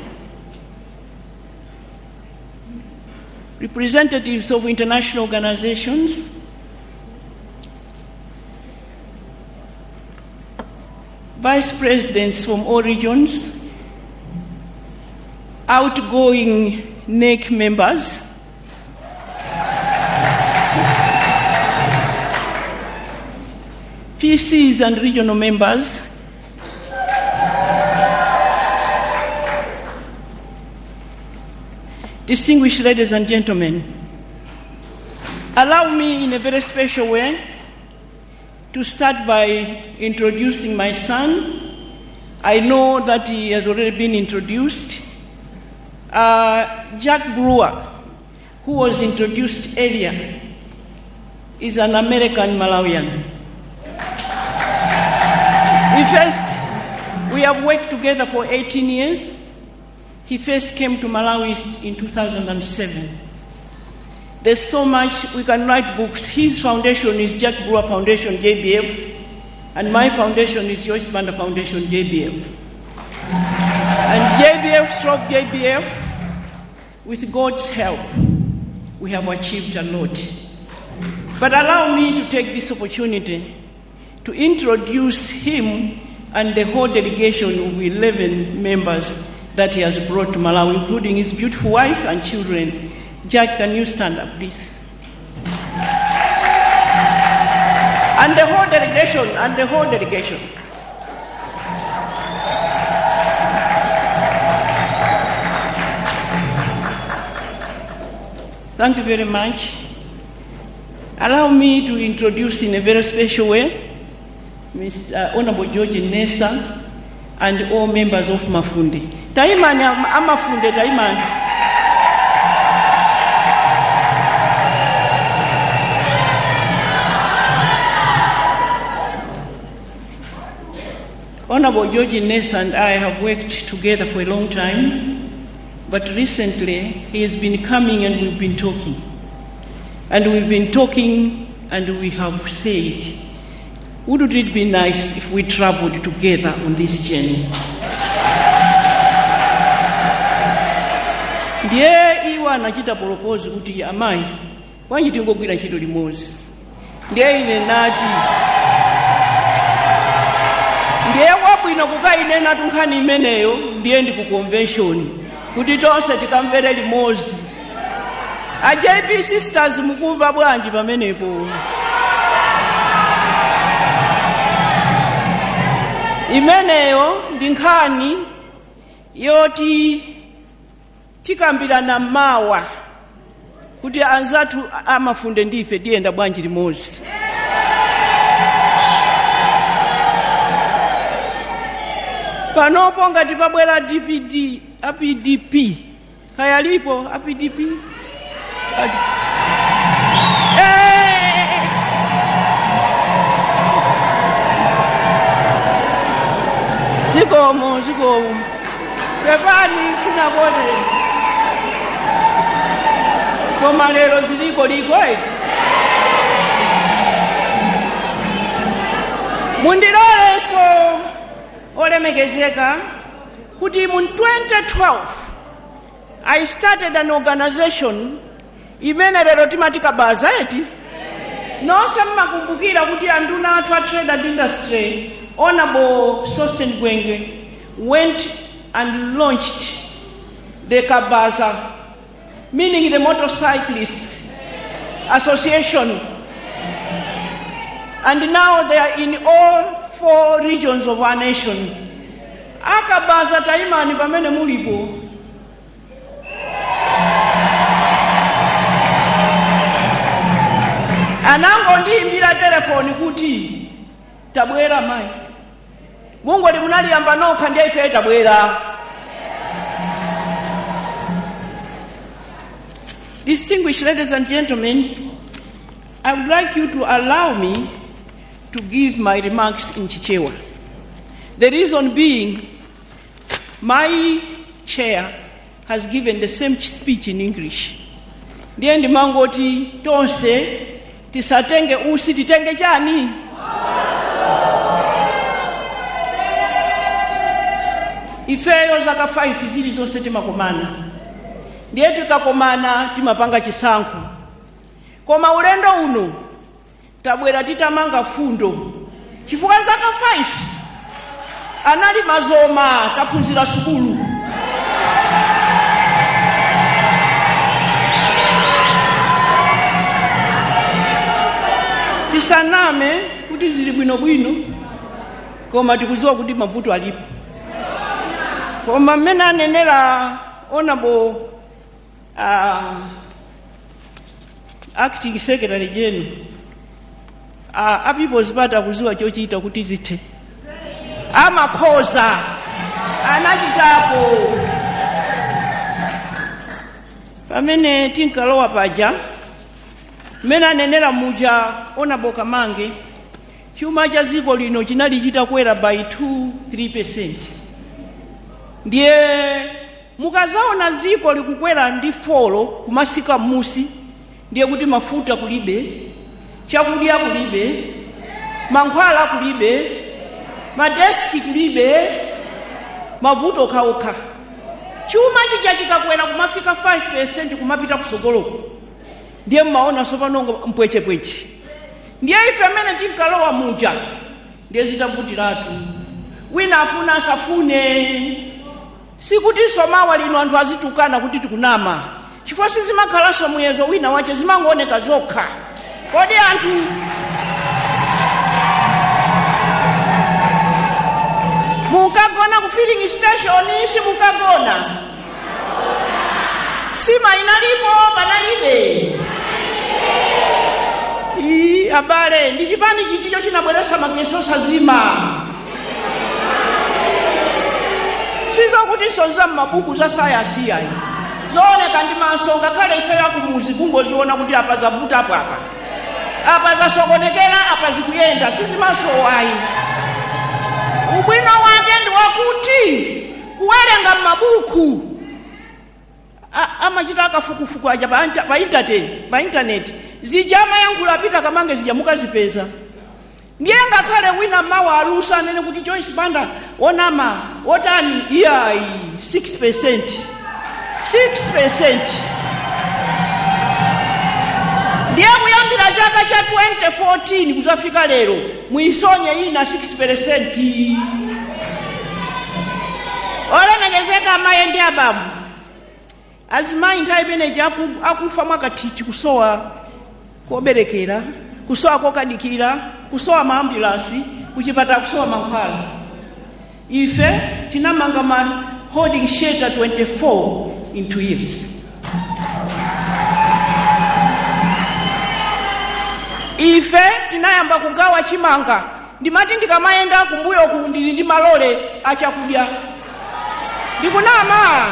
[SPEAKER 4] representatives of international organizations, vice presidents from all regions, outgoing NEC members, PCs and regional members, distinguished ladies and gentlemen, allow me in a very special way to start by introducing my son. I know that he has already been introduced. Jack Brewer, who was introduced earlier, is an American Malawian. In fact, we have worked together for 18 years. He first came to Malawi in 2007. There's so much, we can write books. His foundation is Jack Brewer Foundation, JBF, and my foundation is Joyce Banda Foundation, JBF. And JBF stroke JBF, with God's help, we have achieved a lot. But allow me to take this opportunity to introduce him and the whole delegation of 11 members that he has brought to Malawi, including his beautiful wife and children. Jack, can you stand up, please? And the whole delegation, and the whole delegation. Thank you very much. Allow me to introduce in a very special way Mr. Honorable George Nessa and all members of Mafunde. Taimani, Amafunde, Taimani. Honorable George Ness and I have worked together for a long time, but recently he has been coming and we've been talking. And we've been talking and we have said, wouldn't it be nice if we traveled together on this journey? Ndiye iwo anachita propose kuti, amayi, bwanji tingogwira ntchito limodzi? Ndiye ine nati ndiye kwabwino kukainena tunkhani imeneyo, ndiye ndi ku convention kuti tonse tikamvere limodzi. A JP sisters, mukumva bwanji pamenepo? Imeneyo ndi nkhani yoti tikambirana mawa kuti anzathu amafunde ndife tiyenda bwanji limodzi. Panopo ngati pabwera DPD, aPDP kayalipo aPDP. Eh! Zikomo, zikomo, pepani sinakone, koma lero ziliko liko eti. Mundilolenso, olemekezeka, kuti mu 2012 I started an organization imene lero timati Kabaza eti. Nonse mmakumbukira kuti anduna athu a Trade and Industry, Honorable Sosten Gwengwe, went and launched the Kabaza, meaning the Motorcyclists Association, and now they are in all four regions of our nation. Akabaza, taimani pamene mulipo. Anangondiyimbira telefoni kuti tabwera mayi, bungwe munaliyamba nokha, ndiye ife tabwera. Distinguished ladies and gentlemen, I would like you to allow me to give my remarks in Chichewa. The reason being, my chair has given the same speech in English. Ndiye ndimangoti tonse tisatenge usi, titenge chani? Ifeyo zaka 5 zilizonse timakomana, ndiye tikakomana timapanga chisankho, koma ulendo uno tabwera titamanga fundo, chifukwa zaka 5 anali mazoma, taphunzira sukulu. Tisaname kuti zili bwinobwino, koma tikuziwa kuti mavuto alipo. Koma mmene anenera Honorable Acting Secretary General, a People's Party akuziwa chochita kuti zithe, amakhoza, anachitapo. Pamene tinkalowa paja, mmene anenera muja Honorable Kamange, chuma cha dziko lino chinali chitakwera by 2 3. Ndiye mukazaona dziko likukwera ndi 4 kumasika m'musi, ndiye kuti mafuta kulibe, chakudya kulibe, mankhwala kulibe, madeski kulibe, mavuto okhaokha. Chuma chija chikakwera kumafika 5 kumapita kusogoloko, ndiye mmaona sopano mpwechepweche. Ndiye ife amene tinkalowa muja, ndiye zitavutiratu, wina afuna asafune. Sikuti somawa lino anthu azitukana kuti tikunama, chifukwa sizimakhalanso muyezo wina wache, zimangooneka zokha. Kodi anthu munkagona ku filling station? Simukagona? Sima inalipo? Panalibe? Ii, abale, ndi chipani chiticho chinabweresa magetsi osazima? Sizokuti za m'mabuku za sayansi yayi, zooneka ndi maso. Ngakhale ife yakumuzi kungoziona kuti apa zavuta, apo apa, apa zasokonekera, apa zikuyenda, sizimasowayi. Ubwino wake ndi wakuti kuwerenga m'mabuku amachita akafukufuku aja pa internet, zija amayankhula Peter Kamange zija mukazipeza. Ndiye ngakhale wina mawa alusa anene kuti Joyce Banda wonama wotani, iyayi, 6%, 6%. Ndiye kuyambira chaka cha 2014 kuzafika lero, muisonye ina 6%. Olemekezeka amayi ndi abambo, azimayi nthawi imeneji akufa mwakathithi, kusowa koberekera, kusowa kokadikira, kusowa maambulansi kuchipatala, kusowa mankhwala. Ife tinamanga ma holding shelter 24 in 2 years. Ife tinayamba kugawa chimanga. Ndimati ndikamayenda kumbuyo ku ndili ndi malole achakudya. Ndikunama?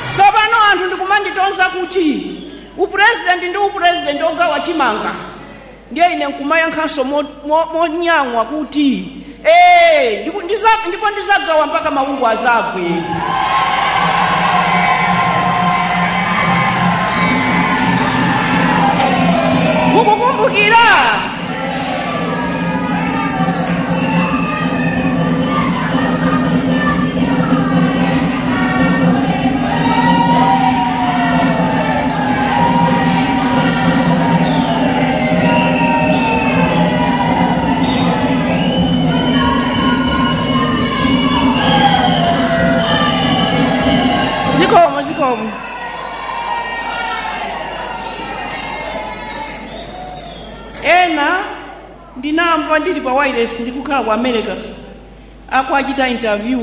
[SPEAKER 4] Tsopano anthu ndikumanditonza kuti upurezidenti ndi upurezidenti ogawa chimanga. Ndiye ine nkumayankhanso monyang'wa kuti ndipo ndizagawa mpaka maungu azagwe. Mukukumbukira? Zikomo, zikomo. Ena ndinamva ndili pa wireless, ndikukhala ku America, akuachita interview,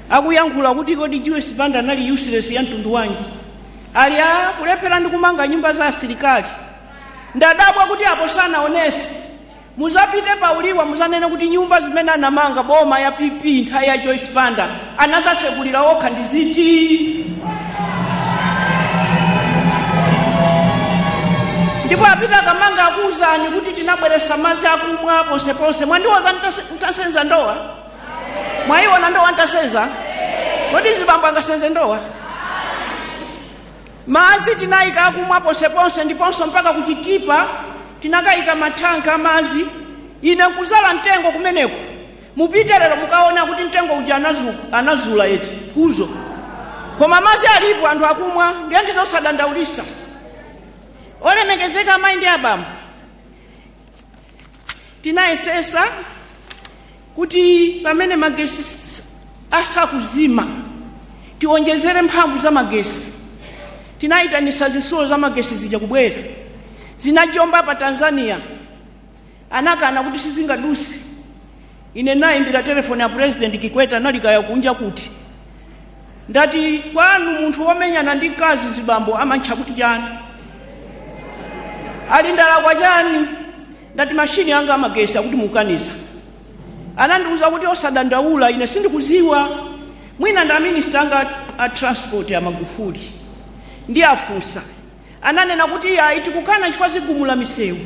[SPEAKER 4] akuyankhula kuti kodi Joyce Banda anali useless ya mtundu wanji, ali a kulephera ndi kumanga nyumba za asilikali. Ndadabwa kuti apo sanaonese. Muzapite pauliwa, muzanene kuti nyumba zimene anamanga boma ya PP nthawi ya Joyce Banda anazasekulira okha ndi ziti? Ndipo a Peter Kamanga akuwuzani kuti tinabweresa madzi akumwa ponseponse. Mwandiwoza ntasenza ndowa? Mwayiona ndowa ntasenza? Kodi zibambo angasenze ndowa? Madzi tinayika akumwa ponseponse, ndiponso mpaka kuchitipa tinakayika mathanki amazi. Ine nkuzala mtengo kumeneko. Mupite lero mukaona kuti mtengo uja anazula eti phuzo, koma madzi alipo, anthu akumwa. Ndiye ndizosadandaulisa. Olemekezeka amayi ndi abambo, tinayesesa kuti pamene magesi asakuzima tionjezere mphamvu za magesi. Tinayitanisa zitsulo za magesi zija kubwera, zinajomba pa Tanzania, anakana kuti sizingaduse. Ine nayimbira telefoni ya President Kikwete, analikaya kunja kuti ndati kwanu munthu womenyana ndi mkazi zibambo amantcha kuti chani? Ali ndalakwa chani? Ndati mashini anga amagesi akuti mukaniza. Anandiuza kuti osadandaula, ine sindikuziwa, mwina nda minista anga a transport ya Magufuli ndi afunsa. Ananena kuti ayi, tikukana chifukwa zigumula misewu,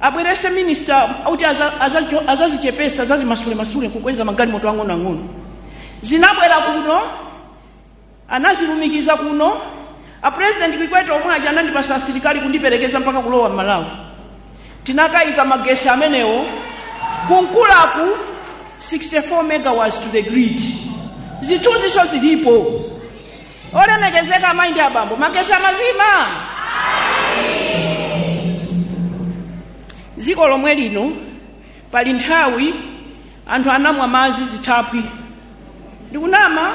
[SPEAKER 4] abwerese minista kuti azazichepesa, azazimasule kukweza magalimoto ang'onoang'ono. Zinabwera kuno, anazilumikiza kuno. A President Kikwete omwe aja anandipasa asilikali kundiperekeza mpaka kulowa Malawi. Tinakayika magesi amenewo kunkulaku, 64 megawatts to the grid. Zithunziso zilipo. Olemekezeka amayi ndi abambo, magesi amazima dziko lomwe lino. Pali nthawi anthu anamwa madzi zithaphwi. Ndikunama?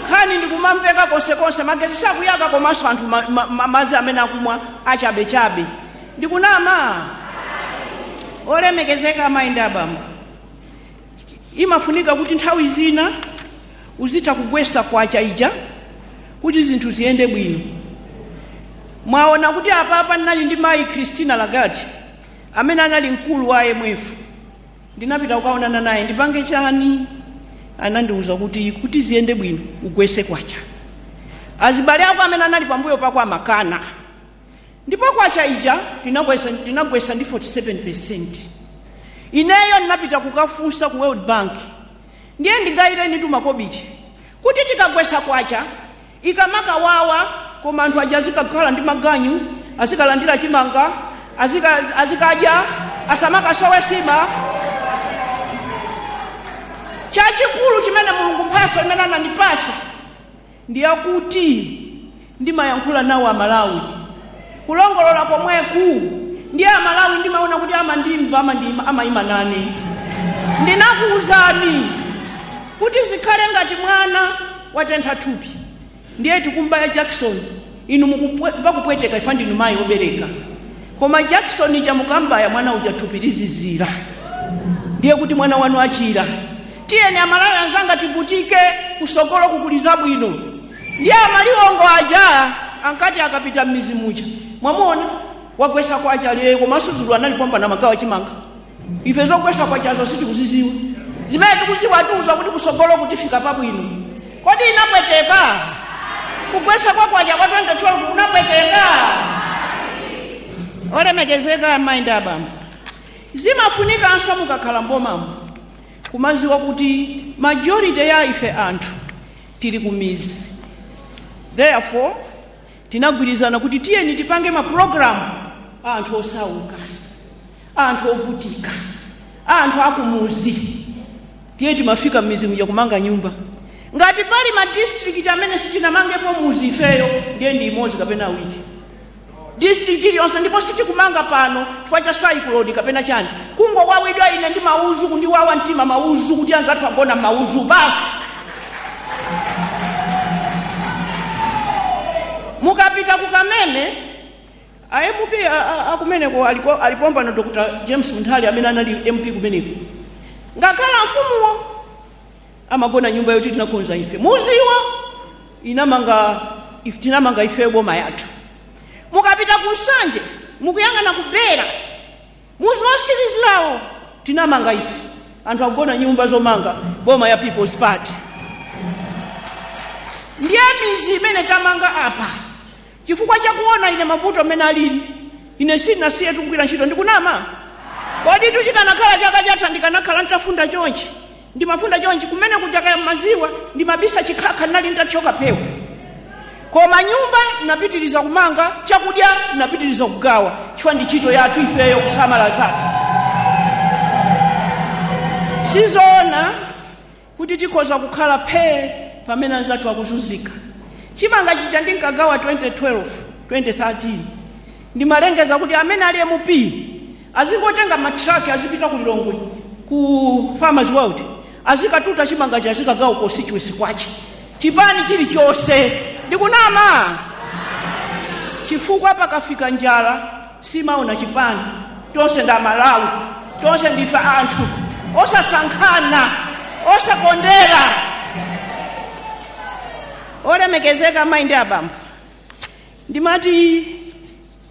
[SPEAKER 4] Nkhani ndikumamveka konsekonse, magesi sakuyaka, komanso anthu madzi amene akumwa achabechabe. Ndikunama? Olemekezeka amayi ndi abambo, imafunika kuti nthawi zina uzitha kugwesa kwacha ija kuti zinthu ziyende bwino. Mwaona kuti apapa ndinali ndi mayi Christina Lagarde amene anali mkulu wa IMF. Ndinapita kukaonana naye, ndipange chani? Anandiuza kuti ziyende bwino ugwese kwacha. Azibale ako amene anali pambuyo pako amakana. Ndipo kwacha ija tinagwesa ndi 47%. Ineyo ndinapita kukafunsa ku World Bank, ndiye ndingayireni tumakobiti kuti tikagwesa kwacha ikamakawawa, koma anthu aja azikakhala ndi maganyu, azikalandira chimanga, azikadya, asamakasowe sima. Chachikulu chimene Mulungu mphaso imene anandipasa ndiyakuti ndimayankhula nawo Amalawi kulongolola komweku, ndiye Amalawi ndimaona kuti amandimva, amayima nane. Ndinakuwuzani kuti zikhale ngati mwana watentha thupi, ndiye tikumbaya Jackson, inu bakupweteka ifa ndinu mayi obereka, koma Jackson chamukambaya mwana uja thupi lizizira, ndiye kuti mwana wanu achira. Tiyeni Amalawi anzanga tivutike kusogolo kukuliza bwino. Ndiye amaliwongo aja ankati akapita m'mizi muja, mwamuona wagwesa kwacha lero, komanso dzulo analipomba na magawo achimanga. Ife zogwesa kwachazo sitikuziziwa, zimene tikuziwa atiuza kuti kusogolo kutifika pabwino. Kodi inapweteka kugwesa kwa kwacha kwa 2012? Kunapweteka? Olemekezeka amayi ndi abambo, zimafunikanso mukakhala mbomamo kumaziwa kuti majority ya ife anthu tili kumizi. Therefore tinagwirizana kuti tiyeni tipange mapulogalamu a anthu osauka, anthu ovutika, anthu akumuzi. Tiye timafika m'mizi muja kumanga nyumba. Ngati pali madistrict amene sitinamangepo muzi ifeyo, ndiye ndi imodzi kapena awiri district iliyonse. Ndipo sitikumanga pano chifukwa cha cyclone kapena chani, kungowawidwa ine ndi mauzu, kundiwawa mtima mauzu kuti anzathu agona mauzu basi. Mukapita kukameme a MP akumeneko alipomba na Dr James Munthali amene anali MP kumeneko, ngakhala mfumuwo amagona nyumba yoti tinakonza ife, muziwa inamanga tinamanga ife boma yathu. Mukapita ku Nsanje, mukuyang'ana kubera muzi wosirizirawo tinamanga ife, anthu akugona nyumba zomanga boma ya People's Party. Ndiye mizi imene tamanga apa chifukwa chakuona ine mavuto amene alili, ine sindinasiye kugwira ntchito. Ndikunama kodi? Tuchikanakhala chaka chatha ndikanakhala nditafunda chonchi, ndimafunda chonchi kumene kuchaka maziwa, ndimabisa chikhakha, ndinali nditathyoka phewa, koma nyumba napitiriza kumanga, chakudya napitiriza kugawa, chifukwa ndi ntchito yathu ifeyo kusamala zathu. Sizoona kuti tikhoza kukhala phee pamene anzathu akuzunzika. Chimanga chija ndinkagawa 2012, 2013, ndimalengeza kuti amene ali MP azingotenga matraki, azipita ku Lilongwe ku Farmers World, azikatuta chimanga cha, azikagawa constituency kwache, chipani chilichonse. Ndikunama? Chifukwa pakafika njala simaona chipani, tonse ndi Amalawi, tonse ndife anthu osasankhana, osakondera. Olemekezeka amayi ndi abambo, ndimati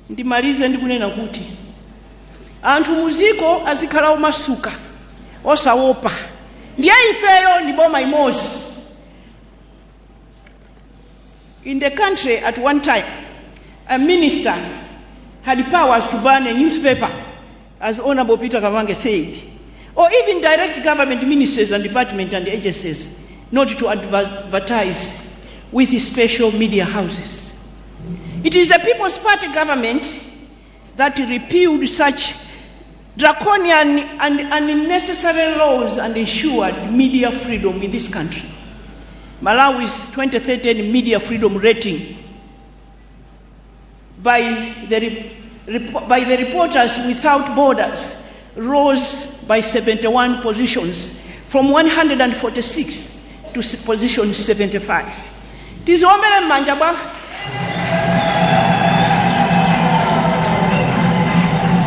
[SPEAKER 4] ndimalize ndikunena kuti anthu muziko azikhala omasuka, osaopa. Ndiye ifeyo ndi boma imodzi. In the country at one time, a minister had powers to ban a newspaper, as Honorable Peter Kavange said, or even direct government ministries and departments and agencies not to advertise with special media houses. It is the People's Party government that repealed such draconian and unnecessary laws and ensured media freedom in this country. Malawi's 2013 media freedom rating by the Reporters Without Borders rose by 71 positions from 146 to position 75. Tiziombere m'manja bwa.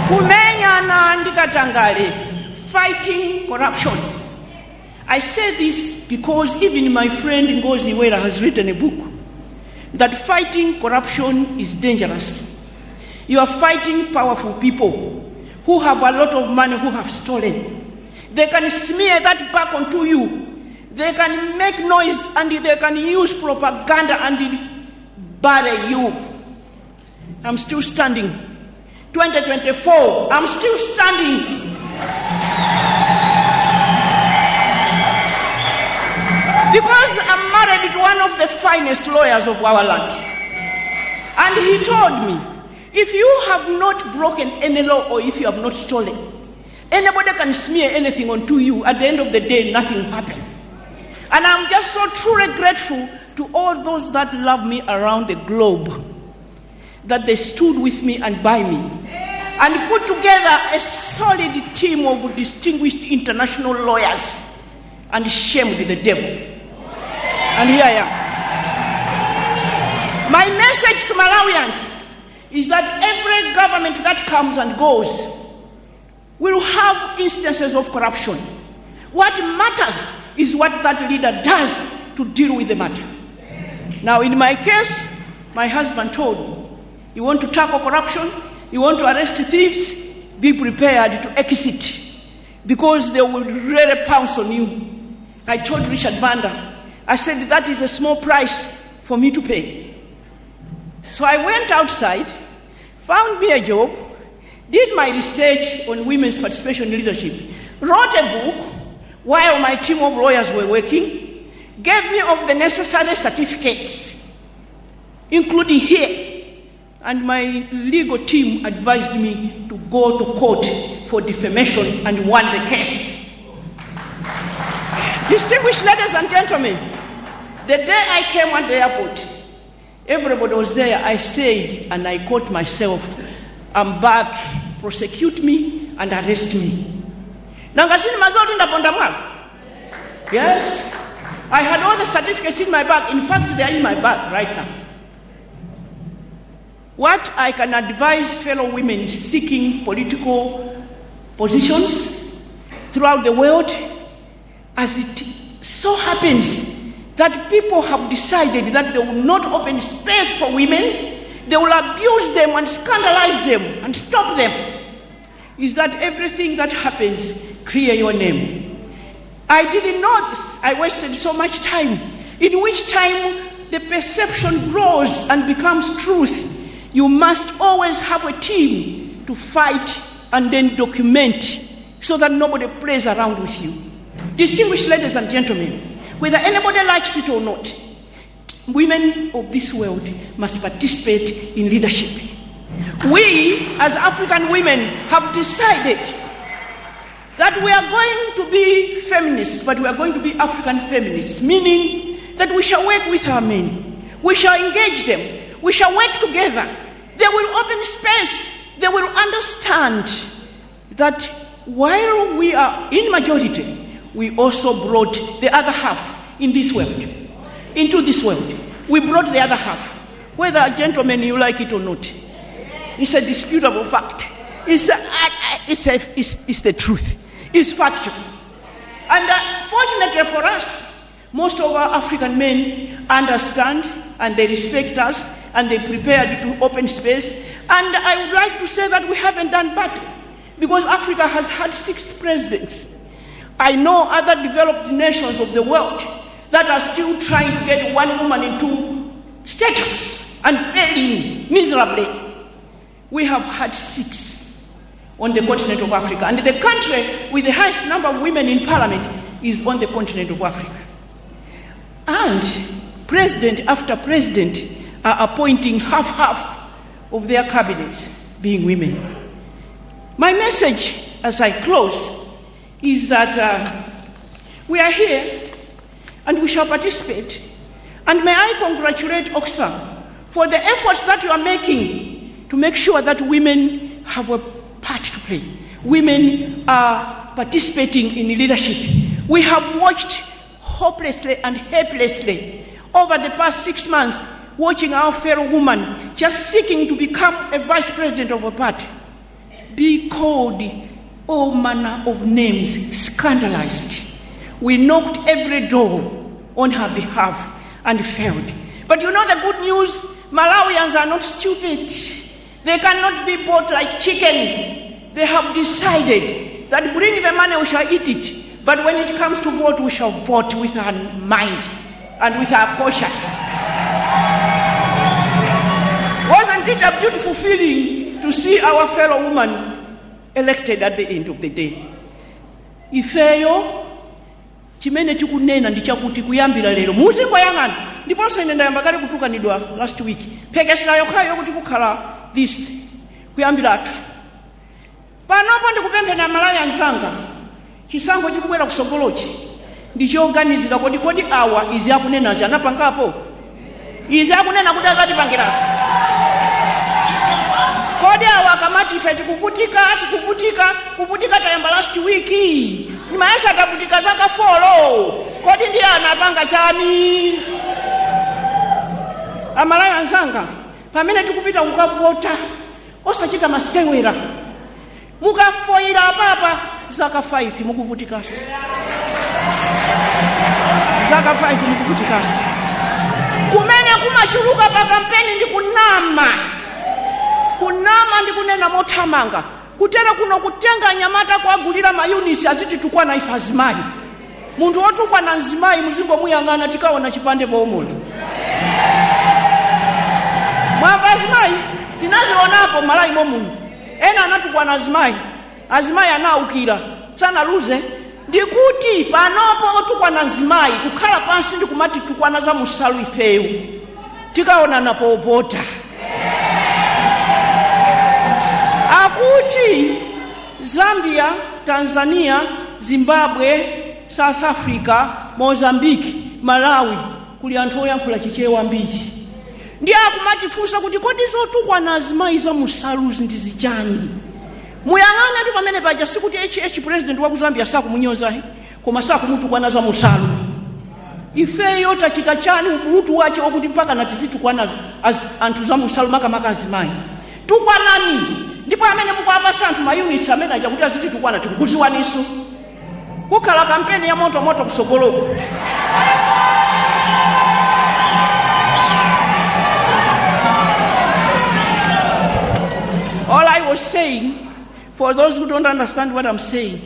[SPEAKER 4] Kumenyana ndi katangale, fighting corruption. I say this because even my friend Ngozi Wera has written a book that fighting corruption is dangerous. You are fighting powerful people who have a lot of money, who have stolen. They can smear that back onto you. They can make noise and they can use propaganda and bury you. I'm still standing. 2024, I'm still standing. Because I'm married to one of the finest lawyers of our land. And he told me, if you have not broken any law or if you have not stolen, anybody can smear anything onto you. At the end of the day, nothing will happen. And I'm just so truly grateful to all those that love me around the globe, that they stood with me and by me, and put together a solid team of distinguished international lawyers and shamed the devil. And here I am. My message to Malawians is that every government that comes and goes will have instances of corruption. What matters is what that leader does to deal with the matter. Now, in my case, my husband told me, you want to tackle corruption, you want to arrest thieves, be prepared to exit, because they will really pounce on you. I told Richard Banda, I said, that is a small price for me to pay. So I went outside, found me a job, did my research on women's participation in leadership, wrote a book while my team of lawyers were working, gave me all the necessary certificates, including here. And my legal team advised me to go to court for defamation and won the case. Distinguished ladies and gentlemen, the day I came at the airport, everybody was there. I said, and I quote myself, I'm back, prosecute me and arrest me. Nanga sinimazoti ndaponda mwala? Yes. I had all the certificates in my bag. In fact, they are in my bag right now. What I can advise fellow women seeking political positions throughout the world, as it so happens that people have decided that they will not open space for women, they will abuse them and scandalize them and stop them, is that everything that happens, clear your name. I didn't know this. I wasted so much time, in which time the perception grows and becomes truth. You must always have a team to fight and then document so that nobody plays around with you. Distinguished ladies and gentlemen, whether anybody likes it or not, women of this world must participate in leadership. We, as African women, have decided that we are going to be feminists, but we are going to be African feminists, meaning that we shall work with our men, we shall engage them, we shall work together. They will open space, they will understand that while we are in majority, we also brought the other half in this world, into this world. We brought the other half, whether, gentlemen, you like it or not. It's a disputable fact. It's the truth. It's factual. And fortunately for us, most of our African men understand and they respect us and they prepared to open space. And I would like to say that we haven't done badly, because Africa has had 6 presidents. I know other developed nations of the world that are still trying to get one woman into status and failing miserably. We have had 6 on the continent of Africa. And the country with the highest number of women in parliament is on the continent of Africa. And president after president are appointing half-half of their cabinets being women. My message as I close is that we are here and we shall participate. And may I congratulate Oxfam for the efforts that you are making to make sure that women have a part to play. Women are participating in leadership. We have watched hopelessly and helplessly over the past 6 months, watching our fellow woman just seeking to become a vice president of a party be called all manner of names, scandalized. We knocked every door on her behalf and failed. But you know the good news? Malawians are not stupid. They cannot be bought like chicken. They have decided that bring the money, we shall eat it. But when it comes to vote, we shall vote with our mind and with our conscience. Wasn't it a beautiful feeling to see our fellow woman elected at the end of the day? Ifeyo chimene tikunena ndi chakuti kuyambira lero muzingoyang'ana. Ndiponso ine ndayamba kale kutukanidwa last week, phekesera yokhayo yokuti kukhala this kuyambiratu panopo. Ndikupempheni Amalawi anzanga, chisankho chikubwera kusogolochi ndi choganizira. Kodi awa izi akunenazi anapangapo? Izi akunena kuti azatipangirasi? Kodi awa akamati ife tikuvutika, tikuvutika, kuvutika tayamba last week, nimayesa atavutika zaka 4, kodi ndiye anapanga chani? Amalawi anzanga, pamene tikupita kukavota, osachita masewera. Mukafoyira apapa, zaka 5 mukuvutikasi, zaka 5 mukuvutikasi. Kumene kumachuluka pa kampeni ndi kunama, kunama ndi kunena mothamanga. Kutere kuno kutenga anyamata kuagulira mayunisi azititukwana ife azimayi. Munthu wotukwana mzimayi muzingomuyang'ana, tikaona chipande pomwe. Mwamva azimayi? Tinazionapo Malawi momuno, ena anatukwana azimayi, azimayi anaukira, sanaluze. Ndikuti panopo otukwana mzimayi kukhala pansi ndi kumati tukwana za musalu, ifeyo tikaonana povota. Akuti Zambia, Tanzania, Zimbabwe, South Africa, Mozambique, Malawi kuli anthu oyankhula Chichewa ambiri. Ndi akumatifunsa kuti kodi zotukwana azimayi za musaluzi ndi zichani? Muyang'ane tu pamene paja. Sikuti HH President wa ku Zambia sakumunyoza, koma sakumutukwana za musalu. Ifeyo tachita chani, ubulutu wache wakuti mpaka natizitukwana anthu za musalu, makamaka azimayi? Tukwanani. Ndipo amene mukuapasa anthu mayunits amene aja kuti azititukwana, tikukuziwaniso. Kukhala kampeni ya motomoto kusogoloko. All I was saying, for those who don't understand what I'm saying,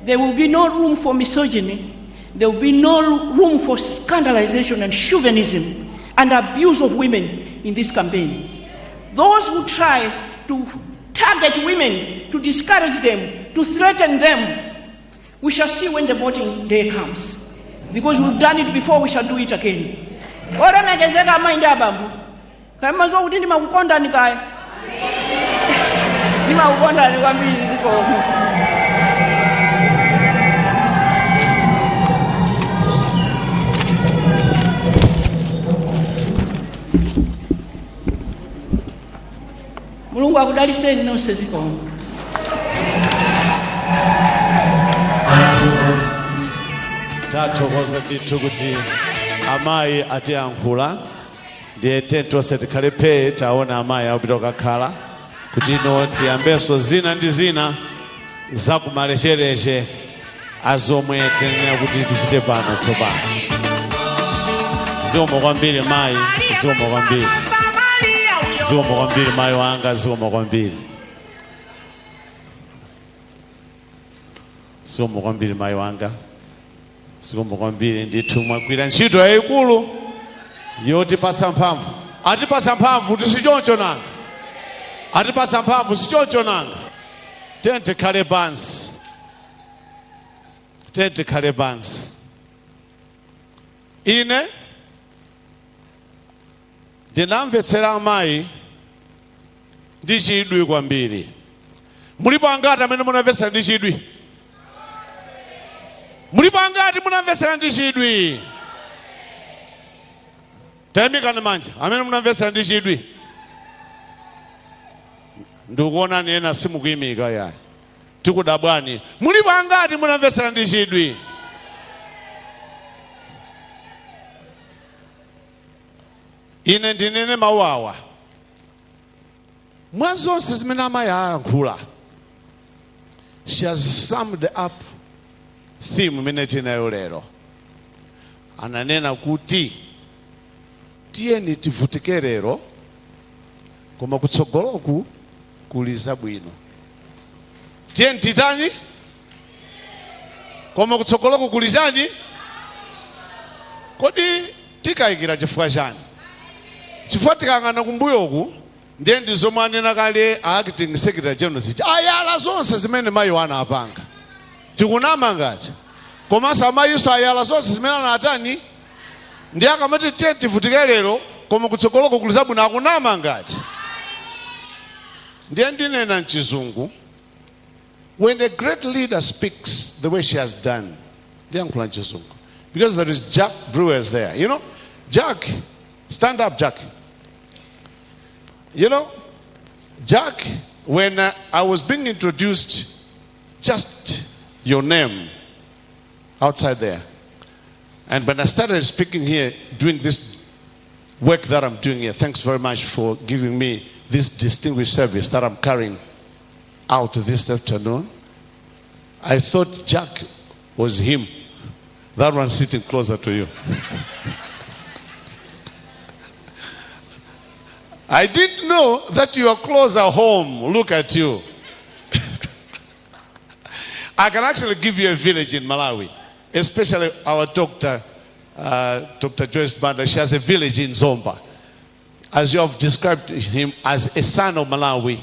[SPEAKER 4] there will be no room for misogyny, there will be no room for scandalization and chauvinism and abuse of women in this campaign. Those who try to target women, to discourage them, to threaten them, we shall see when the voting day comes. Because we've done it before, we shall do it again. Olemekezeka amayi ndi abambo, kaya mazuwa kuti ndimakukondani, kaya ndimakukondani kwambiri. Zikomo. Mulungu akudaliseni nonse. Zikomo.
[SPEAKER 17] Tathokoza ndithu kuti amayi atiyankhula. Ndiye tonse tikhale phee, taona amayi akupita kukakhala kuti ino tiyambenso zina ndi zina zakumalechereche azomwe tinenera kuti tichite pano tsopano. Zikomo kwambiri mayi, zikomo kwambiri, zikomo kwambiri mayi wanga, zikomo kwambiri, zikomo kwambiri mayi wanga, zikomo kwambiri ndithu. Mwagwira ntchito yayikulu yotipatsa mphamvu. Atipatsa mphamvu, tisichoncho nanga? Atipatsa mphamvu, sichoncho nanga? Tiye tikhale pansi, tiye tikhale pansi. Ine ndinamvetsera amayi ndi chidwi kwambiri. Mulipo angati amene munamvetsera ndi chidwi? Mulipo angati munamvetsera ndi chidwi? Tayimikani manja amene munamvetsera ndi chidwi. Ndikuonani ena simukuyimika yayi, tikudabwani. Mulipo angati munamvetsera ndi chidwi? Ine ndinene mawu awa: mwa zonse zimene amayi ayankhula, she has summed up theme imene tinayo lero. Ananena kuti tiyeni tivutike lero, koma kutsogoloku kuli zabwino. Tiyeni titani? Koma kutsogoloku kuli chani? Kodi tikayikira chifukwa chani? Chifukwa tikayang'ana kumbuyoku, ndiye ndi zomwe anena kale a acting secretary general zija, ayala zonse zimene mayi wana apanga. Tikunama ngati? Komanso amayiso ayala zonse zimene anatani ndi akamati tiye tivutike lero koma kutsogoloko kuli zabwino, akunama ngati? Ndiye ndinena mchizungu, when a great leader speaks the way she has done, ndiyankhula mchizungu because there is Jack Brewers there. Jack, stand up, Jack. Jack, when I was being introduced, just your name outside there, and when I started speaking here, doing this work that I'm doing here, thanks very much for giving me this distinguished service that I'm carrying out this afternoon. I thought Jack was him, that one sitting closer to you. I didn't know that you are closer home. Look at you. I can actually give you a village in Malawi, especially our doctor, Dr. Joyce Banda. She has a village in Zomba. As you have described him as a son of Malawi,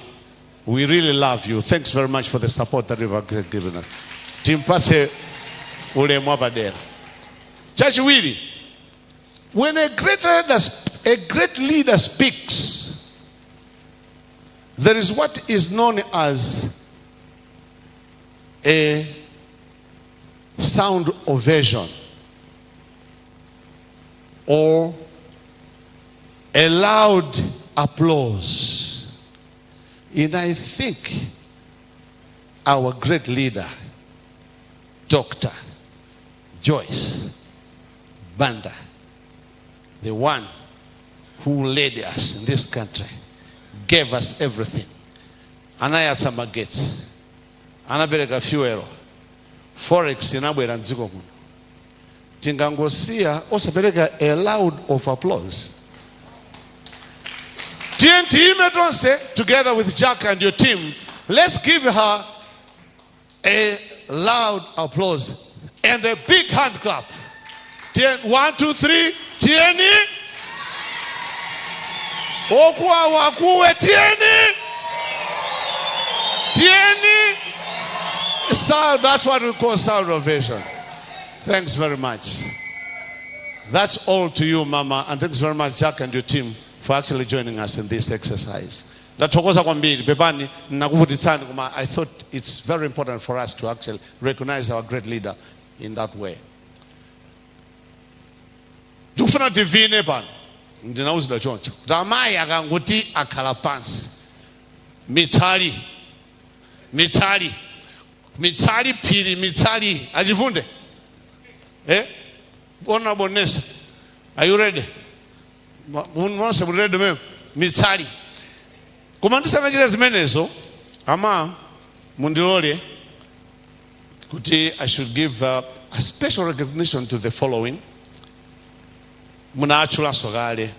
[SPEAKER 17] we really love you. Thanks very much for the support that you've given us. Timpatse ulemu wapadera. Chachiwiri, when a great leader speaks, there is what is known as a sound ovation or a loud applause. And I think our great leader, Dr. Joyce Banda, the one who led us in this country, gave us everything. Anayatsa magetsi, anapereka fuel, forex inabwera mdziko muno. Tingangosiya osapereka a loud of applause? Tiye tiyime tonse together with Jack and your team. Let's give her a loud applause and a big hand clap. Tiye, one, two, three. Tiyeni. Okuwa wakuwe tiyeni. Tiyeni. Sound, that's what we call sound ovation. Thanks very much. That's all to you, Mama, and thanks very much, Jack and your team, for actually joining us in this exercise. Ndathokoza kwambiri, pepani nakuvutitsani, koma I thought it's very important for us to actually recognize our great leader in that way. Tikufuna tivine pano. Ndinauzidwa choncho kuti amayi akangoti akhala pansi, mitsali, mitsali, mitsali, phiri, mitsali, achivunde. Eh, Honorable Nessa, are you ready? Monse muli ready memo? Mitsali. Koma ndisanachite zimenezo, ama mundilole kuti I should give a special recognition to the following. Munatchulanso kale,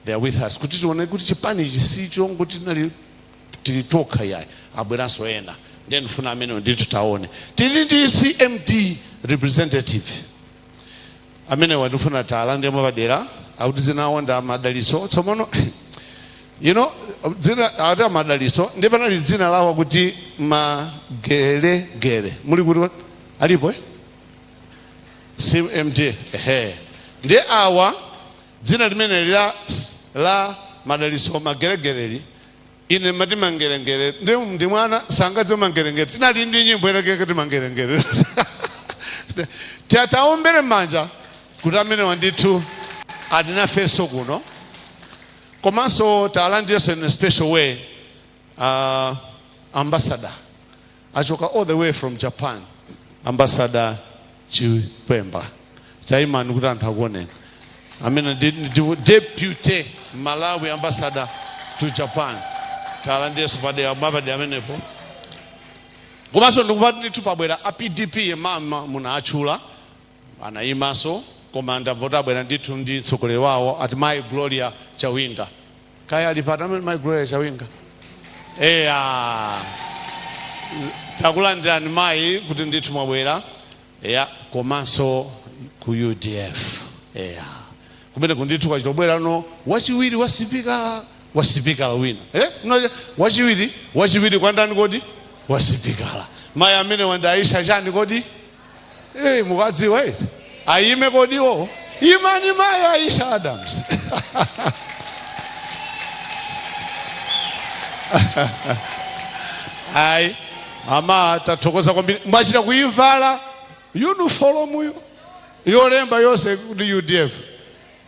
[SPEAKER 17] they are with us, kuti tione kuti chipani ichi si chongo tinali tili tokha yayi, abweranso ena. Ndiye ndifuna amenewo ndithu taone. Tili ndi CMD representative amene wandifuna taalandemo padera, akuti dzina awo ndi Amadalitso. Tsopano dzina ati Amadalitso, ndi panali dzina lawo kuti Magelegele. Muli kuti? Alipo, eh? CMD, ehe. Ndi awa dzina limene la Madalitso Magelegeleli, ine mati Mangerengere, ndi mwana sangadze Mangerengere. Tinali ndi nyimbo inakeke ti Mangerengere. Taombere m'manja kuti amene wandithu atinafenso kuno. Komanso talandirenso in a special way ambassador achoka all the way from Japan, Ambassador Chipemba. Chaimani kuti anthu akuoneni. Amene ndi deputy Malawi ambassador to Japan, talandirenso padera mapadera amenepo. Komanso ndikupati ndithu pabwera a PDP, mama munatchula, anayimanso, koma ndamva abwera ndithu ndi mtsogoleri wawo, ati Mayi Gloria Chawinga. Kaya ali pati amene Mayi Gloria Chawinga? Eya, takulandirani mayi kuti ndithu mwabwera. Eya, komanso ku UDF, eya, kumene kundithu kwachitobwerano wachiwiri wa sipikala, wa sipikala wina, eh? Wachiwiri, wachiwiri kwa ndani kodi? Wa sipikala. Mayi amene wandi Aisha chani kodi? Mukadziwa iti ayime kodiwo? Imani mayi Aisha Adams. Ayi ama tathokoza kwambiri, mwachita kuivala uniform yolemba yonse kuti UDF.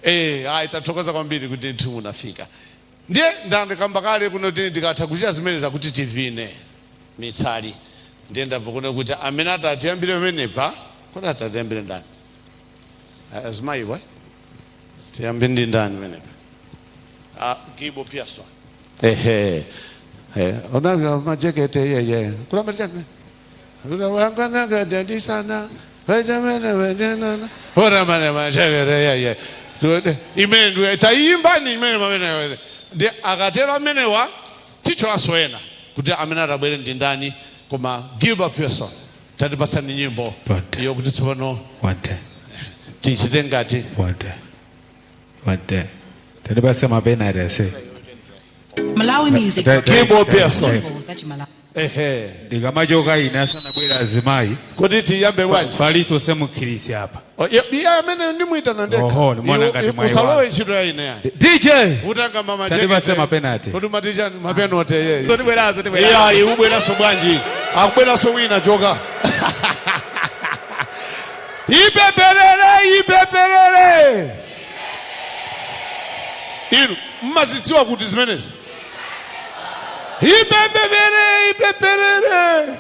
[SPEAKER 17] Ayi tathokoza kwambiri kuti nthu munafika. Ndiye ndandikamba kale kuno kuti ndikatha kuchita zimene zakuti tivine mitsali. Ndiye ndabva kuno kuti amene atatiyambire pamenepa, kuti atatiyambire ndani? Azimayiwa tiyambe ndi ndani pamenepa? Gibo Piaswa. Ehe, ona majekete yeye kulamba chani kulamba ora mane majekete yeye imene ndiwe tayimba ni imene pamene. Ndi akatero amenewa ticholaswena kuti amene atabwere ndi ndani. Koma Gilbert Pearson tatipatsani nyimbo iyo kuti tsopano tichite ngati
[SPEAKER 3] Tatipatse mapenati ase.
[SPEAKER 22] Malawi Music.
[SPEAKER 17] Gilbert Pearson. Ehe,
[SPEAKER 3] ndikamachoka ine asanabwera azimayi.
[SPEAKER 17] Kuti tiyambe bwanji?
[SPEAKER 3] Paliso semukhirisi apa.
[SPEAKER 17] Iye amene ndimuyitana ndekha.
[SPEAKER 3] Oho, ndimona ngati mwayi
[SPEAKER 17] usalowe
[SPEAKER 3] wanu.
[SPEAKER 17] ntchito ya ine yani.
[SPEAKER 3] DJ
[SPEAKER 17] utanga mama.
[SPEAKER 3] Tatipatse mapenati.
[SPEAKER 17] Kuti matichani mapenote yeye.
[SPEAKER 3] Zotibwerazo, tibwerazo.
[SPEAKER 17] Iya, ubweraso bwanji? Akubweraso wina choka. Ipepelele, ipepelele. Inu mmazidziwa kuti zimenezi. Ipepelele, ipepelele.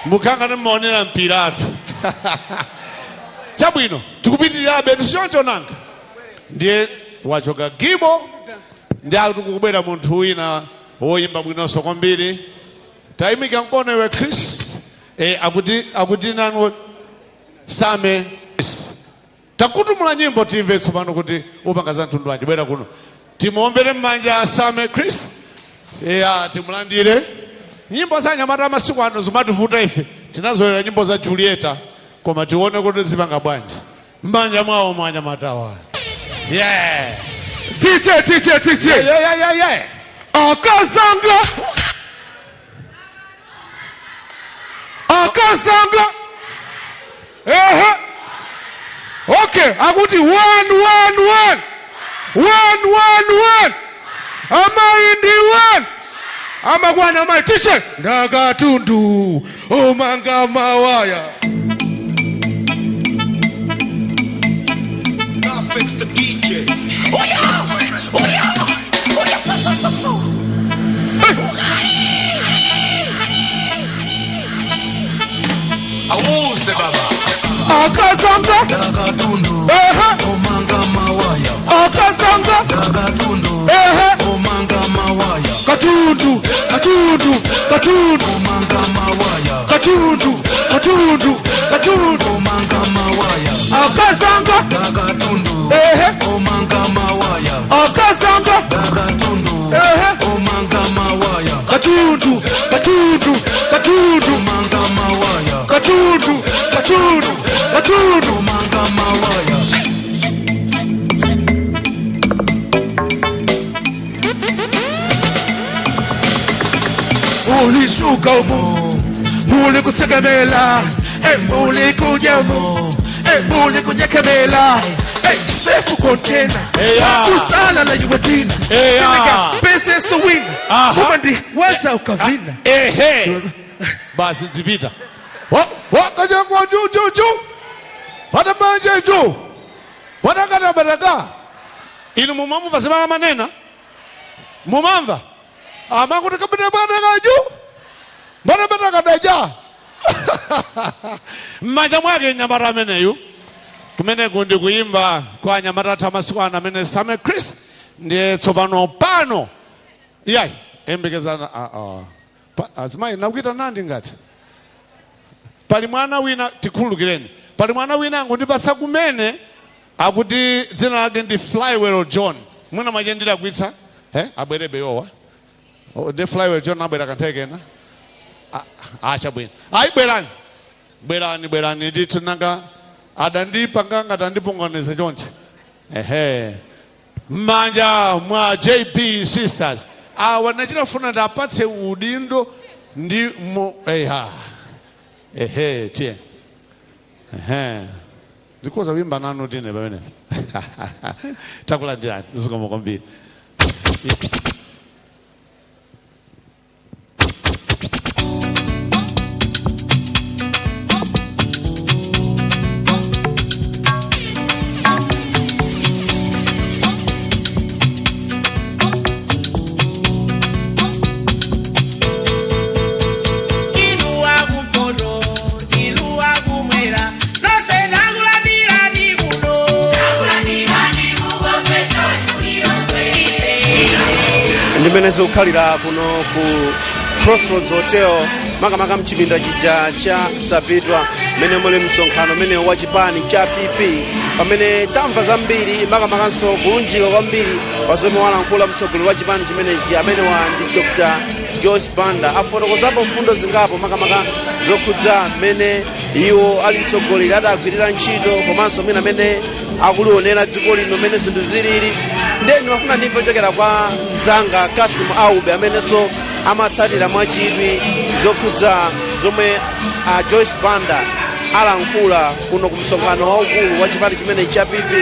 [SPEAKER 17] Mukanga nimaonera mpiratu. Chabwino, tikupitirirabe tisioncho nanga. Ndiye wachoka Gibo, ndi akubwera munthu wina woyimba bwinonso kwambiri. Tayimika mkono iwe Chris. Akuti nanu Same Chris. Takutumula nyimbo timve tsopano kuti upanga za mtundu wanji. Bwera kuno. Timuombere m'manja Same Chris. Timulandire. Nyimbo za anyamata masiku ano zimativuta ife. Tinazolera nyimbo za Julieta, koma tione kuti zipanga bwanji. M'manja mwawo mwa anyamata wa. Yeah.
[SPEAKER 23] DJ, DJ, DJ.
[SPEAKER 17] Yeah, yeah, yeah, yeah.
[SPEAKER 23] Akazanga. Akazanga. Ehe. Okay, akuti 1 1 1. 1 1 1. Amayi ndi 1. Amakwana amayi. Tishe. Ndakatundu omanga mawaya.
[SPEAKER 18] Fix the DJ. Oh yeah! Oh yeah! Oh yeah! Fu, fu, fu, fu. Awuze baba.
[SPEAKER 23] Akazanga.
[SPEAKER 18] Ndakatundu.
[SPEAKER 23] Ehe.
[SPEAKER 18] Omanga mawaya.
[SPEAKER 23] Akazanga.
[SPEAKER 18] Ndakatundu.
[SPEAKER 23] Ehe.
[SPEAKER 18] Omanga mawaya.
[SPEAKER 23] Katundu. Katundu. Katundu.
[SPEAKER 18] Omanga mawaya.
[SPEAKER 23] Katundu. Katundu. Katundu.
[SPEAKER 18] Omanga mawaya.
[SPEAKER 23] Akazanga.
[SPEAKER 18] Ndakatundu.
[SPEAKER 23] Ehe.
[SPEAKER 18] Omanga mawaya.
[SPEAKER 23] Akazanga.
[SPEAKER 18] Ndakatundu.
[SPEAKER 23] Ehe.
[SPEAKER 18] Omanga mawaya.
[SPEAKER 23] Katundu. Katundu. Katundu.
[SPEAKER 18] Omanga mawaya.
[SPEAKER 23] Katundu. Katundu. Katundu.
[SPEAKER 18] Omanga mawaya.
[SPEAKER 23] Ulishuka umu, muli kutsegemela, muli kunyemu, muli kunyekemela, sefu container, kusala na yuwetina, Senegal, business to win, umandi weza ukavina.
[SPEAKER 17] Ehe. Basi zipita. Wakaja kwa juu juu juu. Watabanje juu. Watakata baraka. Inu mumamva simama manena. Mumamva. Amakuti kabida baraka juu. Mbona baraka daja. Mmaja mwake nyamara ameneyu. Kumene kundi kuimba kwa nyamara tamasiku ana amene Same Chris. Ndiye tsopano pano. Iyai, embekezana azimayi nakuita nandi ngati. Pali mwana wina tikhululukireni. Pali mwana wina angundipatsa kumene akuti dzina lake ndi Flywell John. Mwina mwache ndilakwitsa. Abwerebe yowa. Ndi Flywell John abwera kanthawi kena. Acha bwino. Ayi bwerani. Bwerani bwerani ndithu nanga adandipanga ngati andipongoneza chonchi. Ehe. Mmanja mwa JB Sisters. Awa nachitafuna ndapatse udindo ndi mo eha ehe tiye ehe ndikhoza kuimba nanu tine pamene takulandirani. Zikomo kwambiri.
[SPEAKER 1] Inu akumpoto, inu akumwera, nonse ndakulandirani kuno.
[SPEAKER 11] Ndimene zikukhalira kuno ku Crossroads Hotel, makamaka mchipinda chija cha Sapitwa, mmene muli msonkhano umene wa chipani cha PP, pamene tamva zambiri, makamakanso kulunjika kwambiri pa zomwe walankhula mtsogoleri wa chipani chimenechi, amene wa ndi Dr Joyce Banda. Afotokozapo mfundo zingapo, makamaka zokhudza mmene iwo ali mtsogoleri adagwirira ntchito, komanso mwina amene akulionera dziko lino mmene zinthu zilili. Ndiye ndimafuna ndimve kuchokera kwa mzanga Kasim Aube, amenenso amatsatira mwachidwi zokhudza zomwe a Joyce Banda alankhula kuno ku msonkhano waukulu wa chipani chimene cha PP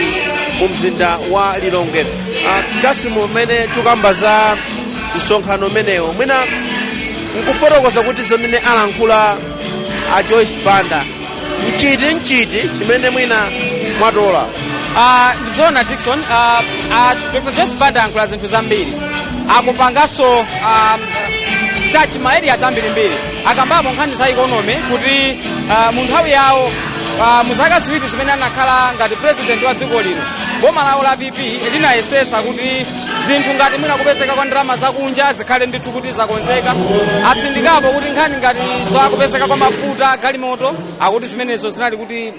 [SPEAKER 11] mu mzinda wa Lilongwe. Kasimu, mmene tikamba za msonkhano umenewo, mwina nkufotokoza kuti zimene alankhula a Joyce Banda mchiti mchiti chimene mwina mwatola?
[SPEAKER 12] Ndizoona Dickson, Dr Joyce Banda ayankhula zinthu zambiri, akupanganso touch ma areas ambirimbiri. Akambapo nkhani za economy kuti mu nthawi yawo, mu zaka 2 zimene anakhala ngati president wa dziko lino, boma lawo la PP linayesetsa kuti zinthu ngati mwina kupezeka kwa ndalama zakunja zikhale ndithu kuti zakonzeka. Atsindikapo kuti nkhani ngati zakupezeka kwa mafuta galimoto, akuti zimenezo zinali kuti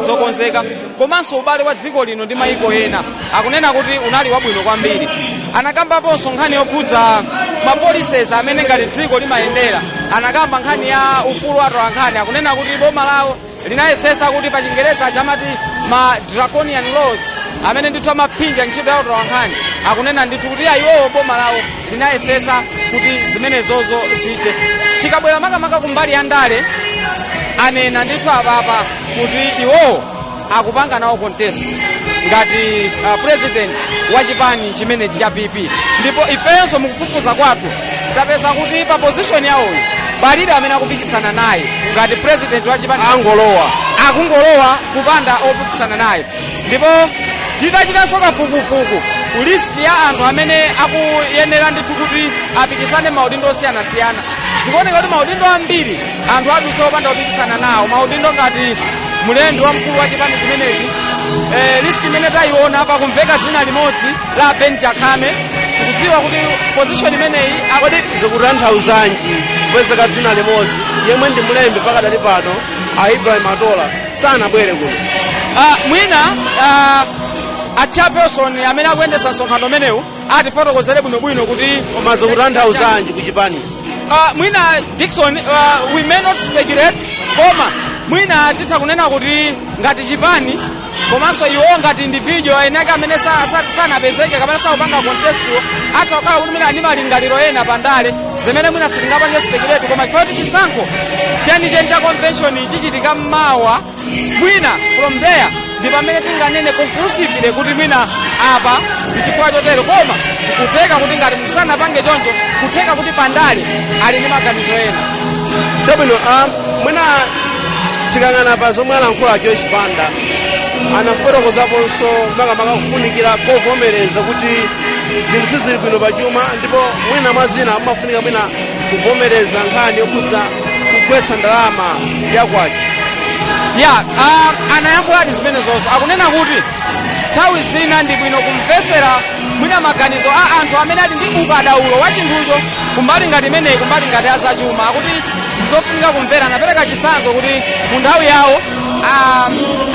[SPEAKER 12] zokonzeka, komanso ubale wa dziko lino ndi mayiko ena akunena kuti unali wabwino kwambiri. Anakambaponso nkhani yokhudza ma policies amene ngati dziko limayendera. Anakamba nkhani ya ufulu wa atolankhani, akunena kuti boma lawo linayesesa kuti pa Chingereza chamati ma draconian laws amene ndithu amaphinja ntchito ya utolankhani, akunena ndithu kuti iwowo boma lawo linayesesa kuti zimenezozo zite. Tikabwera makamaka kumbali ya ndale, anena ndithu apapa kuti iwowo akupanga nawo contest ngati president wa chipani chimenechi cha PP, ndipo ifenso mukufufuza kwathu tapeza kuti pa position yawoyo palibe amene akupikisana naye ngati president wa chipani.
[SPEAKER 11] Angolowa.
[SPEAKER 12] Akungolowa kupanda opikisana naye. Ndipo titachitanso kafukufuku ku list ya anthu amene akuyenera ndithu kuti apikisane maudindo osiyanasiyana, zikuoneka kuti maudindo ambiri anthu adusa opanda kupikisana nawo. Maudindo ngati mlembi wamkulu wa chipani chimenechi, list imene tayiona pakumveka dzina limodzi la Ben Chakhame, tikudziwa kuti position imeneyi
[SPEAKER 11] Kodi zikutanthauzanji kupezeka dzina limodzi, yemwe ndi mlembi pakadali pano a Ibrahim Atola sanabwere kuno?
[SPEAKER 12] Mwina a chairperson amene akuyendetsa msonkhano umenewu atifotokozere bwinobwino kuti
[SPEAKER 11] Koma zikutanthauzanji ku chipani?
[SPEAKER 12] Mwina Dickson, we may not speculate, koma mwina titha kunena kuti ngati chipani komanso iwo ngati individual enake amene sanapezeke kapena sakupanga contest, atha kukhala kuti mwina ndi malingaliro ena pandale zimene mwina sitingapange speculate. Koma chifukwa kuti chisankho chenicheni cha convention chichitika mmawa, mwina from there ndi pamene tinganene conclusively kuti mwina apa nchifukwa chotero. Koma kutheka kuti ngati musanapange choncho, kutheka kuti pandale ali ndi maganizo ena.
[SPEAKER 11] Chabwino, mwina tikang'ana pa zomwe alankhula Joyce Banda, anafotokozaponso makamaka kufunikira kovomereza kuti zinthu sizili bwino pachuma, ndipo mwina mwa zina amafunika mwina kuvomereza nkhani yokhudza kugwetsa ndalama yakwacha.
[SPEAKER 12] Ya, anayankhuladi zimenezonso. Akunena kuti nthawi zina ndi bwino kumvetsera mwina maganizo a anthu amene ali ndi ukadaulo wa chinthucho kumbali ngati imeneyi, kumbali ngati azachuma, akuti ndizofunika kumvera. Anapereka chitsanzo kuti mu nthawi yawo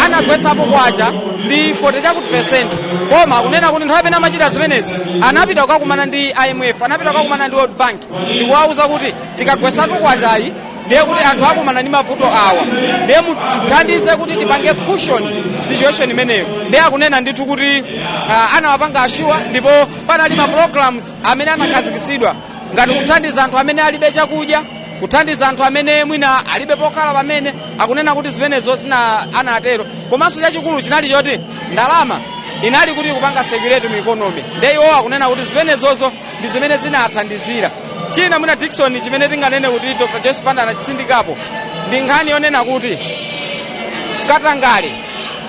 [SPEAKER 12] anagwetsapo kwacha ndi 40 chakuti percent, koma akunena kuti nthawi imene amachita zimenezi anapita kukakumana ndi IMF, anapita kukakumana ndi World Bank ndikuwauza kuti tikagwetsatu kwachayi
[SPEAKER 6] Ndiye kuti anthu akumana ndi mavuto awa, ndiye mutithandize kuti tipange cushion situation imeneyo. Ndiye akunena ndithu kuti anawapanga assure, ndipo panali ma programs amene anakhazikitsidwa ngati kuthandiza anthu amene alibe chakudya, kuthandiza anthu amene mwina alibe pokhala, pamene akunena kuti zimenezo zina anatero. Komanso chachikulu chinali choti ndalama inali kuti kupanga circulate mu economy. Ndiye iwo akunena kuti zimenezozo ndi zimene zinathandizira. China mwina, Dickson, chimene tinganene kuti Dr Joyce Banda anachitsindikapo ndi nkhani yonena kuti katangale,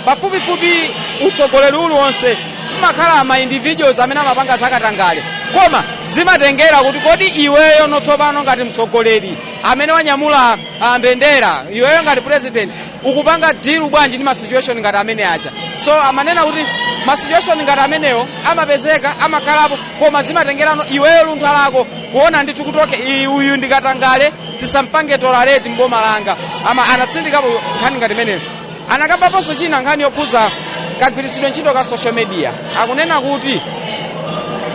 [SPEAKER 6] pafupifupi utsogoleri uliwonse umakhala ma individuals amene amapanga zakatangale, koma zimatengera kuti kodi iweyo notsopano ngati mtsogoleri amene wanyamula mbendera, iweyo ngati president, ukupanga deal bwanji ndi ma situation ngati amene aja? So amanena kuti ma situation ngati amenewo amapezeka, amakhalapo, koma zimatengerano iweyo luntha lako kuona ndithu kuti okay, uyu ndikatangale, tisampange tolerate mboma langa. Ama anatsindikapo nkhani ngati imeneyo. Anakambaponso china, nkhani yokhudza kagwiritsidwe ntchito ka social media. Akunena kuti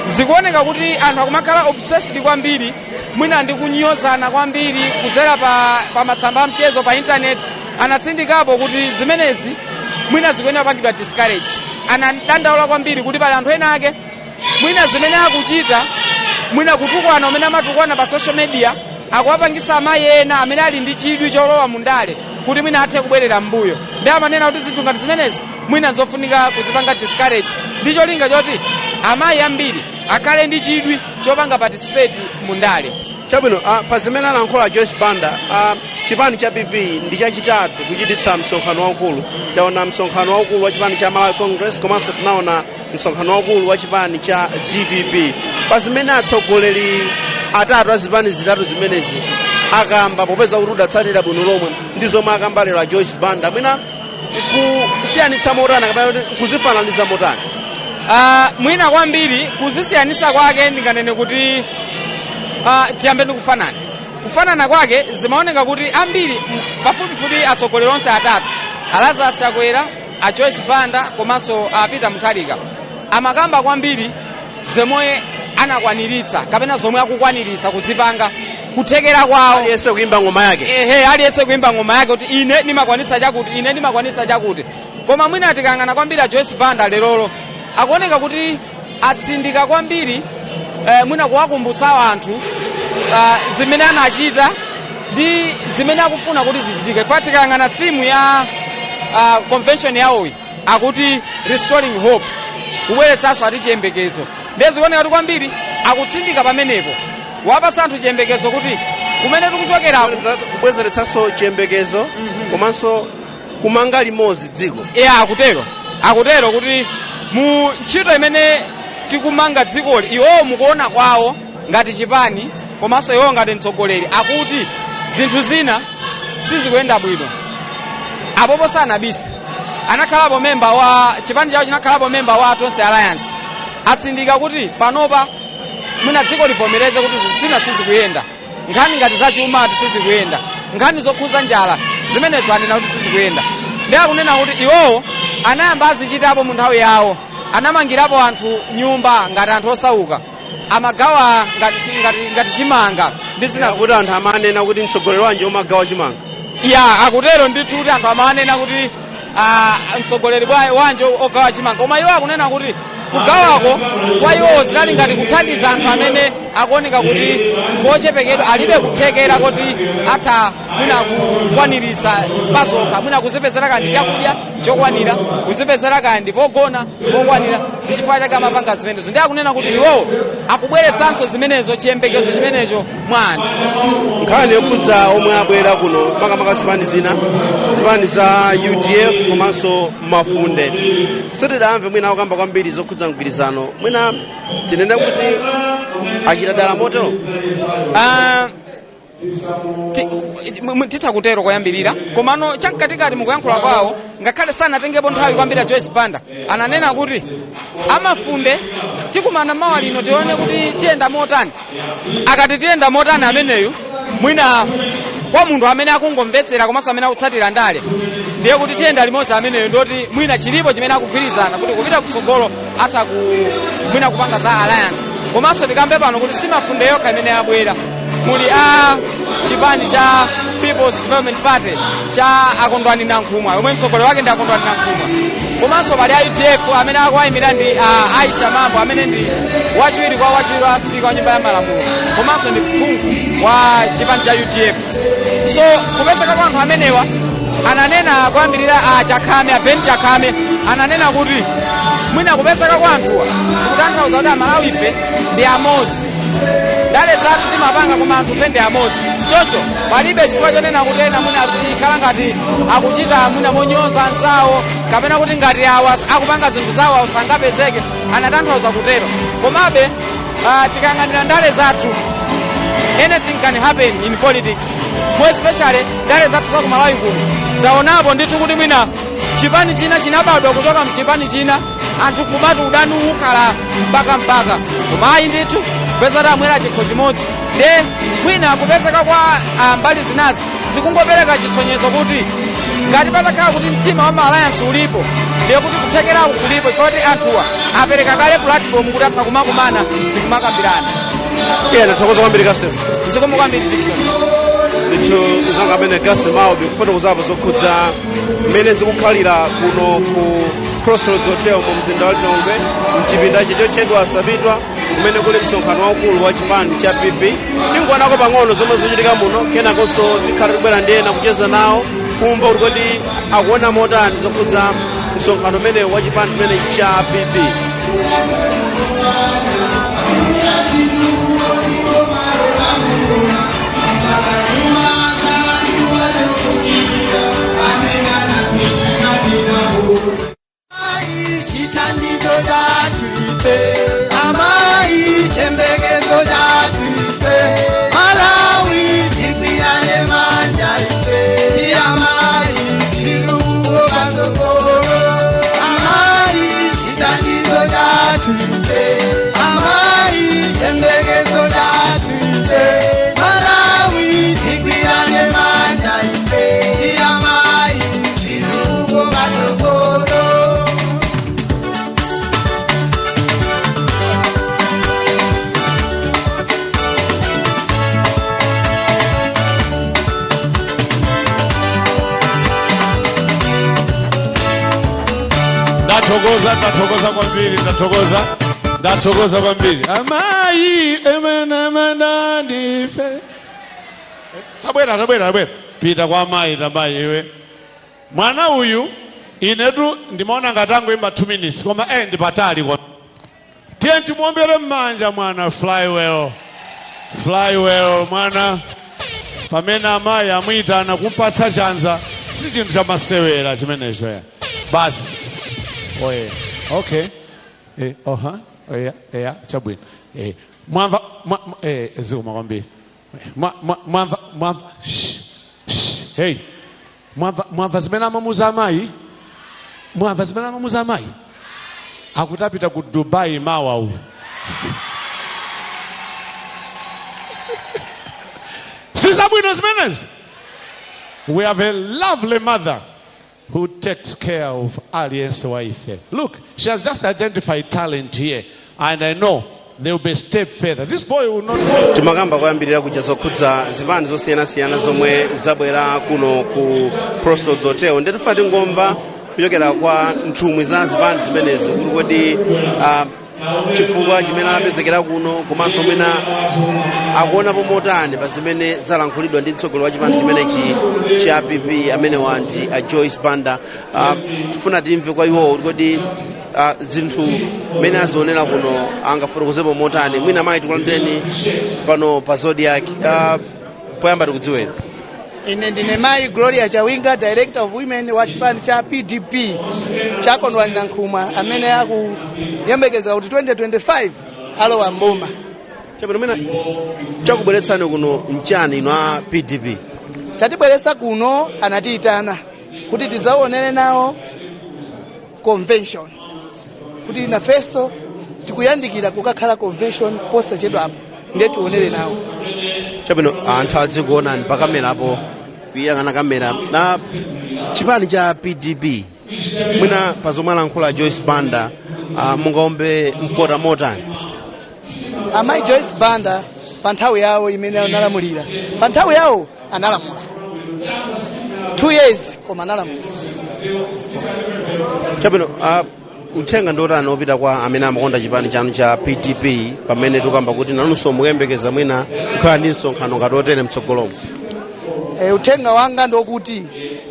[SPEAKER 6] zikuoneka kuti anthu akumakhala obsessed kwambiri mwina ndi kunyozana kwambiri kudzera pa matsamba a mchezo pa internet. Anatsindikapo kuti zimenezi mwina zikuyenera kupangidwa discourage. Anadandaula kwambiri kuti pali anthu ena ake mwina zimene akuchita, mwina kutukwana umene amatukwana pa social media, akuwapangisa amayi ena amene ali ndi chidwi cholowa mundale kuti mwina athe kubwerera m'mbuyo. Ndi amanena kuti zinthu ngati zimenezi mwina nzofunika kuzipanga discourage ndi cholinga choti amayi ambiri akhale ndi chidwi chopanga participate mundale.
[SPEAKER 11] Chabwino, pa zimene analankhula Joyce Banda, chipani cha PP ndi chachitatu kuchititsa msonkhano waukulu. Taona msonkhano waukulu wa chipani cha Malawi Congress, komanso tinaona msonkhano waukulu wa chipani cha DPP. Pa zimene atsogoleri atatu a zipani zitatu zimenezi akamba, popeza kuti udatsatira bwino lomwe, ndi zomwe akamba lero a Joyce Banda, mwina kusiyanitsa motani kapena kuti kuzifananiza motani?
[SPEAKER 6] Mwina kwambiri kuzisiyanisa kwake ndinganene kuti tiyambe ndi kufanana. Kufanana kwake zimaoneka kuti ambiri pafupifupi atsogoleri onse atatu, a Lazarus Chakwera, a Joyce Banda komanso a Peter Mutharika, amakamba kwambiri zomwe anakwaniritsa kapena zomwe akukwaniritsa kudzipanga kuthekera kwawo.
[SPEAKER 11] Aliyense kuimba ngoma yake.
[SPEAKER 6] Ehe, aliyense kuimba ngoma yake kuti ine ndimakwanitsa chakuti, ine ndimakwanitsa chakuti. Koma mwina tikayang'ana kwambiri a Joyce Banda lerolo, akuoneka kuti atsindika kwambiri mwina kuwakumbutsa anthu zimene anachita ndi zimene akufuna kuti zichitike. Fa tikayang'ana theme ya convention yawoyi, akuti restoring hope, kubweretsanso ati chiyembekezo. Ndiye zikuoneka kuti kwambiri akutsindika pamenepo, wapatsa anthu chiyembekezo kuti kumene tikuchokerako.
[SPEAKER 11] Kubwezeretsanso chiyembekezo komanso kumanga limodzi dziko.
[SPEAKER 6] Iye akutero kuti mu ntchito imene tikumanga dzikoli, iwowo mukuona kwawo ngati chipani komanso iwowo ngati mtsogoleri, akuti zinthu zina sizikuyenda bwino. Apopo sanabisi, anakhalapo memba wa chipani chawo, chinakhalapo memba wa Tonse Alliance. Atsindika kuti panopa mwina dziko livomereze kuti zinthu zina sizikuyenda, nkhani ngati zachuma sizikuyenda, nkhani zokhuza njala, zimenezo anena kuti sizikuyenda. Ndi akunena kuti iwowo anayamba azichitapo mu nthawi yawo, anamangirapo anthu nyumba ngati anthu osauka, amagawa ngati chimanga ndi zina.
[SPEAKER 11] Kuti anthu amanena kuti mtsogoleri wanje umagawa chimanga.
[SPEAKER 6] Ya, akutero ndithu kuti anthu amanena kuti mtsogoleri wanje ogawa chimanga. Koma iwo akunena kuti kugawako kwa iwowo zinali ngati kuthandiza anthu amene akuoneka kuti ngochepekedwa, alibe kuthekera kuti atha mwina kukwaniritsa pazokha, mwina kuzipezera kandi chakudya chokwanira, kuzipezera kandi pogona pokwanira. Ndi chifukwa chake amapanga zimenezo. Ndi akunena kuti iwowo akubweretsanso zimenezo, chiyembekezo chimenecho mwa anthu.
[SPEAKER 11] Nkhani yokhudza omwe abwera kuno, makamaka zipani zina, zipani za UDF komanso mafunde, sitidamve mwina akukamba kwambiri zokhudza mgwirizano. Mwina tinene kuti achita dala motero?
[SPEAKER 6] Titha kutero koyambirira, komano chamkatikati mukuyankhula kwawo, ngakhale sanatengepo nthawi kwambiri, Joyce Banda ananena kuti amafunde tikumana mawa lino, tione kuti tiyenda motani. Akati tiyenda motani ameneyu, mwina kwa munthu amene akungomvetsera komanso amene akutsatira ndale, ndiye kuti tiyenda limodzi ameneyo ndoti mwina chilipo chimene akugwirizana kuti kupita kutsogolo atha ku mwina kupanga za alliance. Komanso tikambe pano kuti simafunde yokha imene yabwera, muli a chipani cha People's People's Development Party cha Akondwani Nankhumwa, yomwe mtsogoleri wake ndi Akondwani Nankhumwa, komanso pali a UDF amene akuwayimira ndi Aisha Mambo, amene ndi wachiwiri kwa wachiwiri wa spika wa nyumba ya malamulo komanso ndi phungu wa chipani cha UDF. So kupezeka kwa anthu amenewa, ananena kuyambirira a Chakhame, a Ben Chakhame ananena kuti mwina kupezeka kwa anthuwa zikutanthauza kuti Amalawi ife ndi amodzi, ndale zathu timapanga koma anthu ife ndi amodzi. Choncho palibe chifukwa chonena kuti ena mwina azikhala ngati akuchita mwina monyoza anzawo, kapena kuti ngati awa akupanga zinthu zawo awo sangapezeke, anatanthauza kutero. Komabe tikayang'anira ndale zathu, anything can happen in politics, more especially ndale zathu za ku Malawi kuno. Taonapo ndithu kuti mwina chipani china chinabadwa kuchoka mchipani china, anthu kumati udani ukhala mpaka mpaka, koma ayi ndithu, kupeza kuti amwera chikho chimodzi. Nde mwina kupezeka kwa mbali zinazi zikungopereka chisonyezo kuti ngati patakhala kuti mtima wa ma alliance ulipo, ndiye kuti kuthekeraku kulipo, chifukwa kuti anthuwa apereka kale platform kuti atha kumakumana ndi kumakambirana.
[SPEAKER 11] Iye, ndathokoza kwambiri, Kasim.
[SPEAKER 6] Zikomo kwambiri, Dickson.
[SPEAKER 11] Ndithu mzanga amene Kasim Aubi kufotokozapo zokhudza mmene zikukhalira kuno ku Crossroads Hotel mu mzinda wa Lilongwe, mchipinda chotchedwa Sapitwa, kumene kuli msonkhano waukulu wa chipani cha PP. Tingoonako pang'ono zomwe zikuchitika muno, kenakonso tikhala tikubwera ndi ena kucheza nawo, kumva kuti kodi akuona motani zokhudza msonkhano umene wa chipani chimene cha PP.
[SPEAKER 18] Chithandizo chathu ife amayi, chiyembekezo chathu ife, Malawi tigwirane manja ife amayi, chitukuko patsogolo. Amayi, chithandizo chathu ife amayi, chiyembekezo chathu ife, Malawi tigwirane manja ife amayi, chitukuko patsogolo.
[SPEAKER 17] Ndathokoza, ndathokoza kwambiri, ndathokoza, ndathokoza kwambiri. Amayi emenemenandife, tabwera, tabwera, tabwera, pita kwa amayi. Tamayi iwe, mwana uyu inetu ndimaona ngati angoimba 2 minutes, koma ndi patali kwa tiye timuombere m'manja mwana. Fly well, fly well mwana. Pamene amayi amuyitana kumpatsa chanza, si chinthu chamasewera chimenecho ya basi. Oye, okay, oha, eya, eya, chabwino. Mwamva zikoma kwambiri. Mwamva, mwamva? Shh, shh, hey, mwamva, mwamva zimene amamuza amayi? Mwamva zimene amamuza amayi? Akuti apita ku Dubai mawa uyu. Sizabwino zimenezo. We have a lovely mother who takes care of aliyense wa ife. Look, she has just identified talent here, and I know there will be a step further. This boy will not
[SPEAKER 11] Timakamba kuyambirira kuja zokhudza zipani zosiyanasiyana zomwe zabwera kuno ku Crossroads Hotel. Ndetifa tingomva kuchokera kwa nthumwi za zipani zimenezi kuti kodi chifukwa chimene anapezekera kuno, komanso mwina akuonapo motani pa zimene zalankhulidwa ndi mtsogoleri wa chipani chimenechi cha PP, amene ndi a Joyce Banda. Tifuna timve kwa iwowo kuti kodi zinthu mmene azionera kuno angafotokozepo motani. Mwina mayi, tikulandireni pano pa Zodiak. Poyamba tikudziweni.
[SPEAKER 7] Ine ndine mayi Gloria Chawinga, director of women wa chipani cha PDP cha Kondwani Nankhumwa, amene akuyembekeza kuti 2025 alowa mboma.
[SPEAKER 11] Chabwino, mwina chakubweretsani kuno nchani inu a PDP?
[SPEAKER 7] Chatibweretsa kuno, anatiyitana kuti tizaonere nawo convention, kuti nafenso tikuyandikira kukakhala convention posachedwapo, ndiye tionere nawo.
[SPEAKER 11] Chabwino, anthu adzikuonani pa kamerapo, kuyang'ana kamera. Na chipani cha PDP, mwina pa zomwe alankhula Joyce Banda, mungaombe mkota motani?
[SPEAKER 7] Amayi Joyce Banda, pa nthawi yawo imene analamulira, pa nthawi yawo analamula. 2 years koma analamulira.
[SPEAKER 11] Chabwino, uthenga ndiotani opita kwa amene amakonda chipani chanu cha PDP, pamene tikamba kuti nanunso mukuyembekeza mwina kukhala ndi msonkhano ngati otere mtsogolomo?
[SPEAKER 7] Uthenga wanga ndokuti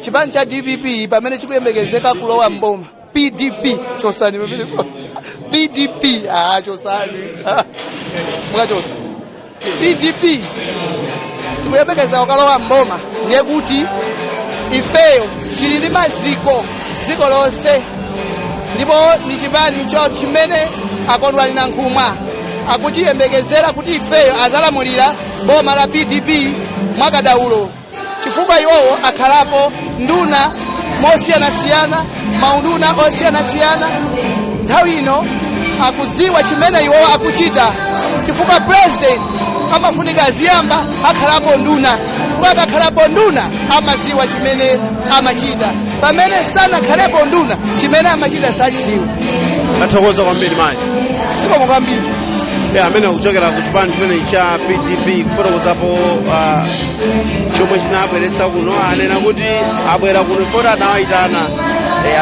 [SPEAKER 7] chipani cha DPP pamene chikuyembekezeka kulowa mboma, PDP, chosani pamene PDP, chosani, mukachosa PDP, tikuyembekeza kukalowa mboma, ndiye kuti ifeyo tili ndi maziko dziko lonse, ndipo ni chipani cho chimene akondwani Nankhumwa akuchiyembekezera kuti ifeyo azalamulira boma la PDP mwakadaulo, chifukwa iwowo akhalapo nduna mosiyanasiyana, maunduna osiyanasiyana. Nthawi ino akudziwa chimene iwowo akuchita, chifukwa president amafunika aziyamba akhalapo nduna, chifukwa akakhalapo nduna amadziwa chimene amachita. Pamene sanakhalepo nduna, chimene amachita sachidziwa.
[SPEAKER 11] Tathokoza kwambiri, mayi.
[SPEAKER 7] Zikomo kwambiri.
[SPEAKER 11] Yeah, amene kuchokera ku chipani chimene cha PDP, kufotokozapo chomwe chinabweretsa kuno. Anena kuti abwera kuno ifoti anawayitana,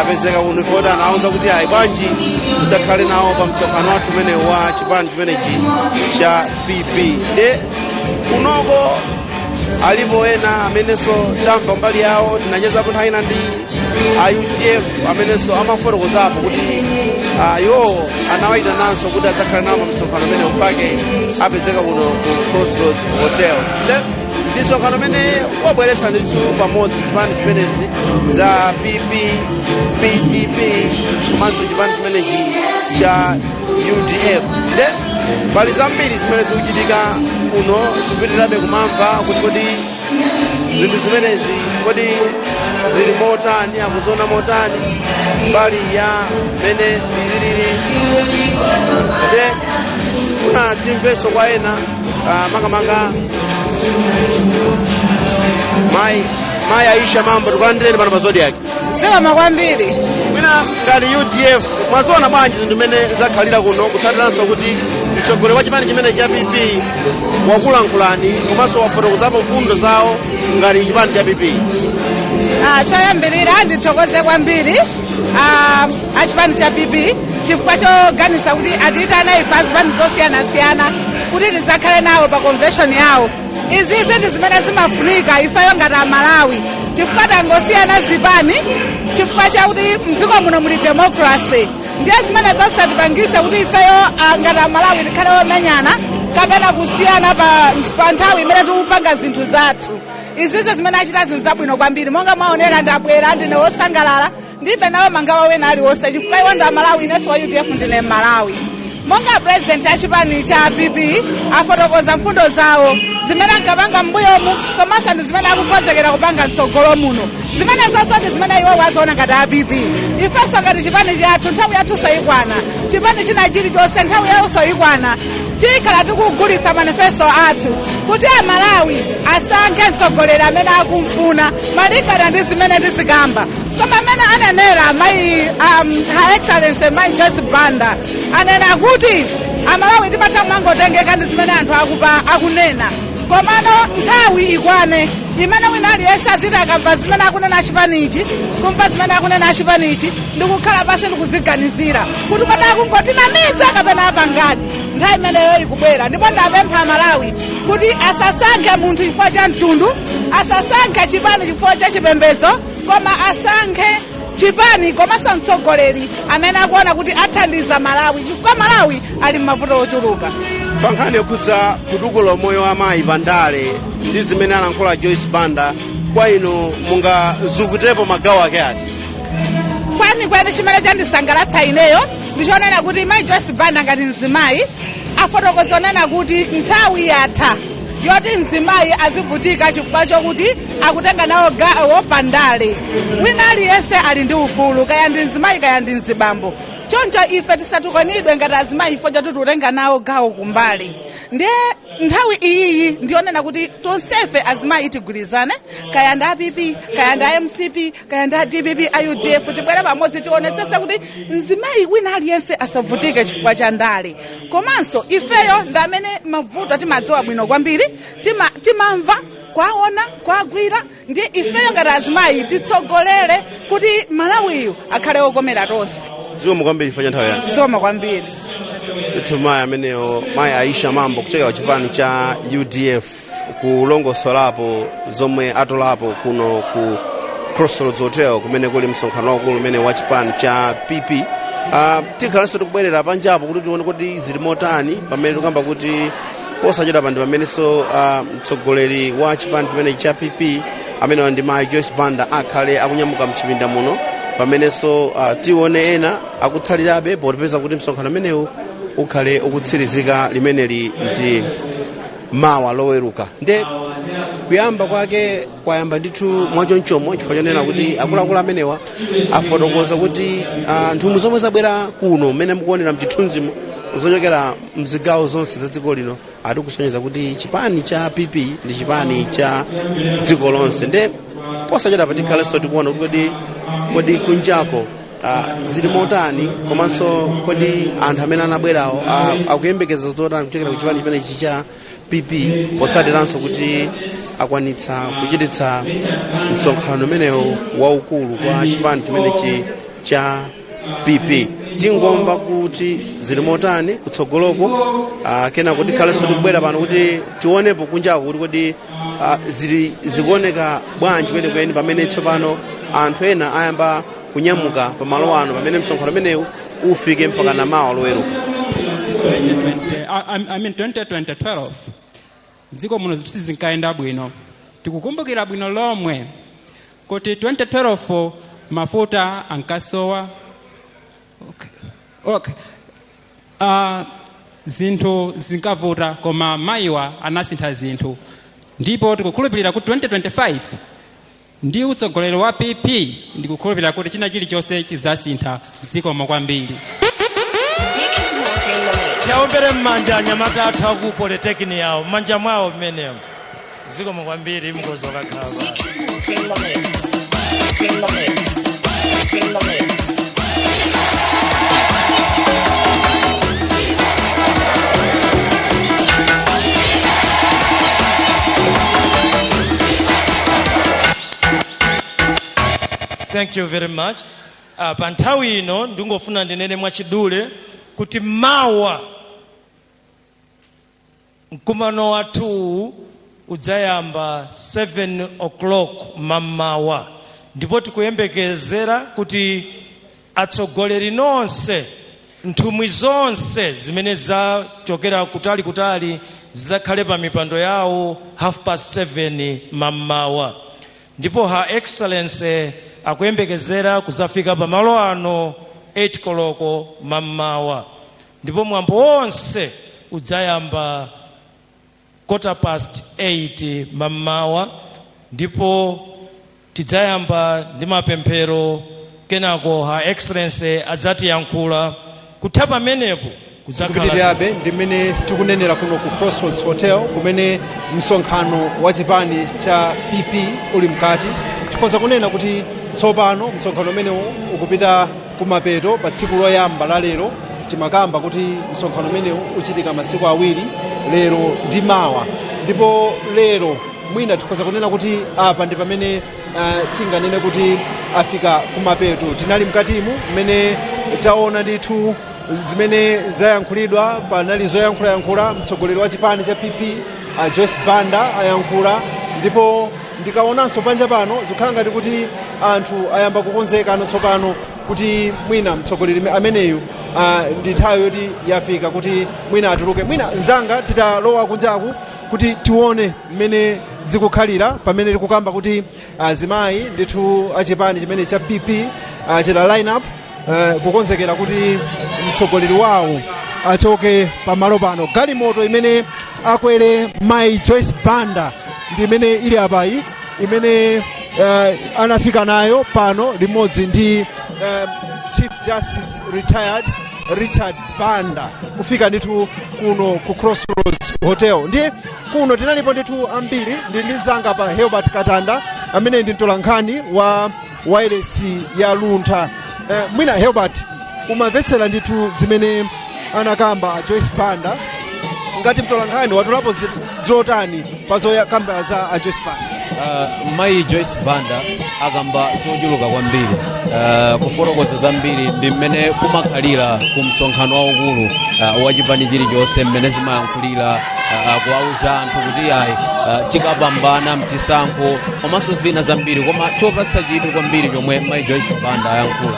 [SPEAKER 11] apezeka kuno ifoti anawauza kuti ayi, bwanji mudzakhale nawo pa msonkhano wathu umene wa chipani chimenechi cha PP. Nde kunoko alipo ena amenenso tamva mbali yawo. Tinachezapo nthawi ina ndi a UDF amenenso amafotokozapo kuti iwowo anawayitananso kuti adzakhale nawo pa msonkhano umene mpake apezeka kuno ku Crossroads Hotel. Nde ndi msonkhano umene wabweretsa ndithu pamodzi zipani zimenezi za PP, PDP komanso chipani chimenechi cha UDF. Nde pali zambiri zimene zikuchitika kuno, zikupitirirabe kumamva kuti kodi zinthu zimenezi kodi zili motani, akuziona motani mbali ya mene zilili. Nde kuna timvenso kwa ena, makamaka mayi Aisha Mambo. Tikulandireni pano pa Zodiak.
[SPEAKER 8] Zikomo kwambiri.
[SPEAKER 11] Mwina ngati UDF mwaziona bwanji zinthu zimene zakhalira kuno, kutsatiranso kuti mtsogoleri wa chipani chimene cha PP wakulankhulani komanso wafotokozapo mfundo zawo ngati chipani cha PP?
[SPEAKER 8] Choyambirira ndithokoze kwambiri achipani cha PP chifukwa choganiza kuti atiyitana ife azipani zosiyanasiyana kuti tidzakhale nawo pa convention yawo. Izizi ndi zimene zimafunika ifeyo ngati Amalawi, chifukwa tangosiyana zipani chifukwa chakuti mdziko muno muli democracy. Ndiye zimene zosatipangise kuti ifeyo ngati Amalawi tikhale omenyana kapena kusiyana pa nthawi imene tikupanga zinthu zathu. Izizi zimene achita zinthu zabwino kwambiri. Monga mwaonera, ndabwera ndine wosangalala, ndibe nawo mangawa wena aliwonse, chifukwa iwo ndi Amalawi, inenso wa UDF ndine Mmalawi. Monga president achipani cha PP afotokoza mfundo zawo zimene ankapanga m'mbuyomu komanso ndi zimene akukonzekera kupanga mtsogolo muno, zimene zonse ndi zimene iwo waziona ngati a PP. Ifenso ngati chipani chathu, nthawi yathu sayikwana. Chipani china chilichonse nthawi yawo ikwana. Tikhala tikugulitsa manifesto athu kuti Amalawi asankhe mtsogoleri amene akumfuna malingana ndi zimene tizikamba. Koma amene anenera mayi, Her Excellency mayi Joyce Banda, anena kuti Amalawi timatha kumangotengeka ndi zimene anthu akupa akunena, komano nthawi ikwane imene wina aliyense aziti akamva zimene akunena achipanichi, kumva zimene akunena achipanichi, ndikukhala pasi ndikuziganizira kuti kodi akungotinamiza kapena apangadi. Nthawi imeneyo ikubwera, ndipo ndapempha Amalawi kuti asasankhe munthu chifukwa cha mtundu, asasankhe chipani chifukwa cha chipembedzo, koma asankhe chipani komanso mtsogoleri amene akuona kuti athandiza Malawi, chifukwa Malawi ali m'mavuto ochuluka.
[SPEAKER 11] Pa nkhani yokhudza kutukula moyo wa amayi pandale ndi zimene alankhula Joyce Banda, kwa inu mungazukutepo magawo ake ati?
[SPEAKER 8] Kwenikweni chimene chandisangalatsa ineyo ndichonena kuti mayi Joyce Banda ngati mzimayi afotokoza onena kuti nthawi yatha yoti mzimayi azivutika chifukwa chokuti akutenga nawo gawo pandale. Wina aliyense ali ndi ufulu, kaya ndi mzimayi kaya ndi mzibambo. Choncho ife tisatukanidwe ngati azimayi chifukwa choti tikutenga nawo gawo kumbali. Ndiye nthawi iyiyi ndiyonena kuti tonsefe azimayi tigwirizane, kaya ndi a PP, kaya ndi a MCP, kaya ndi a DPP, a UDF, tibwere pamodzi tionetsetse kuti mzimayi wina aliyense asavutike chifukwa cha ndale. Komanso ifeyo ndi amene mavuto timadziwa bwino kwambiri, timamva. Kwaona kwagwira ndi ifeyo ngati azimayi titsogolere kuti Malawiyu akhale okomera tonse.
[SPEAKER 11] Zikomo kwambiri chifukwa cha nthawi yanu.
[SPEAKER 8] Zikomo kwambiri.
[SPEAKER 11] Ndithu, mayi amenewo, mayi Aisha Mambo kuchokera ku chipani cha UDF, kulongosolapo zomwe atolapo kuno ku Crossroads Hotel kumene kuli msonkhano waukulu umene wa chipani cha PP. Tikhalanso tikubwerera panjapo kuti tione kuti zili motani, pamene tikamba kuti posachedwa pa ndi pamenenso mtsogoleri wa chipani chimene cha PP, amenewa ndi mayi Joyce Banda, akhale akunyamuka mchipinda muno, pamenenso tione ena akutsalirabe, popeza kuti msonkhano umenewu ukhale ukutsirizika limeneli ndi mawa Loweruka. Nde kuyamba kwake kwayamba ndithu mwachonchomo, chifukwa chonena kuti akuluakulu amenewa afotokoza kuti nthumwi zomwe zabwera kuno, mmene mukuonera mchithunzimo, zochokera mzigawo zonse za dziko lino, atikusonyeza kuti chipani cha PP ndi chipani cha dziko lonse. Nde posachedwa patikhalenso tikuona kuti kodi kunjako zili motani, komanso kodi anthu amene anabwerawo akuyembekeza zotani kuchokera ku chipani chimenechi cha PP, potsatiranso kuti akwanitsa kuchititsa msonkhano umenewu waukulu kwa chipani chimenechi cha PP. Tingomva kuti zili motani kutsogoloko, kenako tikhalenso tikubwera pano kuti tionepo kunjako kuti kodi zili zikuoneka bwanji kwenikweni, pamene tsopano anthu ena ayamba kunyamuka pamalo ano, pamene msonkhano umenewu ufike mpaka na mawa Loweruka.
[SPEAKER 12] 2020, I mean 2012, dziko muno zinthu sizinkayenda bwino. Tikukumbukira bwino lomwe kuti 2012 mafuta ankasowa. Okay. Zinthu zinkavuta, koma mayiwa anasintha zinthu, ndipo tikukhulupirira kuti 2025 ndi utsogoleri wa PP, ndikukhulupirira kuti china chilichonse chizasintha. Zikomo kwambiri.
[SPEAKER 15] Tiaombere m'manja anyamata athu aku polytechnic yawo, m'manja mwawo mmenemo. Zikomo kwambiri, mngozo kakhala. Thank you very much. Pa nthawi ino ndingofuna ndinene mwachidule kuti mawa mkumano wathu udzayamba 7 o'clock mammawa, ndipo tikuyembekezera kuti atsogoleri nonse, nthumwi zonse zimene zachokera kutali kutali, zidzakhale pa mipando yawo 7:30 mammawa, ndipo Her Excellency akuyembekezera kuzafika pamalo ano 8 koloko mammawa, ndipo mwambo wonse udzayamba 8:15 mammawa, ndipo tidzayamba ndi mapemphero, kenako Her Excellency adzatiyankhula. Kutha pamenepo kudzakhala
[SPEAKER 5] Kupitirirabe ndi mmene tikunenera kuno ku Crossroads Hotel, kumene msonkhano wa chipani cha PP uli mkati. Tikhoza kunena kuti tsopano msonkhano umenewu ukupita kumapeto pa tsiku loyamba la lero. Timakamba kuti msonkhano umenewu uchitika masiku awiri, lero ndi mawa, ndipo lero mwina tikhoza kunena kuti apa ndi pamene tinganene kuti afika kumapeto. Tinali mkatimu mmene taona ndithu zimene zayankhulidwa. Panali zoyankhulayankhula, mtsogoleri wa chipani cha PP Joyce Banda ayankhula, ndipo ndikaonanso panja pano zikukhala ngati kuti anthu ayamba kukonzeka tsopano kuti mwina mtsogoleri ameneyu ndi nthawi yoti yafika kuti mwina atuluke. Mwina mzanga titalowa kunjaku kuti tione mmene zikukhalira, pamene tikukamba kuti azimayi ndithu achipani chimene cha PP achita line up kukonzekera kuti mtsogoleri wawo achoke pamalo pano. Galimoto imene akwere mayi Joyce Banda ndi imene ili apayi, imene anafika nayo pano limodzi ndi Chief Justice retired Richard Banda, kufika ndithu kuno ku Crossroads Hotel. Ndiye kuno tinalipo ndithu ambiri. Ndi mzanga pa Helbert Katanda, amene ndi mtolankhani wa wailesi ya Luntha. Mwina Helbert, umamvetsera ndithu zimene anakamba Joyce Banda. Ngati mtolankhani watolapo zotani pa zokamba za a Joyce Banda?
[SPEAKER 9] Mayi Joyce Banda akamba zochuluka kwambiri, kufotokoza zambiri ndi mmene kumakhalira ku msonkhano waukulu wa chipani chilichonse, mmene zimayankhulira, kuwauza anthu kuti ayi, tikapambana mchisankho, komanso zina zambiri. Koma chopatsa chidwi kwambiri chomwe mayi Joyce Banda ayankhula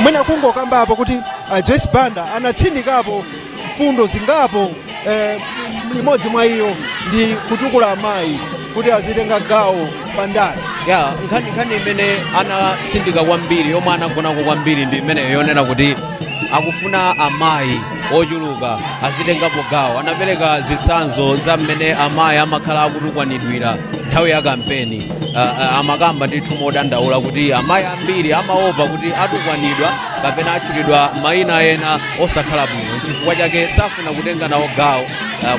[SPEAKER 5] Mwina kungokambapo kuti Joyce Banda anatsindikapo mfundo zingapo, imodzi mwa iyo ndi kutukula amayi kuti azitenga gawo pandale.
[SPEAKER 9] Ya, nkhani imene anatsindika kwambiri, yomwe anagonako kwambiri, ndi imeneyo yonena kuti akufuna amayi ochuluka azitengapo gawo. Anapereka zitsanzo za mmene amayi amakhala akutukwanidwira nthawi ya kampeni. Amakamba ndithu modandaula kuti amayi ambiri amaopa kuti atukwanidwa kapena atchulidwa mayina ena osakhala bwino, chifukwa chake safuna kutenga nawo gawo,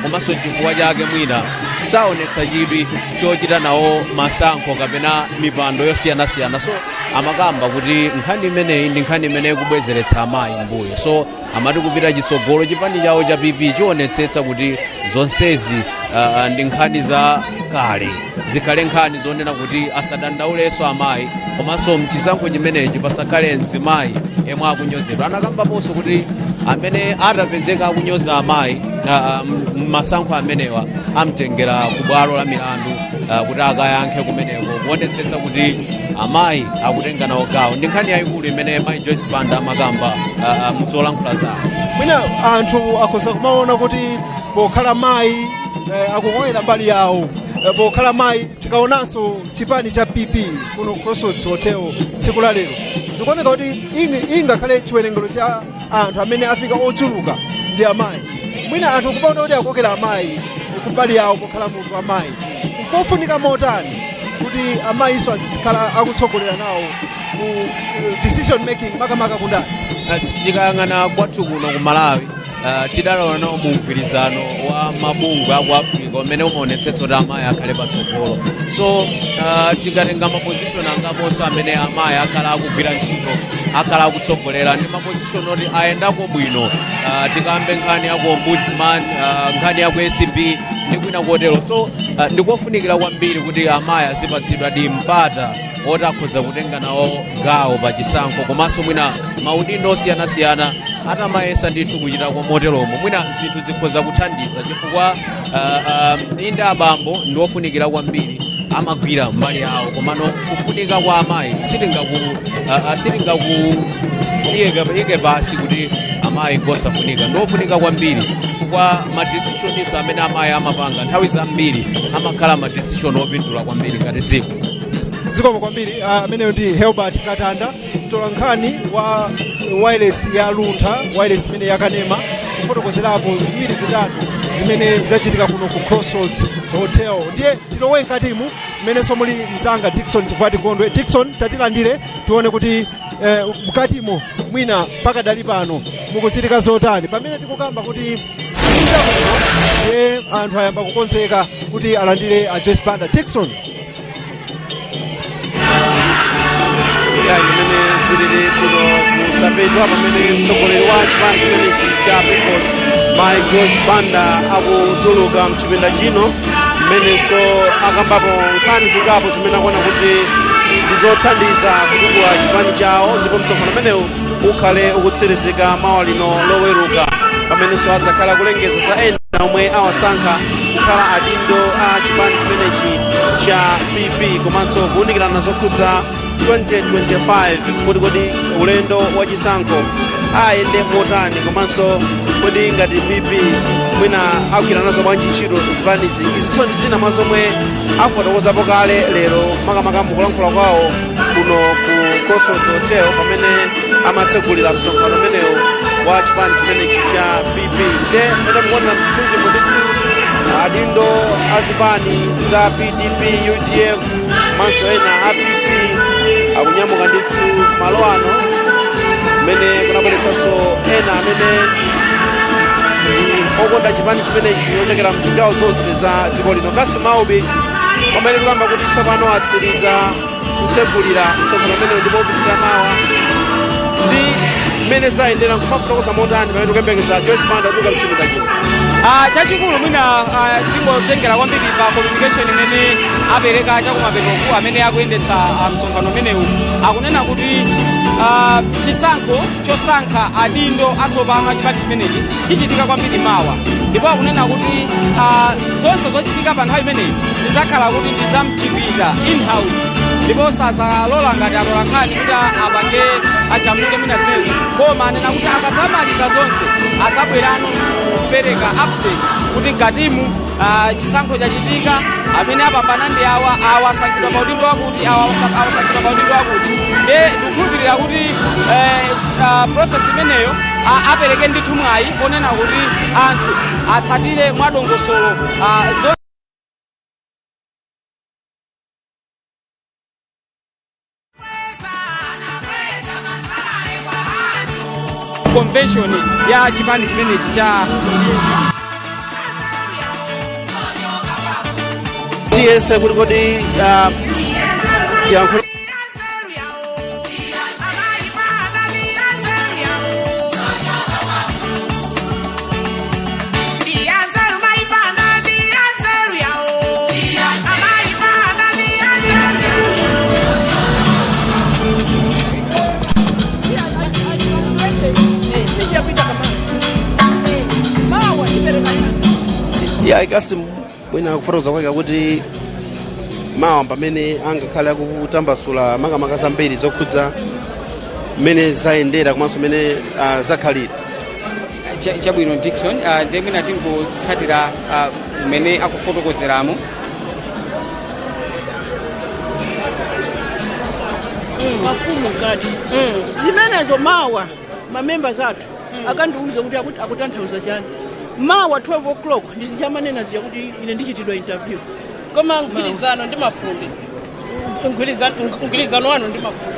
[SPEAKER 9] komanso chifukwa chake mwina saonetsa chidwi chochita nawo masankho kapena mipando yosiyanasiyana. So amakamba kuti nkhani imeneyi ndi nkhani imene ikubwezeretsa amayi mbuyo. So amati kupita chitsogolo chipani chawo cha PP chionetsetsa kuti zonsezi ndi nkhani za kale, zikhale nkhani zonena kuti asadandaulenso amayi, komanso mchisankho chimenechi pasakhale mzimayi yemwe akunyozedwa. Anakambaponso kuti amene atapezeka akunyoza amayi masankho amenewa amtengera ku bwalo la milandu kuti akayankhe kumeneko, kuonetsetsa kuti amayi akutenga nawo gawo. Ndi nkhani yayikulu imene mayi Joyce Banda amakamba mzolankhula zawo.
[SPEAKER 5] Mwina anthu akhoza kumaona kuti pokhala mayi akukokera mbali yawo, pokhala mayi. Tikaonanso chipani cha PP kuno Crossroads Hotel tsiku la lero, zikuoneka kuti ingakhale chiwerengero cha anthu amene afika ochuluka ndi amayi. Mwina anthu kumaona kuti akukokera amayi kumbali yawo pokhala munthu amayi. Nkofunika motani kuti amayinso azikhala akutsogolera nawo mu decision making, makamaka kundani?
[SPEAKER 9] Tikayang'ana kwathu kuno ku Malawi, tidalowa nawo mu mgwirizano wa mabungwe aku Africa umene umaonetsetsa kuti amayi akhale patsogolo. So tikatenga maposition angaponso amene amayi akhala akugwira ntchito, akhala akutsogolera, ndi maposition oti ayendako bwino. Tikambe nkhani yaku ombudsman, nkhani yaku ACB ndi kwina kotero. So ndikofunikira kwambiri kuti amayi azipatsidwa di mpata oti akhoza kutenga nawo gawo pa chisankho, komanso mwina maudindo osiyanasiyana. Atamayesa ndithu kuchitako moteromo, mwina zinthu zikhoza kuthandiza, chifukwa inde, abambo ndi ofunikira kwambiri, amagwira mbali yawo, komano kufunika kwa amayi sitingaku iyeke pasi kuti amayi ngosafunika. Ndiofunika kwambiri, chifukwa madecision amene amayi amapanga nthawi zambiri amakhala madecision opindula kwambiri ngati dziko.
[SPEAKER 5] Zikomo kwambiri. Ameneyo ndi Helbert Katanda, mtolankhani wa wireless ya Luntha, wireless imene yakanema, kufotokozerapo ziwiri zitatu zimene zachitika kuno ku Crossroads Hotel. Ndiye tilowe mkatimu mmenenso muli mzanga Dickson Chivati Gondwe. Dickson, tatilandire, tione kuti mkatimo mwina pakadali pano mukuchitika zotani, pamene tikukamba kuti kunja kuno ndiye anthu ayamba kukonzeka kuti alandire a Joyce Banda. Dickson.
[SPEAKER 11] Ya, imene zilili kuno kusapedwa pamene mtsogoleri wa chipani chimenechi cha Peoples, Mai Joyce Banda, akutuluka mchipinda chino, mmenenso akambapo nkhani zingapo zimene akuona kuti ndizothandiza kutukula chipani chawo. Ndipo msonkhano umenewu ukhale ukutsirizika mawa lino Loweruka, pamenenso adzakhala kulengeza za ena omwe awasankha kukhala adindo a chipani chimenechi cha PP, komanso kuwunikirana zokhudza 2025, kuti kodi ulendo wachisankho ayende motani, komanso kodi ngati PP mwina akugwira nazo bwanji ntchito zipanizi. Izinso ndi zina mwa zomwe afotokozapo kale lero, makamaka mukulankhula kwawo kuno ku Crossroads Hotel pamene amatsegulira msonkhano umenewu wa chipani chimenechi cha PP. Nde mmene mukuona mthunzi ndithu, adindo azipani za PDP, UDF komanso ena a PP akunyamuka ndithu malo ano, mmene kunabweretsanso ena amene ndi okonda chipani chimenechi ochokera mzigawo zonse za dziko lino. Kasimaubi, pamene tikuyamba kuti tsopano atsiriza kutsegulira msonkhano umenewu ndipo upitirira mawa, ndi mmene zayendera, nkumafotokoza motani pamene tikuyembekeza Joyce Banda kutuluka mchipinda chino?
[SPEAKER 6] Chachikulu mwina tingotengera kwambiri pa communication imene apereka chakumapetoku amene akuyendetsa msonkhano umenewu, akunena kuti chisankho chosankha adindo atsopano achipani chimenechi chichitika kwambiri mawa, ndipo akunena kuti zonse zochitika pa nthawi imeneyi zizakhala kuti ndi zamchipinda, in-house, ndipo sazalola ngati atolankhani kuti apange ajambule mwina zimenezo. Koma anena kuti akazamaliza zonse azabwerano kupereka update kuti mkatimu chisankho chachitika, amene apambana ndi awa, awa asankhidwa pa udindo wakuti, awa asankhidwa pa udindo wakuti. Nde ndikukhulupirira kuti process imeneyo apereke ndithu mwayi ponena kuti anthu atsatire mwadongosolo convention ya chipani chimenechi cha
[SPEAKER 11] Tiyese kuti kodi tiyankhule. Ya ikasi mwina kufotokoza kwake kuti mawa pamene angakhale akutambasula makamaka zambiri zokhudza mmene zayendera komanso mmene zakhalira.
[SPEAKER 6] Chabwino Dickson, ndiye mwina tingotsatira mmene akufotokozeramo.
[SPEAKER 4] Mafumu ngati zimenezo, mawa mamembers athu akandiuze kuti akutanthauza chani. Mawa 12 o'clock ndizichamanena ziya kuti ine ndichitidwa interview.
[SPEAKER 10] Koma mgwirizano ndi mafunde, mgwirizano wanu ndi mafunde?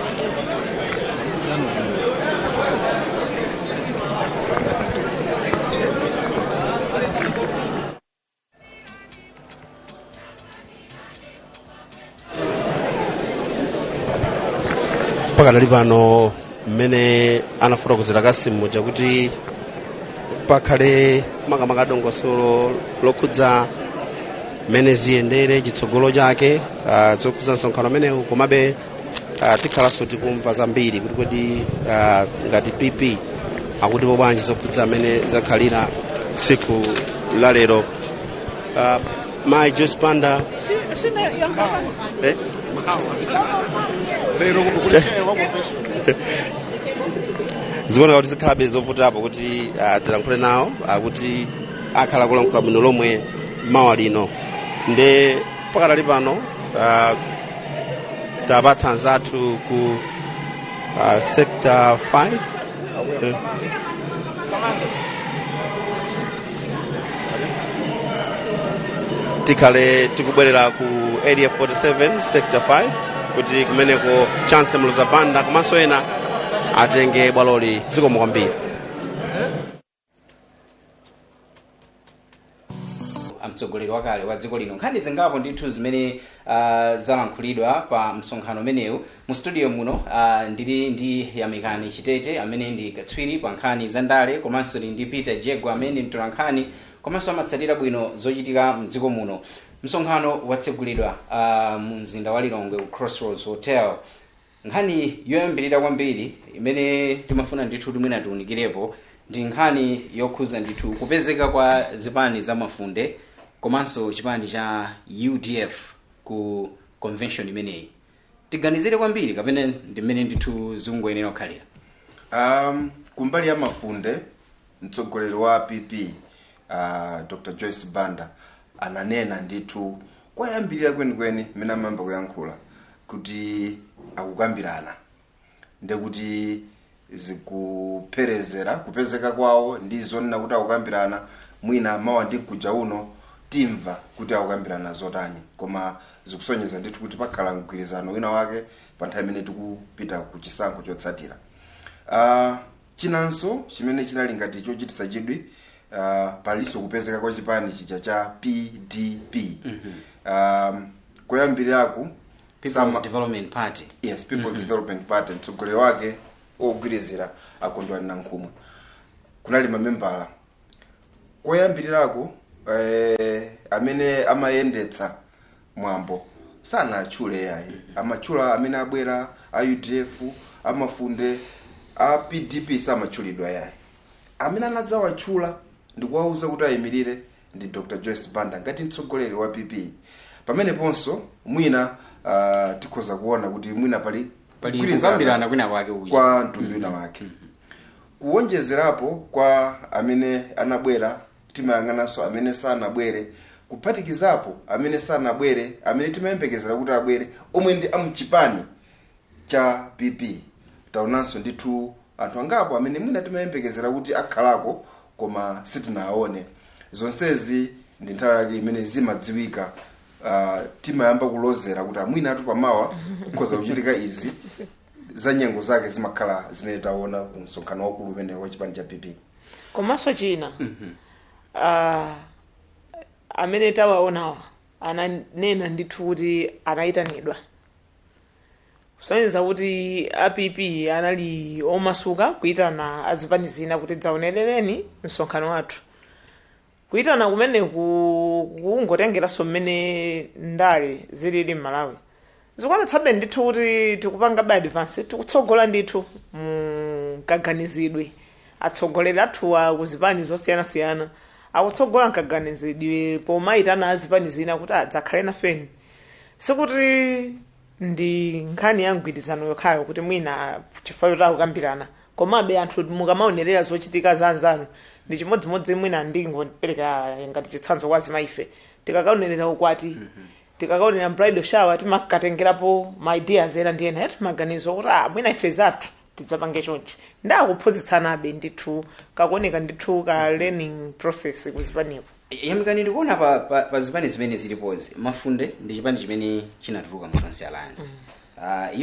[SPEAKER 11] Pakadali pano mmene anafotokozera Kasimu chakuti pakhale makamaka dongosolo lokhudza mmene ziyendere chitsogolo chake, zokhudza msonkhano umenewu. Komabe tikhalanso tikumva zambiri kuti kodi ngati PP akutipo bwanji zokhudza mmene zakhalira tsiku la lero. Mayi Joyce Banda.
[SPEAKER 4] Sina yankha.
[SPEAKER 11] Eh?
[SPEAKER 19] Lero kulichewa.
[SPEAKER 11] Zikuoneka kuti zikhalabe zovutapo kuti tilankhule nawo, kuti akhala kulankhula bwino lomwe mawa lino. Nde pakadali pano tapatsa anzathu ku sector 5. Tikhale tikubwerera ku Area 47 Sector 5 kuti kumeneko Chance Mluza Banda komanso ena atenge bwaloli. Zikomo kwambiri.
[SPEAKER 13] Mtsogoleri wakale wa dziko lino, nkhani zingapo ndithu zimene zalankhulidwa pa msonkhano umenewu. Mu studio muno ndili ndi Yamikani Chitete amene ndi katswiri pa nkhani za ndale, komanso ndili ndi Peter Jegwa amene ndi mtolankhani komanso amatsatira bwino zochitika mdziko muno. Msonkhano watsegulidwa mu mzinda wa Lilongwe ku Crossroads Hotel. Nkhani yoyambirira kwambiri imene timafuna ndithu timwina tiwunikirepo ndi nkhani yokhuza ndithu kupezeka kwa zipani za mafunde komanso chipani cha UDF ku convention imeneyi. Tiganizire kwambiri kapena ndi mmene ndithu zikungoyenera kukhalira?
[SPEAKER 16] Kumbali ya mafunde, mtsogoleri wa PP Dr Joyce Banda ananena ndithu kwayambirira kwenikweni mmene amayamba kuyankhula kuti akukambirana, ndekuti zikupherezera kupezeka kwawo ndi zonena kuti akukambirana. Mwina mawa ndi kuja uno timva kuti akukambirana zotani, koma zikusonyeza ndithu kuti pakhala mgwirizano wina wake pa nthawi imene tikupita ku chisankho chotsatira. Chinanso chimene chinali ngati chochititsa chidwi, palinso kupezeka kwa chipani chija cha PDP. Koyambiriraku
[SPEAKER 13] People's Development Party.
[SPEAKER 16] Yes, People's Development Party, mtsogoleri wake ogwirizira Akondwani Nankhumwa, kunali mamembala Koyambirirako amene amayendetsa mwambo sanatchule yayi, amatchula amene abwera a UDF, amafunde, a PDP samatchulidwa yayi. Amene anadzawatchula ndikuwauza kuti ayimirire ndi Dr Joyce Banda ngati mtsogoleri wa PP. Pameneponso mwina tikhoza kuona kuti mwina pali
[SPEAKER 13] Pali
[SPEAKER 16] kugwirizana
[SPEAKER 13] kukambirana kwina kwake kuja.
[SPEAKER 16] kwa mtundu wina wake. Kuwonjezerapo kwa amene anabwera, timayang'ananso amene sanabwere, kuphatikizapo amene sanabwere amene timayembekezera kuti abwere omwe ndi amchipani cha PP. Taonanso ndithu anthu angapo amene mwina timayembekezera kuti akhalako koma sitinaone. Zonsezi ndi nthawi yake imene zimadziwika. Timayamba kulozera kuti amwina atu pamawa kukhoza kuchitika izi. Za nyengo zake zimakhala zimene taona ku msonkhano waukulu umene wa chipani cha PP.
[SPEAKER 4] Komanso china, amene tawaonawa ananena ndithu kuti anayitanidwa, kusonyeza kuti a PP anali omasuka kuyitana azipani zina kuti dzaonerereni msonkhano wathu. Kuyitana kumeneku kungotengeranso mmene ndale zilili m'Malawi, zikuonetsabe ndithu kuti tikupangabe advance, tikutsogola ndithu mkaganizidwe. Atsogoleri athuwa kuzipani zosiyanasiyana akutsogola mkaganizidwe pomayitana azipani zina kuti adzakhale nafeni. Sikuti ndi nkhani ya mgwirizano yokhayo kuti mwina chifukwa choti akukambirana, komabe anthu mukamaonerera zochitika za anzanu ndi chimodzimodzi. Mwina ndingopereka ngati chitsanzo kwa azimayife, tikakaonerera ukwati, tikakaonera bridal shower, timakatengerapo ma ideas ena ndi ena, eti maganizo kuti mwina ife zathu tidzapange chonchi. Ndakuphunzitsanabe ndithu, kakuoneka ndithu ka learning process kuzipaniko.
[SPEAKER 13] Yamikani, ndikuona pa zipani zimene zilipozi, Mafunde ndi chipani chimene chinatuluka mu Tonse Alliance.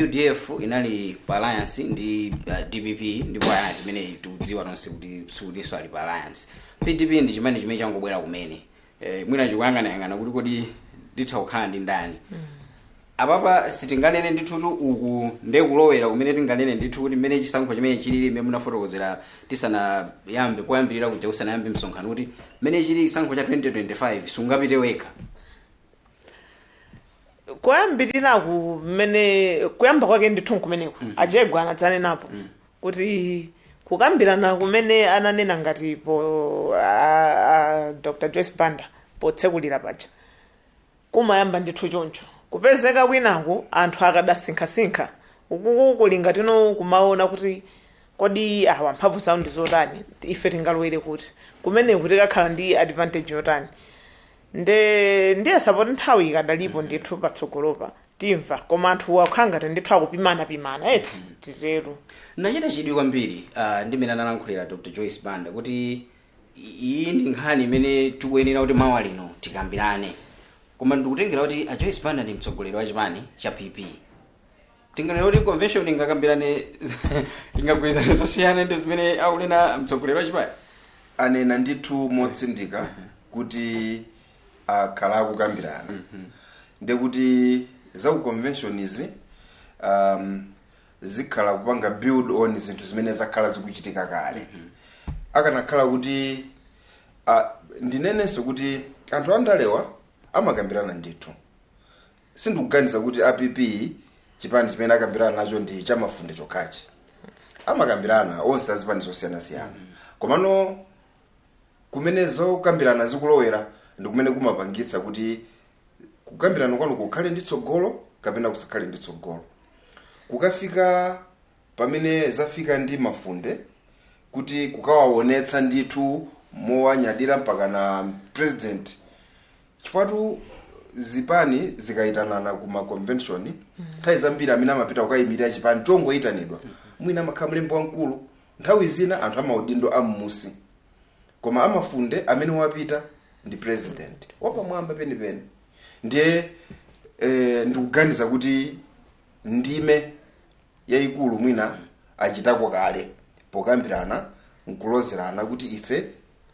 [SPEAKER 13] UDF inali pa alliance ndi DPP, ndipo alliance imene tikudziwa tonse kuti sikutinso ali pa alliance. PDP ndi chipani chimene changobwera kumene, mwina chikuyang'anayang'ana kuti kodi nditha kukhala ndi ndani. Apapa sitinganene ndithutu uku ndekulowera kumene tinganene ndithu kuti mmene chisankho chimene chilili, mmene munafotokozera tisanayambe poyambirira kuja, usanayambe msonkhano, kuti mmene chili chisankho cha 2025 sungapite wekha.
[SPEAKER 4] Koyambiriraku mmene kuyamba kwake ndithu nkumeneko, achegwa anadzanenapo kuti kukambirana kumene ananena ngati po Dr Joyce Banda potsekulira paja, kumayamba ndithu choncho. Kupezeka kwinaku anthu akadasinkhasinkha ukuku kulinga tino kumaona kuti kodi awa mphamvu zawo ndi zotani, ife tingalowere kuti kumeneku tikakhala ndi advantage yotani. Nde ndiye sapoti nthawi ikadalipo ndithu patsogolopa timva, koma anthu akukhala ngati ndithu akupimanapimana, eti titero.
[SPEAKER 13] Nachita chidwi kwambiri ndi mmene analankhulira Dr Joyce Banda kuti iyi ndi nkhani imene tikuyenera kuti mawa lino tikambirane. Koma ndikutengera kuti a Joyce Banda ndi mtsogoleri wa chipani cha PP, tinganena kuti convention ingakambirane, ingagwirizane zosiyana ndi zimene akunena mtsogoleri wa chipani?
[SPEAKER 16] Anena ndithu motsindika kuti akhala akukambirana, ndekuti za ku convention izi zikhala kupanga build on zinthu zimene zakhala zikuchitika kale. Akanakhala kuti ndinenenso kuti anthu andalewa amakambirana ndithu, sindikuganiza kuti a PP chipani chimene akambirana nacho ndi chamafunde chokhachi. Amakambirana onse azipani zosiyanasiyana, komano kumene zokambirana zikulowera ndi kumene kumapangitsa kuti kukambirana kwanu kukhale ndi tsogolo kapena kusakhale ndi tsogolo. Kukafika pamene zafika ndi Mafunde kuti kukawaonetsa ndithu mowanyadira mpaka na president, chifukwa zipani zikayitanana kuma convention, nthawi zambiri amene amapita kukayimirira chipani chongoyitanidwa mwina amakhala mlembi wamkulu, nthawi zina anthu amaudindo am'musi, koma amafunde amene wapita ndi president wapamwamba penipeni. Ndiye ndikuganiza kuti ndime yayikulu mwina achitako kale pokambirana nkulozerana kuti ife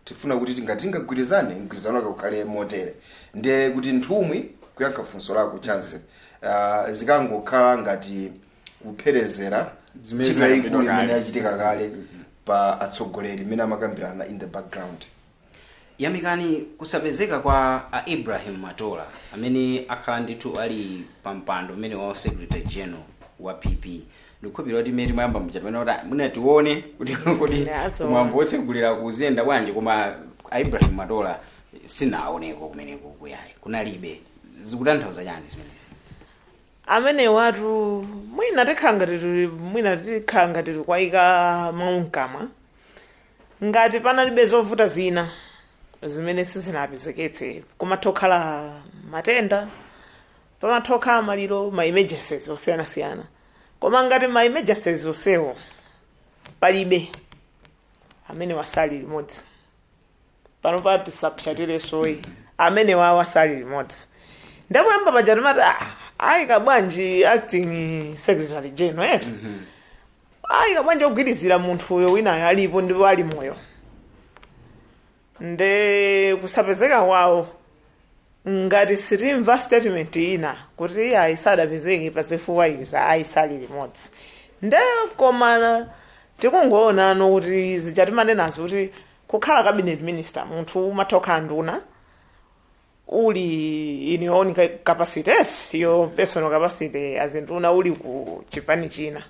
[SPEAKER 16] tifuna kuti tingati tingagwirizane, mgwirizano wake ukhale motere. Ndiye kuti nthumwi, kuyankha funso lako Chance, zikangokhala ngati kupherezera
[SPEAKER 13] Zimene
[SPEAKER 16] ntchito yayikulu
[SPEAKER 13] zinakambidwa
[SPEAKER 16] imene
[SPEAKER 13] kale.
[SPEAKER 16] yachitika kale pa atsogoleri imene amakambirana in the background.
[SPEAKER 13] Yamikani, kusapezeka kwa a Ibrahim Matola amene akhala ndithu ali pa mpando umene wa secretary general wa PP, ndikukhulupirira kuti imene timayamba mchapena kuti mwina tione kuti kodi mwambo wotsegulira kuziyenda bwanji, koma a Ibrahim Matola sinaoneko kumeneko kuyayi, kunalibe. Zikutanthauza chani zimenezi?
[SPEAKER 14] Amene watu mwina tikhala ngati kwayika maunkamwa ngati panalibe zovuta zina zimene sizinapezeketse, kumatha kukhala matenda, pamatha kukhala maliro, ma emergencies osiyanasiyana. Koma ngati ma emergencies onsewo palibe, amene wasali limodzi pano pa tisapyatiresoyi, amene wawo asali limodzi. Ndamuyamba paja timati ayika bwanji acting secretary general eti, ayika bwanji ogwirizira munthuyo winayo alipo ndipo ali moyo. Nde kusapezeka kwawo, ngati sitimva statement ina kuti ayi sadapezeke pazifukwa izi, ayi sali limodzi. Nde koma tikungoonano kuti zija timanenazo kuti kukhala cabinet minister munthu umatha kukhala nduna uli in your own capacity, yes, your personal capacity as nduna uli ku chipani china.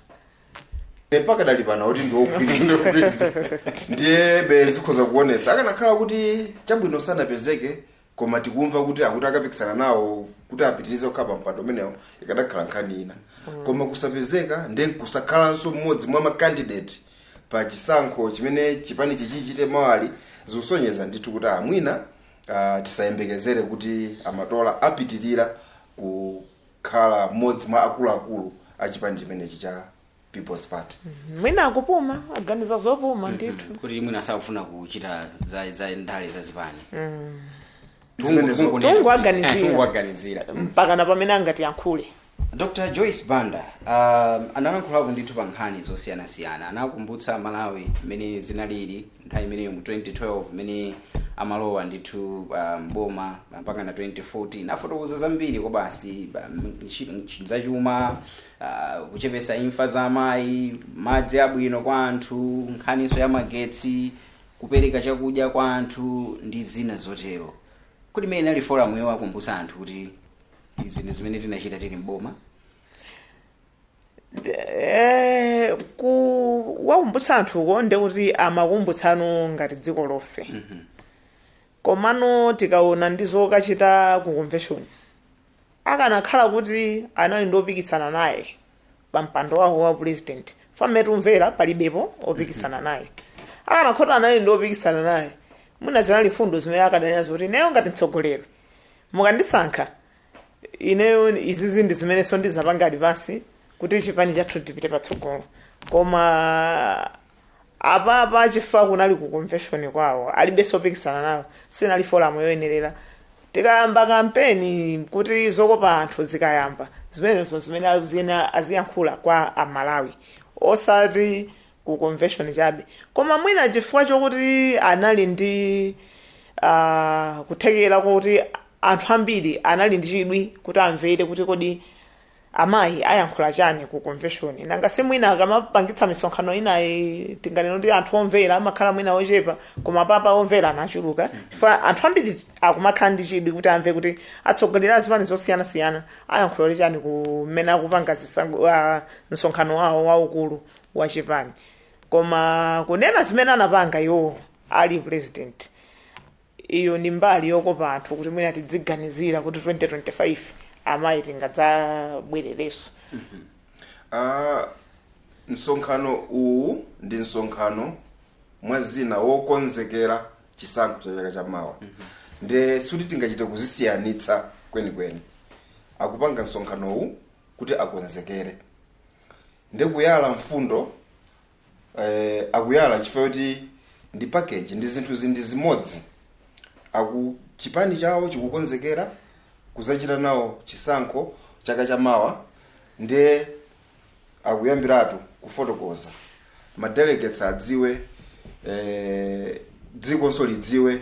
[SPEAKER 16] Mpaka dali pano kuti ndiwogwirizira, ndiye be zikhoza kuonetsa akanakhala kuti chabwino sanapezeke, koma tikumva kuti akuti akapikisana nawo kuti apitirize kukhala pa mpando umenewo, ikanakhala nkhani ina. Koma kusapezeka ndi kusakhalanso mmodzi mwa macandidate pa chisankho chimene chipani chichichite mawali, zikusonyeza ndithu kuti amwina tisayembekezere kuti amatola apitirira kukhala mmodzi mwa akuluakulu a chipani chimenechi cha People's Party.
[SPEAKER 14] Mwina akupuma, aganiza zopuma ndithu.
[SPEAKER 13] Kuti mwina asakufuna kuchita za ndale za zipani.
[SPEAKER 14] Tungoaganizira mpaka na pamene angatiyankhule.
[SPEAKER 13] Dr. Joyce Banda analankhulapo ndithu pa nkhani zosiyanasiyana. Anakumbutsa Malawi mmene zinalili nthawi imeneyo mu 2012 mmene amalowa ndithu mboma mpaka na 2014. Afotokoza zambiri kobasi zachuma, kuchepesa imfa za amayi, madzi abwino kwa anthu, nkhaniso ya magetsi, kupereka chakudya kwa anthu ndi zina zotero. Kuti imene inali forum yowakumbutsa anthu kuti izi ndi zimene tinachita tili mboma.
[SPEAKER 14] Kuwakumbutsa anthuko ndi kuti amakumbutsano ngati dziko lonse. Komano tikaona ndi zokachita ku convention, akanakhala kuti anali ndi opikisana naye pa mpando wawo wa president, famene tumvera palibepo opikisana naye, akanakhala anali ndi opikisana naye, mwina zinali fundo zimene akadanena zoti ineyo ngati mtsogoleri mukandisankha ineyo izizi ndi zimene so ndizapanga advance kuti chipani chathu tipite patsogolo. Koma apapa chifukwa kunali ku convention kwawo, alibenso opikisana nawo, sinali forum yoyenerera. Tikayamba kampeni kuti zokopa anthu zikayamba, zimenezo zimene aziyankhula kwa Amalawi, osati ku convention chabe. Koma mwina chifukwa chokuti anali ndi kuthekera kuti anthu ambiri anali ndi chidwi kuti amvere kuti kodi amayi ayankhula chani ku convention. Nanga si mwina akamapangitsa misonkhano inayi tinganena kuti anthu omvera amakhala mwina ochepa, koma papa omvera anachuluka. Chifukwa anthu ambiri akumakhala ndi chidwi kuti amve kuti atsogoleri a zipani zosiyanasiyana ayankhula chani kumene akupanga msonkhano wawo waukulu wa chipani. Koma kunena zimene anapanga iwo ali president, iyo ndi mbali yokopa anthu kuti mwina tidziganizira kuti 2025 amayi tingadzabwerereso.
[SPEAKER 16] Msonkhano uwu ndi msonkhano mwa zina wokonzekera chisankho cha chaka chamawa. Nde suti tingachite kuzisiyanitsa kwenikweni. Akupanga msonkhano uwu kuti akonzekere nde kuyala mfundo, akuyala chifukwa kuti ndi package, ndi zinthu zindi zimodzi. Aku chipani chawo chikukonzekera kuzachita nawo chisankho chaka chamawa, nde akuyambiratu kufotokoza ma delegates adziwe, dzikonso lidziwe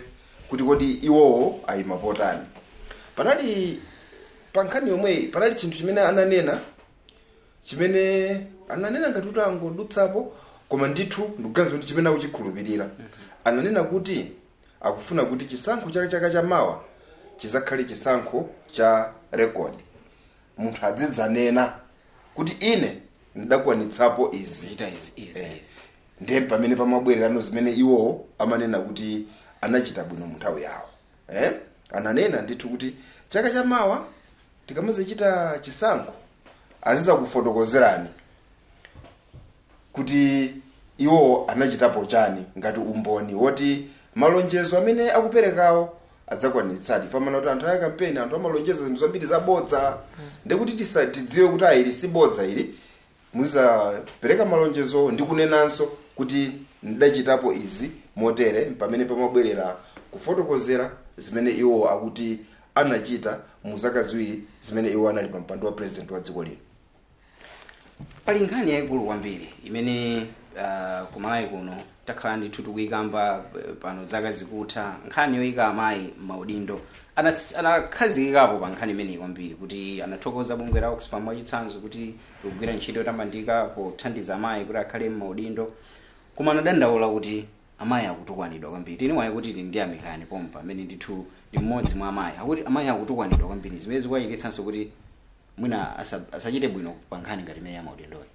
[SPEAKER 16] kuti kodi iwowo ayima potani. Panali pa nkhani yomweyi panali chinthu chimene ananena, chimene ananena ngati kuti angodutsapo, koma ndithu ndikuganiza kuti chimene akuchikhulupirira. Ananena kuti Akufuna kuti chisankho chaka chaka chamawa chizakhale chisankho cha record, munthu azidzanena kuti ine ndakwanitsapo izi. Ndiye pamene pamabwererano zimene iwowo amanena kuti anachita bwino mu nthawi yawo. Ananena ndithu kuti chaka chamawa tikamazichita chisankho azizakufotokozerani kuti iwowo anachitapo chani ngati umboni woti malonjezo amene akuperekawo adzakwanitsadi. Famana kuti anthu aya kampeni, anthu amalonjeza zinthu zambiri zabodza, ndekuti tidziwe kuti ili si bodza ili, muzizapereka malonjezo ndi kunenanso kuti ndachitapo izi motere. Pamene pamabwerera kufotokozera zimene iwo akuti anachita mu zaka 2 zimene iwo anali pa mpando wa president wa dziko lino.
[SPEAKER 13] Pali nkhani yayikulu kwambiri imene kumalawi kuno takhala ndithu tikuyikamba pano zaka zikutha, nkhani yoyika amayi m'maudindo. Anakhazikikapo pa nkhani imeneyi kwambiri, kuti anathokoza bungwe la Oxfam mwachitsanzo kuti likugwira ntchito yotamandika pothandiza amayi kuti akhale m'maudindo, koma anadandaula kuti amayi akutukwanidwa kwambiri. Tini wayi kuti tili ndi Amikani pompa amene ndithu ndi mmodzi mwa amayi, akuti amayi akutukwanidwa kwambiri, zimene zikuwachititsanso kuti mwina asachite bwino pa nkhani ngati imene ya maudindoyi.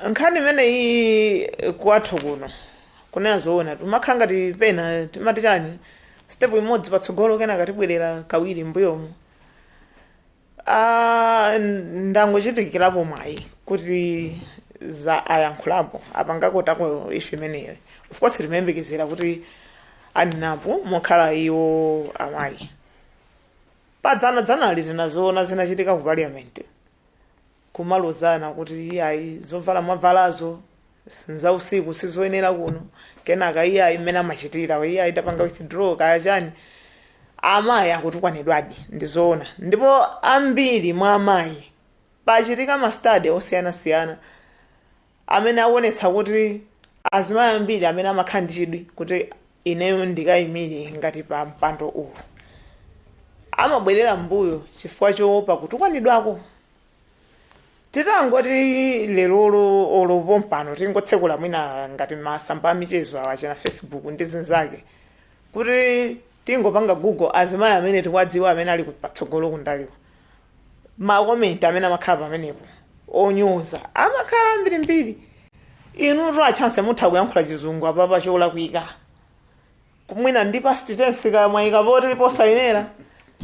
[SPEAKER 14] Nkhani imeneyi kwathu kuno, kunena zoona, timakhala ngati pena timati chani, step imodzi patsogolo kenaka tibwerera kawiri mbuyomu. Ndangochitikirapo mwayi kuti za ayankhulapo apangako tako issue imeneyo. Of course timayembekezera kuti anenapo mokhala iwo amayi. Padzanadzanali tinazoona zinachitika ku parliament, kumalozana kuti iyayi, zovala mwavalazo za usiku sizoyenera kuno, kenaka iyayi, mmene amachitira iyayi, tapanga withdraw kaya chani. Amayi akutukwanidwadi, ndizoona, ndipo ambiri mwa amayi pachitika ma study osiyanasiyana amene akuonetsa kuti azimayi ambiri amene amakhala ndi chidwi kuti ineyo ndikayimire ngati pa mpando uwu amabwerera mbuyo chifukwa choopa kutukwanidwako. Titangoti lerolo olopo mpano tingotsekula mwina ngati masamba a michezo awa chena Facebook ndi zinzake, kuti tingopanga Google azimayi amene tikuwadziwa amene ali patsogolo kundaliwa, ma comment amene amakhala pamenepo onyoza amakhala ambirimbiri. Inutu a Chance mutha kuyankhula Chizungu apapa cholakwika, mwina ndi past tense kamwayika poti posayenera,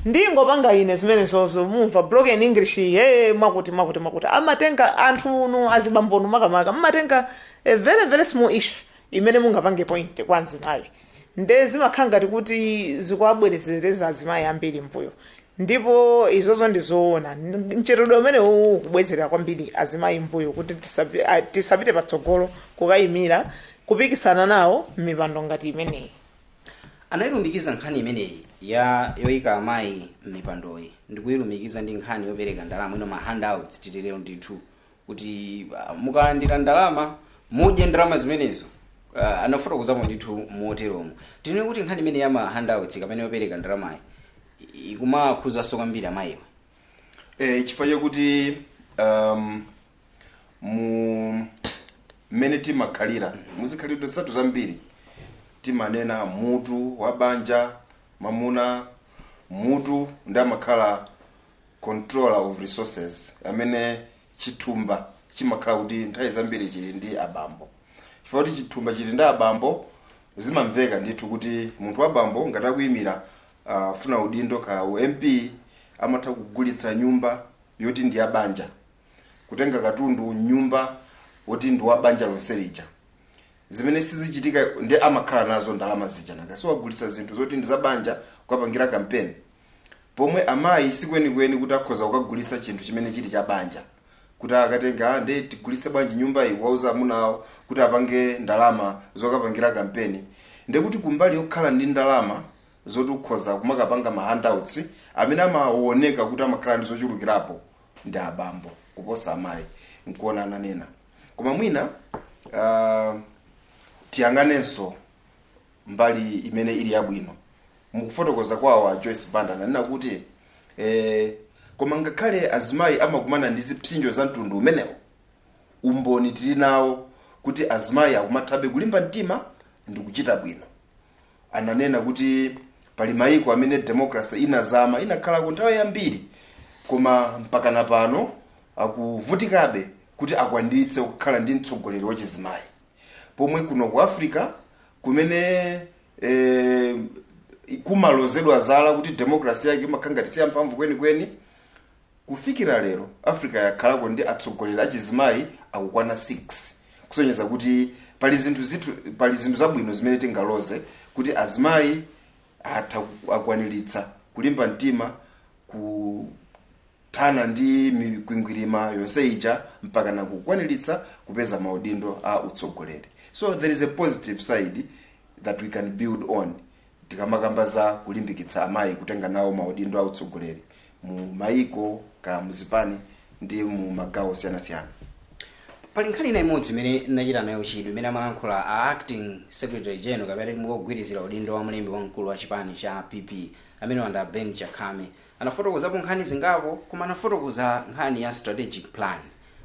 [SPEAKER 14] ndingopanga ine zimene zozo, mumva broken English, hey, mwakuti mwakuti mwakuti. Amatenga anthu uno, azibambonu makamaka, mmatenga a very very small issue imene mungapange point kwa azimayi, nde zimakhala ngati kuti zikuabwerezereza azimayi ambiri mbuyo. Ndipo izozo ndizoona, mchitidwe umene uwu kubwezera kwambiri azimayi mbuyo kuti tisapite patsogolo kukayimira kupikisana nawo m'mipando ngati imeneyi.
[SPEAKER 13] Anayilumikiza nkhani imeneyi ya yoyika amayi m'mipandoyi ndikuyilumikiza ndi nkhani yopereka ndalama ino, ma handouts titilero ndithu, kuti mukalandira ndalama mudye ndalama zimenezo. Anafotokozapo ndithu moteromo. Tinene kuti nkhani imene ya ma handouts kapena yopereka ndalamayi ikumakhuzanso kwambiri amayiwa?
[SPEAKER 16] Chifukwa chakuti mu mmene timakhalira muzikhalidwe zathu zambiri timanena mutu wa banja mamuna, mutu ndi amakhala controller of resources, amene chithumba chimakhala kuti nthawi zambiri chili ndi abambo. Chifukwa kuti chithumba chili ndi abambo, zimamveka ndithu kuti munthu wa bambo ngati akuyimira funa udindo ka MP, amatha kugulitsa nyumba yoti ndi ya banja, kutenga katundu nyumba woti ndi wa banja lonse lija, zimene sizichitika. Ndi amakhala nazo ndalama zija, nanga siwagulitsa zinthu zoti ndi za banja kukapangira kampeni. Pomwe amayi sikwenikweni kuti akhoza kukagulitsa chinthu chimene chili cha banja, kuti akatenga, "Ah, ndi tigulitse bwanji nyumba iyi," kuwauza amuna awo kuti apange ndalama zokapangira kampeni. Ndekuti kumbali yokhala ndi ndalama zoti ukhoza kumakapanga ma handouts, amene amaoneka kuti amakhala ndi zochulukirapo ndi abambo kuposa amayi, nkuona ananena. Koma mwina tiyang'anenso mbali imene ili yabwino. Mukufotokoza kwawo a Joyce Banda ananena kuti koma ngakhale azimayi amakumana ndi zipsinjo za mtundu umenewo, umboni tili nawo kuti azimayi akumathabe kulimba mtima ndi kuchita bwino. Ananena kuti pali mayiko amene democracy inazama, inakhala ku nthawi yambiri, koma mpakana pano akuvutikabe kuti akwaniritse kukhala ndi mtsogoleri wachizimayi, pomwe kuno ku Africa kumene kumalozedwa zala kuti democracy yake imakhala ngati siya mphamvu kwenikweni, kufikira lero Africa yakhalako ndi atsogoleri achizimayi akukwana 6, kusonyeza kuti pali zinthu zithu, pali zinthu zabwino zimene tingaloze kuti azimayi atha akwaniritsa kulimba mtima kuthana ndi mikwingwirima yonse ija mpaka na kukwaniritsa kupeza maudindo a utsogoleri. So there is a positive side that we can build on tikamakamba za kulimbikitsa amayi kutenga nawo maudindo a utsogoleri mu maiko ka muzipani ndi mu magawo osiyanasiyana.
[SPEAKER 13] Pali nkhani ina imodzi imene nachita nayo chidwi imene amalankhula a acting secretary general, kapena mukugwirizira udindo wa mlembi wamkulu wa chipani cha PP, amene wanda Ben Chakhame. Anafotokozapo nkhani zingapo, koma anafotokoza nkhani ya strategic plan,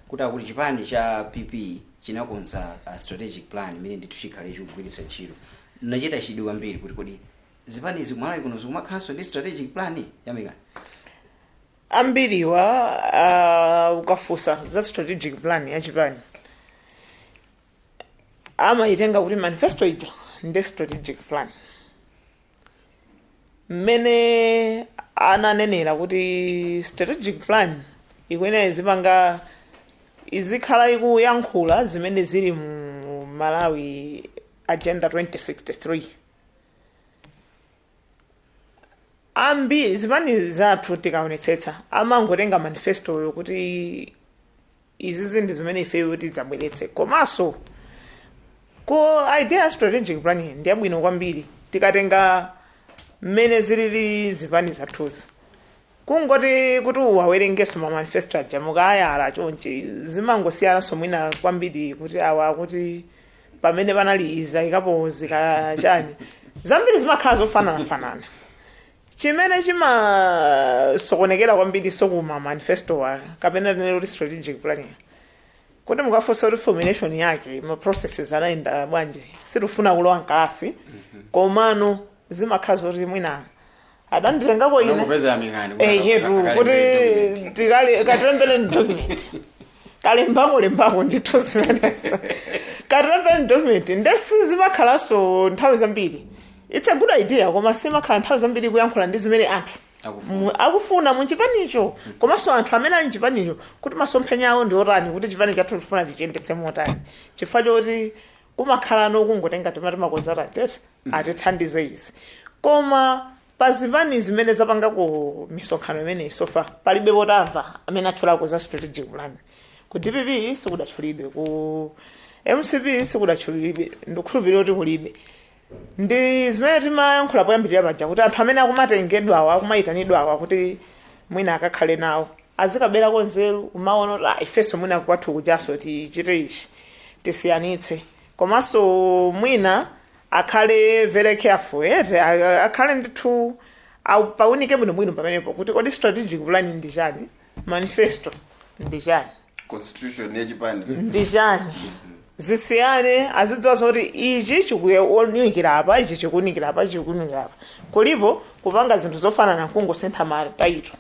[SPEAKER 13] kuti akuti chipani cha PP chinakonza a strategic plan imene ndithu chikhale chikugwiritsa ntchito. Nachita chidwi kwambiri kuti kodi zipanizi kumalawi kuno zikumakhalanso ndi strategic plan, Yamikani?
[SPEAKER 14] Ambiriwa ukafunsa za strategic plan ya chipani amayitenga kuti manifesto ija ndi strategic plan. Mmene ananenera kuti strategic plan ikuyenera izipanga, izikhala ikuyankhula zimene zili mu Malawi Agenda 2063. Ambiri zipani zathu tikaonetsetsa amangotenga manifesto yo kuti izi ndi zimene ifeyo tidzabweretse. Komanso ko idea ya strategic planning ndi yabwino kwambiri tikatenga mmene zilili zipani zathuzi, kungoti kuti uwawerengeso ma manifesto aja mukayala chonchi zimangosiyananso mwina kwambiri, kuti awa kuti pamene panali iza ikapo zikachani, zambiri zimakhala zofananafanana. Chimene chimasokonekera kwambiri sokuma manifesto wa kapena tinene kuti strategic planning, kuti mukafunsa kuti formulation yake, ma processes anayenda bwanji, sitifuna kulowa mkalasi, komano zimakhala zoti mwina adanditengako ine.
[SPEAKER 13] Unangopeza, Yamikani,
[SPEAKER 14] Ehetu, kuti tikale katilembere document, kalembako lembako ndithu zimeneza, katilembere document. Ndesi zimakhalanso nthawi zambiri, it's a good idea, koma simakhala nthawi zambiri kuyankhula ndi zimene anthu akufuna muchipanicho, komanso anthu amene ali mchipanicho kuti masomphenya awo ndi otani, kuti chipani chathu tifuna tichiyendetse motani, chifukwa choti kumakhala nokungotenga timati makonzata tete atithandize izi. Koma pa zipani zimene zapanga ku misonkhano imeneyi so far palibe potamva amene atchulako za strategic plan. Ku DPP sikudatchulidwe, ku MCP sikudatchulidwe, ndikukhulupirira kuti kulibe. Ndi zimene timayankhula poyambirira paja kuti anthu amene akumatengedwawa, akumayitanidwawa kuti mwina akakhale nawo, azikaberako nzeru, kumaona kuti ah, ifenso mwina kwathu kujaso tichite ichi, tisiyanitse. Komanso mwina akhale very careful ete, akhale ndithu paunike bwinobwino pamenepo kuti kodi strategic plan ndi chani, manifesto ndi chani,
[SPEAKER 16] constitution yachipani
[SPEAKER 14] ndi chani, zisiyane, azidziwa zoti ichi chikuunikira apa, ichi chikuunikira apa, ichi chikuunikira apa. Kulipo kupanga zinthu zofanana nkungosintha ma title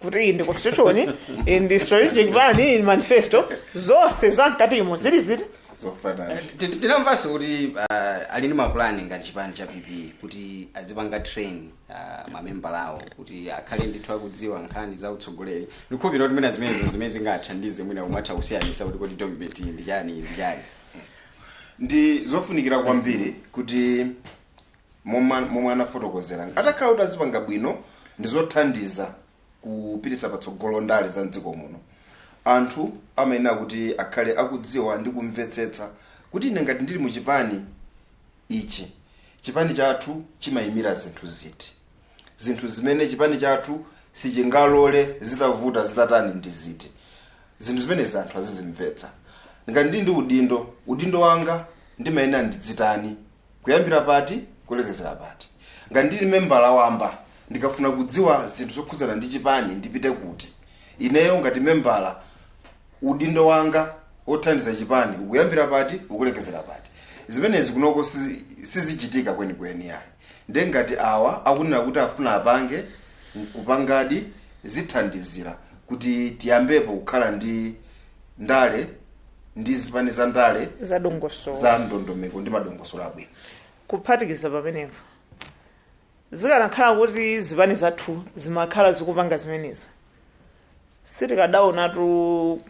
[SPEAKER 14] kuti iyi ndi constitution, iyi ndi strategic plan, iyi ndi manifesto, zonse zamkatimo zili ziti?
[SPEAKER 16] Zofanana.
[SPEAKER 13] Tinamvanso kuti ali ndi mapulani ngati chipani cha PP kuti azipanga train mamembala awo kuti akhale ndithu akudziwa nkhani za utsogoleri. Ndikukhulupirira kuti mwina zimenezo zimene zingathandize mwina kumatha kusiyanisa kuti kodi document iyi ndi chani, iyi ndi chani.
[SPEAKER 16] Ndi zofunikira kwambiri kuti momwe anafotokozera, atakhala kuti azipanga bwino, ndi zothandiza kupitisa patsogolo ndale za mdziko muno. Anthu amayenera kuti akhale akudziwa ndi kumvetsetsa kuti ine ngati ndili muchipani ichi, chipani chathu chimayimira zinthu ziti, zinthu zimene chipani chathu sichingalole zitavuta zitatani ndi ziti. Zinthu zimenezi anthu azizimvetsa. Ngati ndili ndi udindo, udindo wanga ndimayenera ndidzitani, kuyambira pati kulekezera pati. Ngati ndili membala wamba, ndikafuna kudziwa zinthu zokhudzana ndi chipani ndipite kuti? Ineyo ngati membala, udindo wanga othandiza chipani ukuyambira pati, ukulekezera pati? Zimenezi kunoko sizichitika kwenikweni ayi. Nde ngati awa akunena kuti afuna apange nkupangadi, zithandizira kuti tiyambepo kukhala ndi ndale ndi zipani za ndale
[SPEAKER 14] za dongosolo,
[SPEAKER 16] za ndondomeko ndi madongosolo abwino.
[SPEAKER 14] Kuphatikiza pamenepo, zikanakhala kuti zipani zathu zimakhala zikupanga zimenezi, sitikadaonatu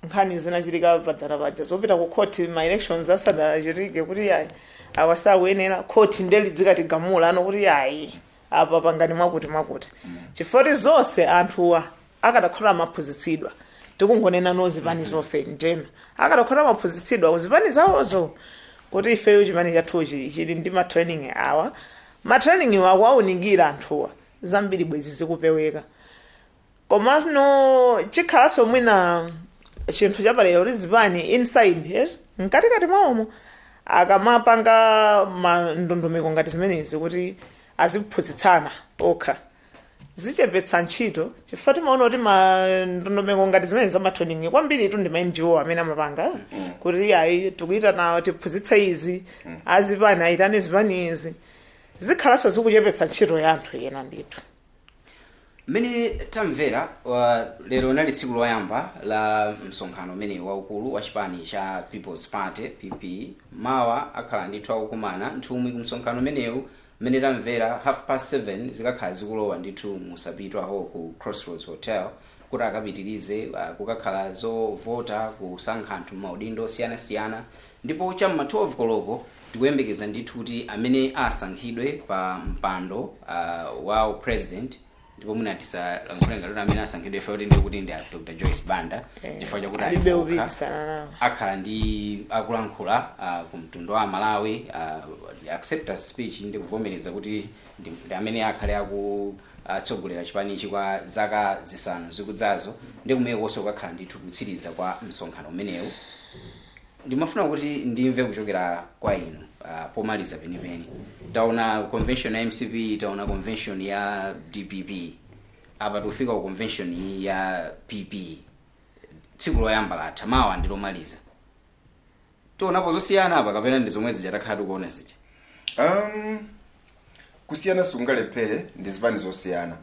[SPEAKER 14] nkhani zinachitika padzana paja zopita ku khoti ma elections asanachitike, kuti ayi, awa sakuyenera, khoti ndeli zikatigamula ano kuti ayi, apa pangani mwakuti mwakuti, chifukwa zonse anthuwa akadakhala amaphunzitsidwa. Tikungonena no zipani zonse njema akadakhala amaphunzitsidwa kuzipani zawozo kuti ifeyo chipani chathuchi chili ndi ma training awa, ma training iwo akuwaunikira anthuwa, zambiri bwezi zikupeweka. Komano chikhalanso mwina chinthu chapadera kuti zipani inside, mkatikati mwawomo akamapanga mandondomeko ngati zimenezi kuti aziphunzitsana okha, zichepetsa ntchito, chifukwa timaona kuti mandondomeko ngati zimene zama training kwambiri tu ndi ma NGO amene amapanga kuti ayi, tikuyitana tiphunzitse izi, azipani ayitane zipani izi, zikhalanso zikuchepetsa ntchito ya anthu ena ndithu.
[SPEAKER 13] Mmene tamvera, lero linali tsiku loyamba la msonkhano umene waukulu wa chipani cha People's Party, PP. Mawa akhala ndithu akukumana nthumwi ku msonkhano umenewu. Mmene tamvera, 7:30 zikakhala zikulowa ndithu mu Sapitwa Hall ku Crossroads Hotel kuti akapitirize, kukakhala zovota kusankha anthu maudindo osiyanasiyana. Ndipo cham'ma 12 koloko tikuyembekeza ndithu kuti amene asankhidwe pa mpando wa president, ndipo mwina tisalankhule ngati amene asankhidwe ife kuti ndikuti ndi a Dr Joyce Banda, chifukwa chakuti
[SPEAKER 14] alibe
[SPEAKER 13] ali okha.
[SPEAKER 14] Kupikisana nawo.
[SPEAKER 13] Akhala ndi akulankhula ku mtundu wa Malawi, acceptance speech, ndi kuvomereza kuti ndi amene akhale akutsogolera chipanichi kwa zaka 5 zikudzazo. Ndi kumenekonso kukakhala ndithu kutsiriza kwa msonkhano umenewu. Ndimafuna kuti ndimve kuchokera kwa inu, pomaliza penipeni, taona convention ya MCP, taona convention ya DPP, apa tikufika ku convention iyi ya PP. Tsiku loyamba latha, mawa ndi lomaliza. Tionapo zosiyana apa kapena ndi zomwe zija takhala tikuona zija?
[SPEAKER 16] Kusiyana sungalephere, ndi zipani zosiyana.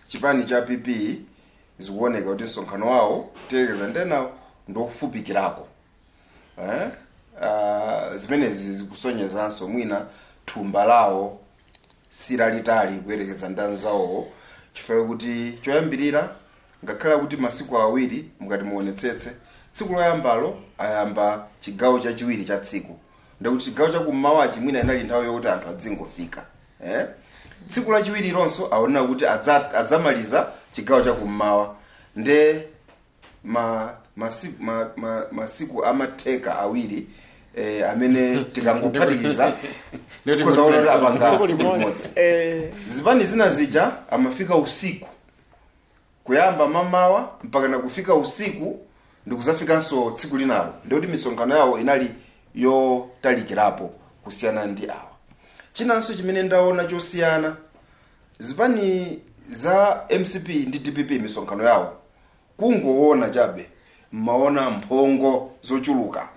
[SPEAKER 16] Chipani cha PP zikuoneka kuti msonkhano wawo tiyekeza ndenawo ndofupikirako, eh? Zimenezi zikusonyezanso mwina thumba lawo silalitali kuyerekeza ndi anzawowo, chifukwa kuti choyambirira, ngakhale kuti masiku awiri, mukati muonetsetse, tsiku loyambalo ayamba chigawo chachiwiri cha tsiku, ndikuti chigawo chakummawachi mwina inali nthawi yokuti anthu adzingofika, eh? Tsiku lachiwiri lonso aonera kuti adzamaliza chigawo chakummawa, nde masiku amatheka awiri, amene tikangophatikiza tikhoza kuti apanga tsiku limodzi. Zipani zina zija amafika usiku, kuyamba mamawa mpaka nakufika usiku ndikuzafikanso tsiku linalo, ndikuti misonkhano yawo inali yotalikirapo kusiyana ndi awa. Chinanso chimene ndaona chosiyana, zipani za MCP ndi DPP misonkhano yawo kungoona chabe mmaona mphongo zochuluka.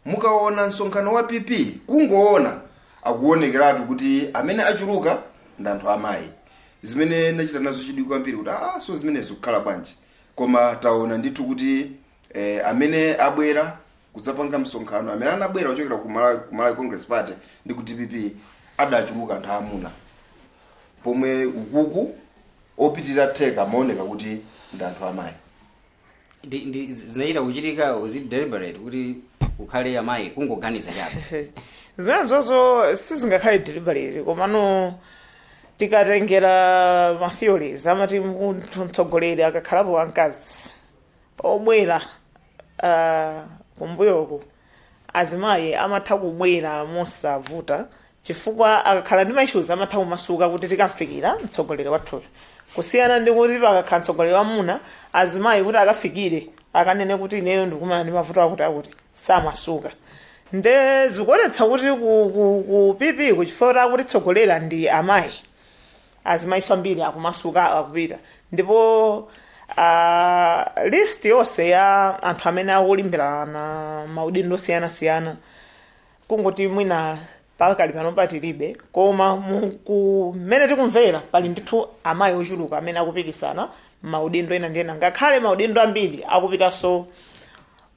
[SPEAKER 16] Mukaona msonkhano wa PP, kungoona akuonekeratu kuti amene achuluka ndi anthu amayi, zimene ndachita nazo chidwi kwambiri kuti so zimene zikukhala bwanji. Koma taona ndithu kuti amene abwera kudzapanga msonkhano, amene anabwera kuchokera ku Malawi Congress Party ndi ku DPP, adachuluka anthu amuna, pomwe ukuku opitirira theka amaoneka kuti ndi anthu amayi.
[SPEAKER 13] Ndi zinachita kuchitika, was it deliberate kuti kukhale amayi, kungoganiza chabe?
[SPEAKER 14] Zimene zozo sizingakhale deliberate, komano tikatengera ma theories amati munthu mtsogoleri akakhalapo wamkazi, obwera kumbuyoku azimayi amatha kubwera mosavuta, chifukwa akakhala ndi ma issues amatha kumasuka kuti tikamfikira mtsogoleri wathuyo, kusiyana ndi kuti pakakhala mtsogoleri wamuna, azimayi kuti akafikire akanene kuti ineyo ndikumana ndi mavuto akuti akuti, samasuka. Nde zikuonetsa kuti ku PP, kuchifukwa akutitsogolera ndi amayi, azimayiso ambiri akumasuka akupita. Ndipo List yonse ya anthu amene akulimbirana maudindo osiyanasiyana, kungoti mwina pakali pano patilibe, koma kumene tikumvera pali ndithu amayi ochuluka amene akupikisana maudindo ena ndi ena, ngakhale maudindo ambiri akupitanso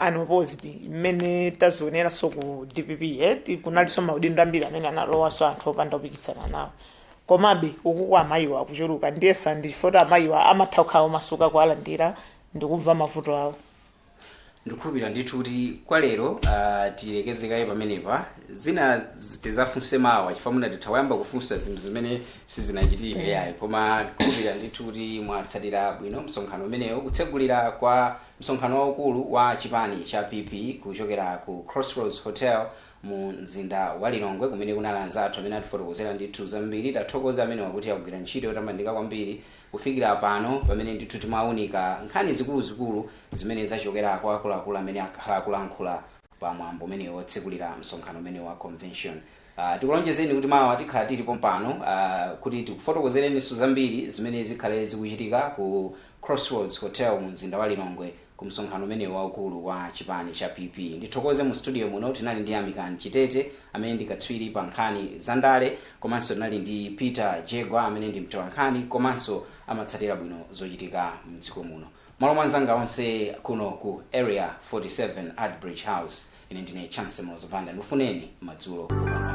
[SPEAKER 14] unopposed, mmene tazioneranso ku DPP, kunalinso maudindo ambiri amene analowanso anthu opanda kupikisana nawo. Komabe ukuku amayiwa akuchuluka, ndiyesa ndifoti amayiwa amatha kukhala omasuka kuwalandira ndikumva mavuto awo.
[SPEAKER 13] Ndikukhulupirira ndithu kuti kwa lero tilekezekaye pamenepa. Zina tizafunse mawa, chifukwa munatitha kuyamba kufunsa zinthu zimene sizinachitike. Yayi, koma ndikukhulupirira ndithu kuti mwatsatira bwino msonkhano umenewo, kutsegulira kwa msonkhano waukulu wa chipani cha PP kuchokera ku Crossroads Hotel mu mzinda wa Lilongwe, kumene kunali anzathu amene atifotokozera ndithu zambiri. Tathokoza amene wakuti akugwira ntchito yotamandika kwambiri kufikira pano, pamene ndithu timawunika nkhani zikuluzikulu zimene zachokera kwa akuluakulu amene akhala akulankhula pa mwambo umene wotsekulira msonkhano umene wa convention. Tikulonjezeni kuti mawa tikhala tilipo pano kuti tikufotokozereninso zambiri zimene zikhale zikuchitika ku Crossroads Hotel mu mzinda wa Lilongwe ku msonkhano umene waukulu wa chipani cha PP. Ndithokoze, mu studio muno tinali ndi Amikani Chitete amene ndi katswiri pa nkhani za ndale, komanso tinali ndi Peter Jegwa amene ndi mtolankhani komanso amatsatira bwino zochitika mdziko muno. Malo mwa anzanga onse kuno ku Area 47 at Bridge House, ine ndine Chancellor Mozavanda, ndikufuneni madzulo opambana.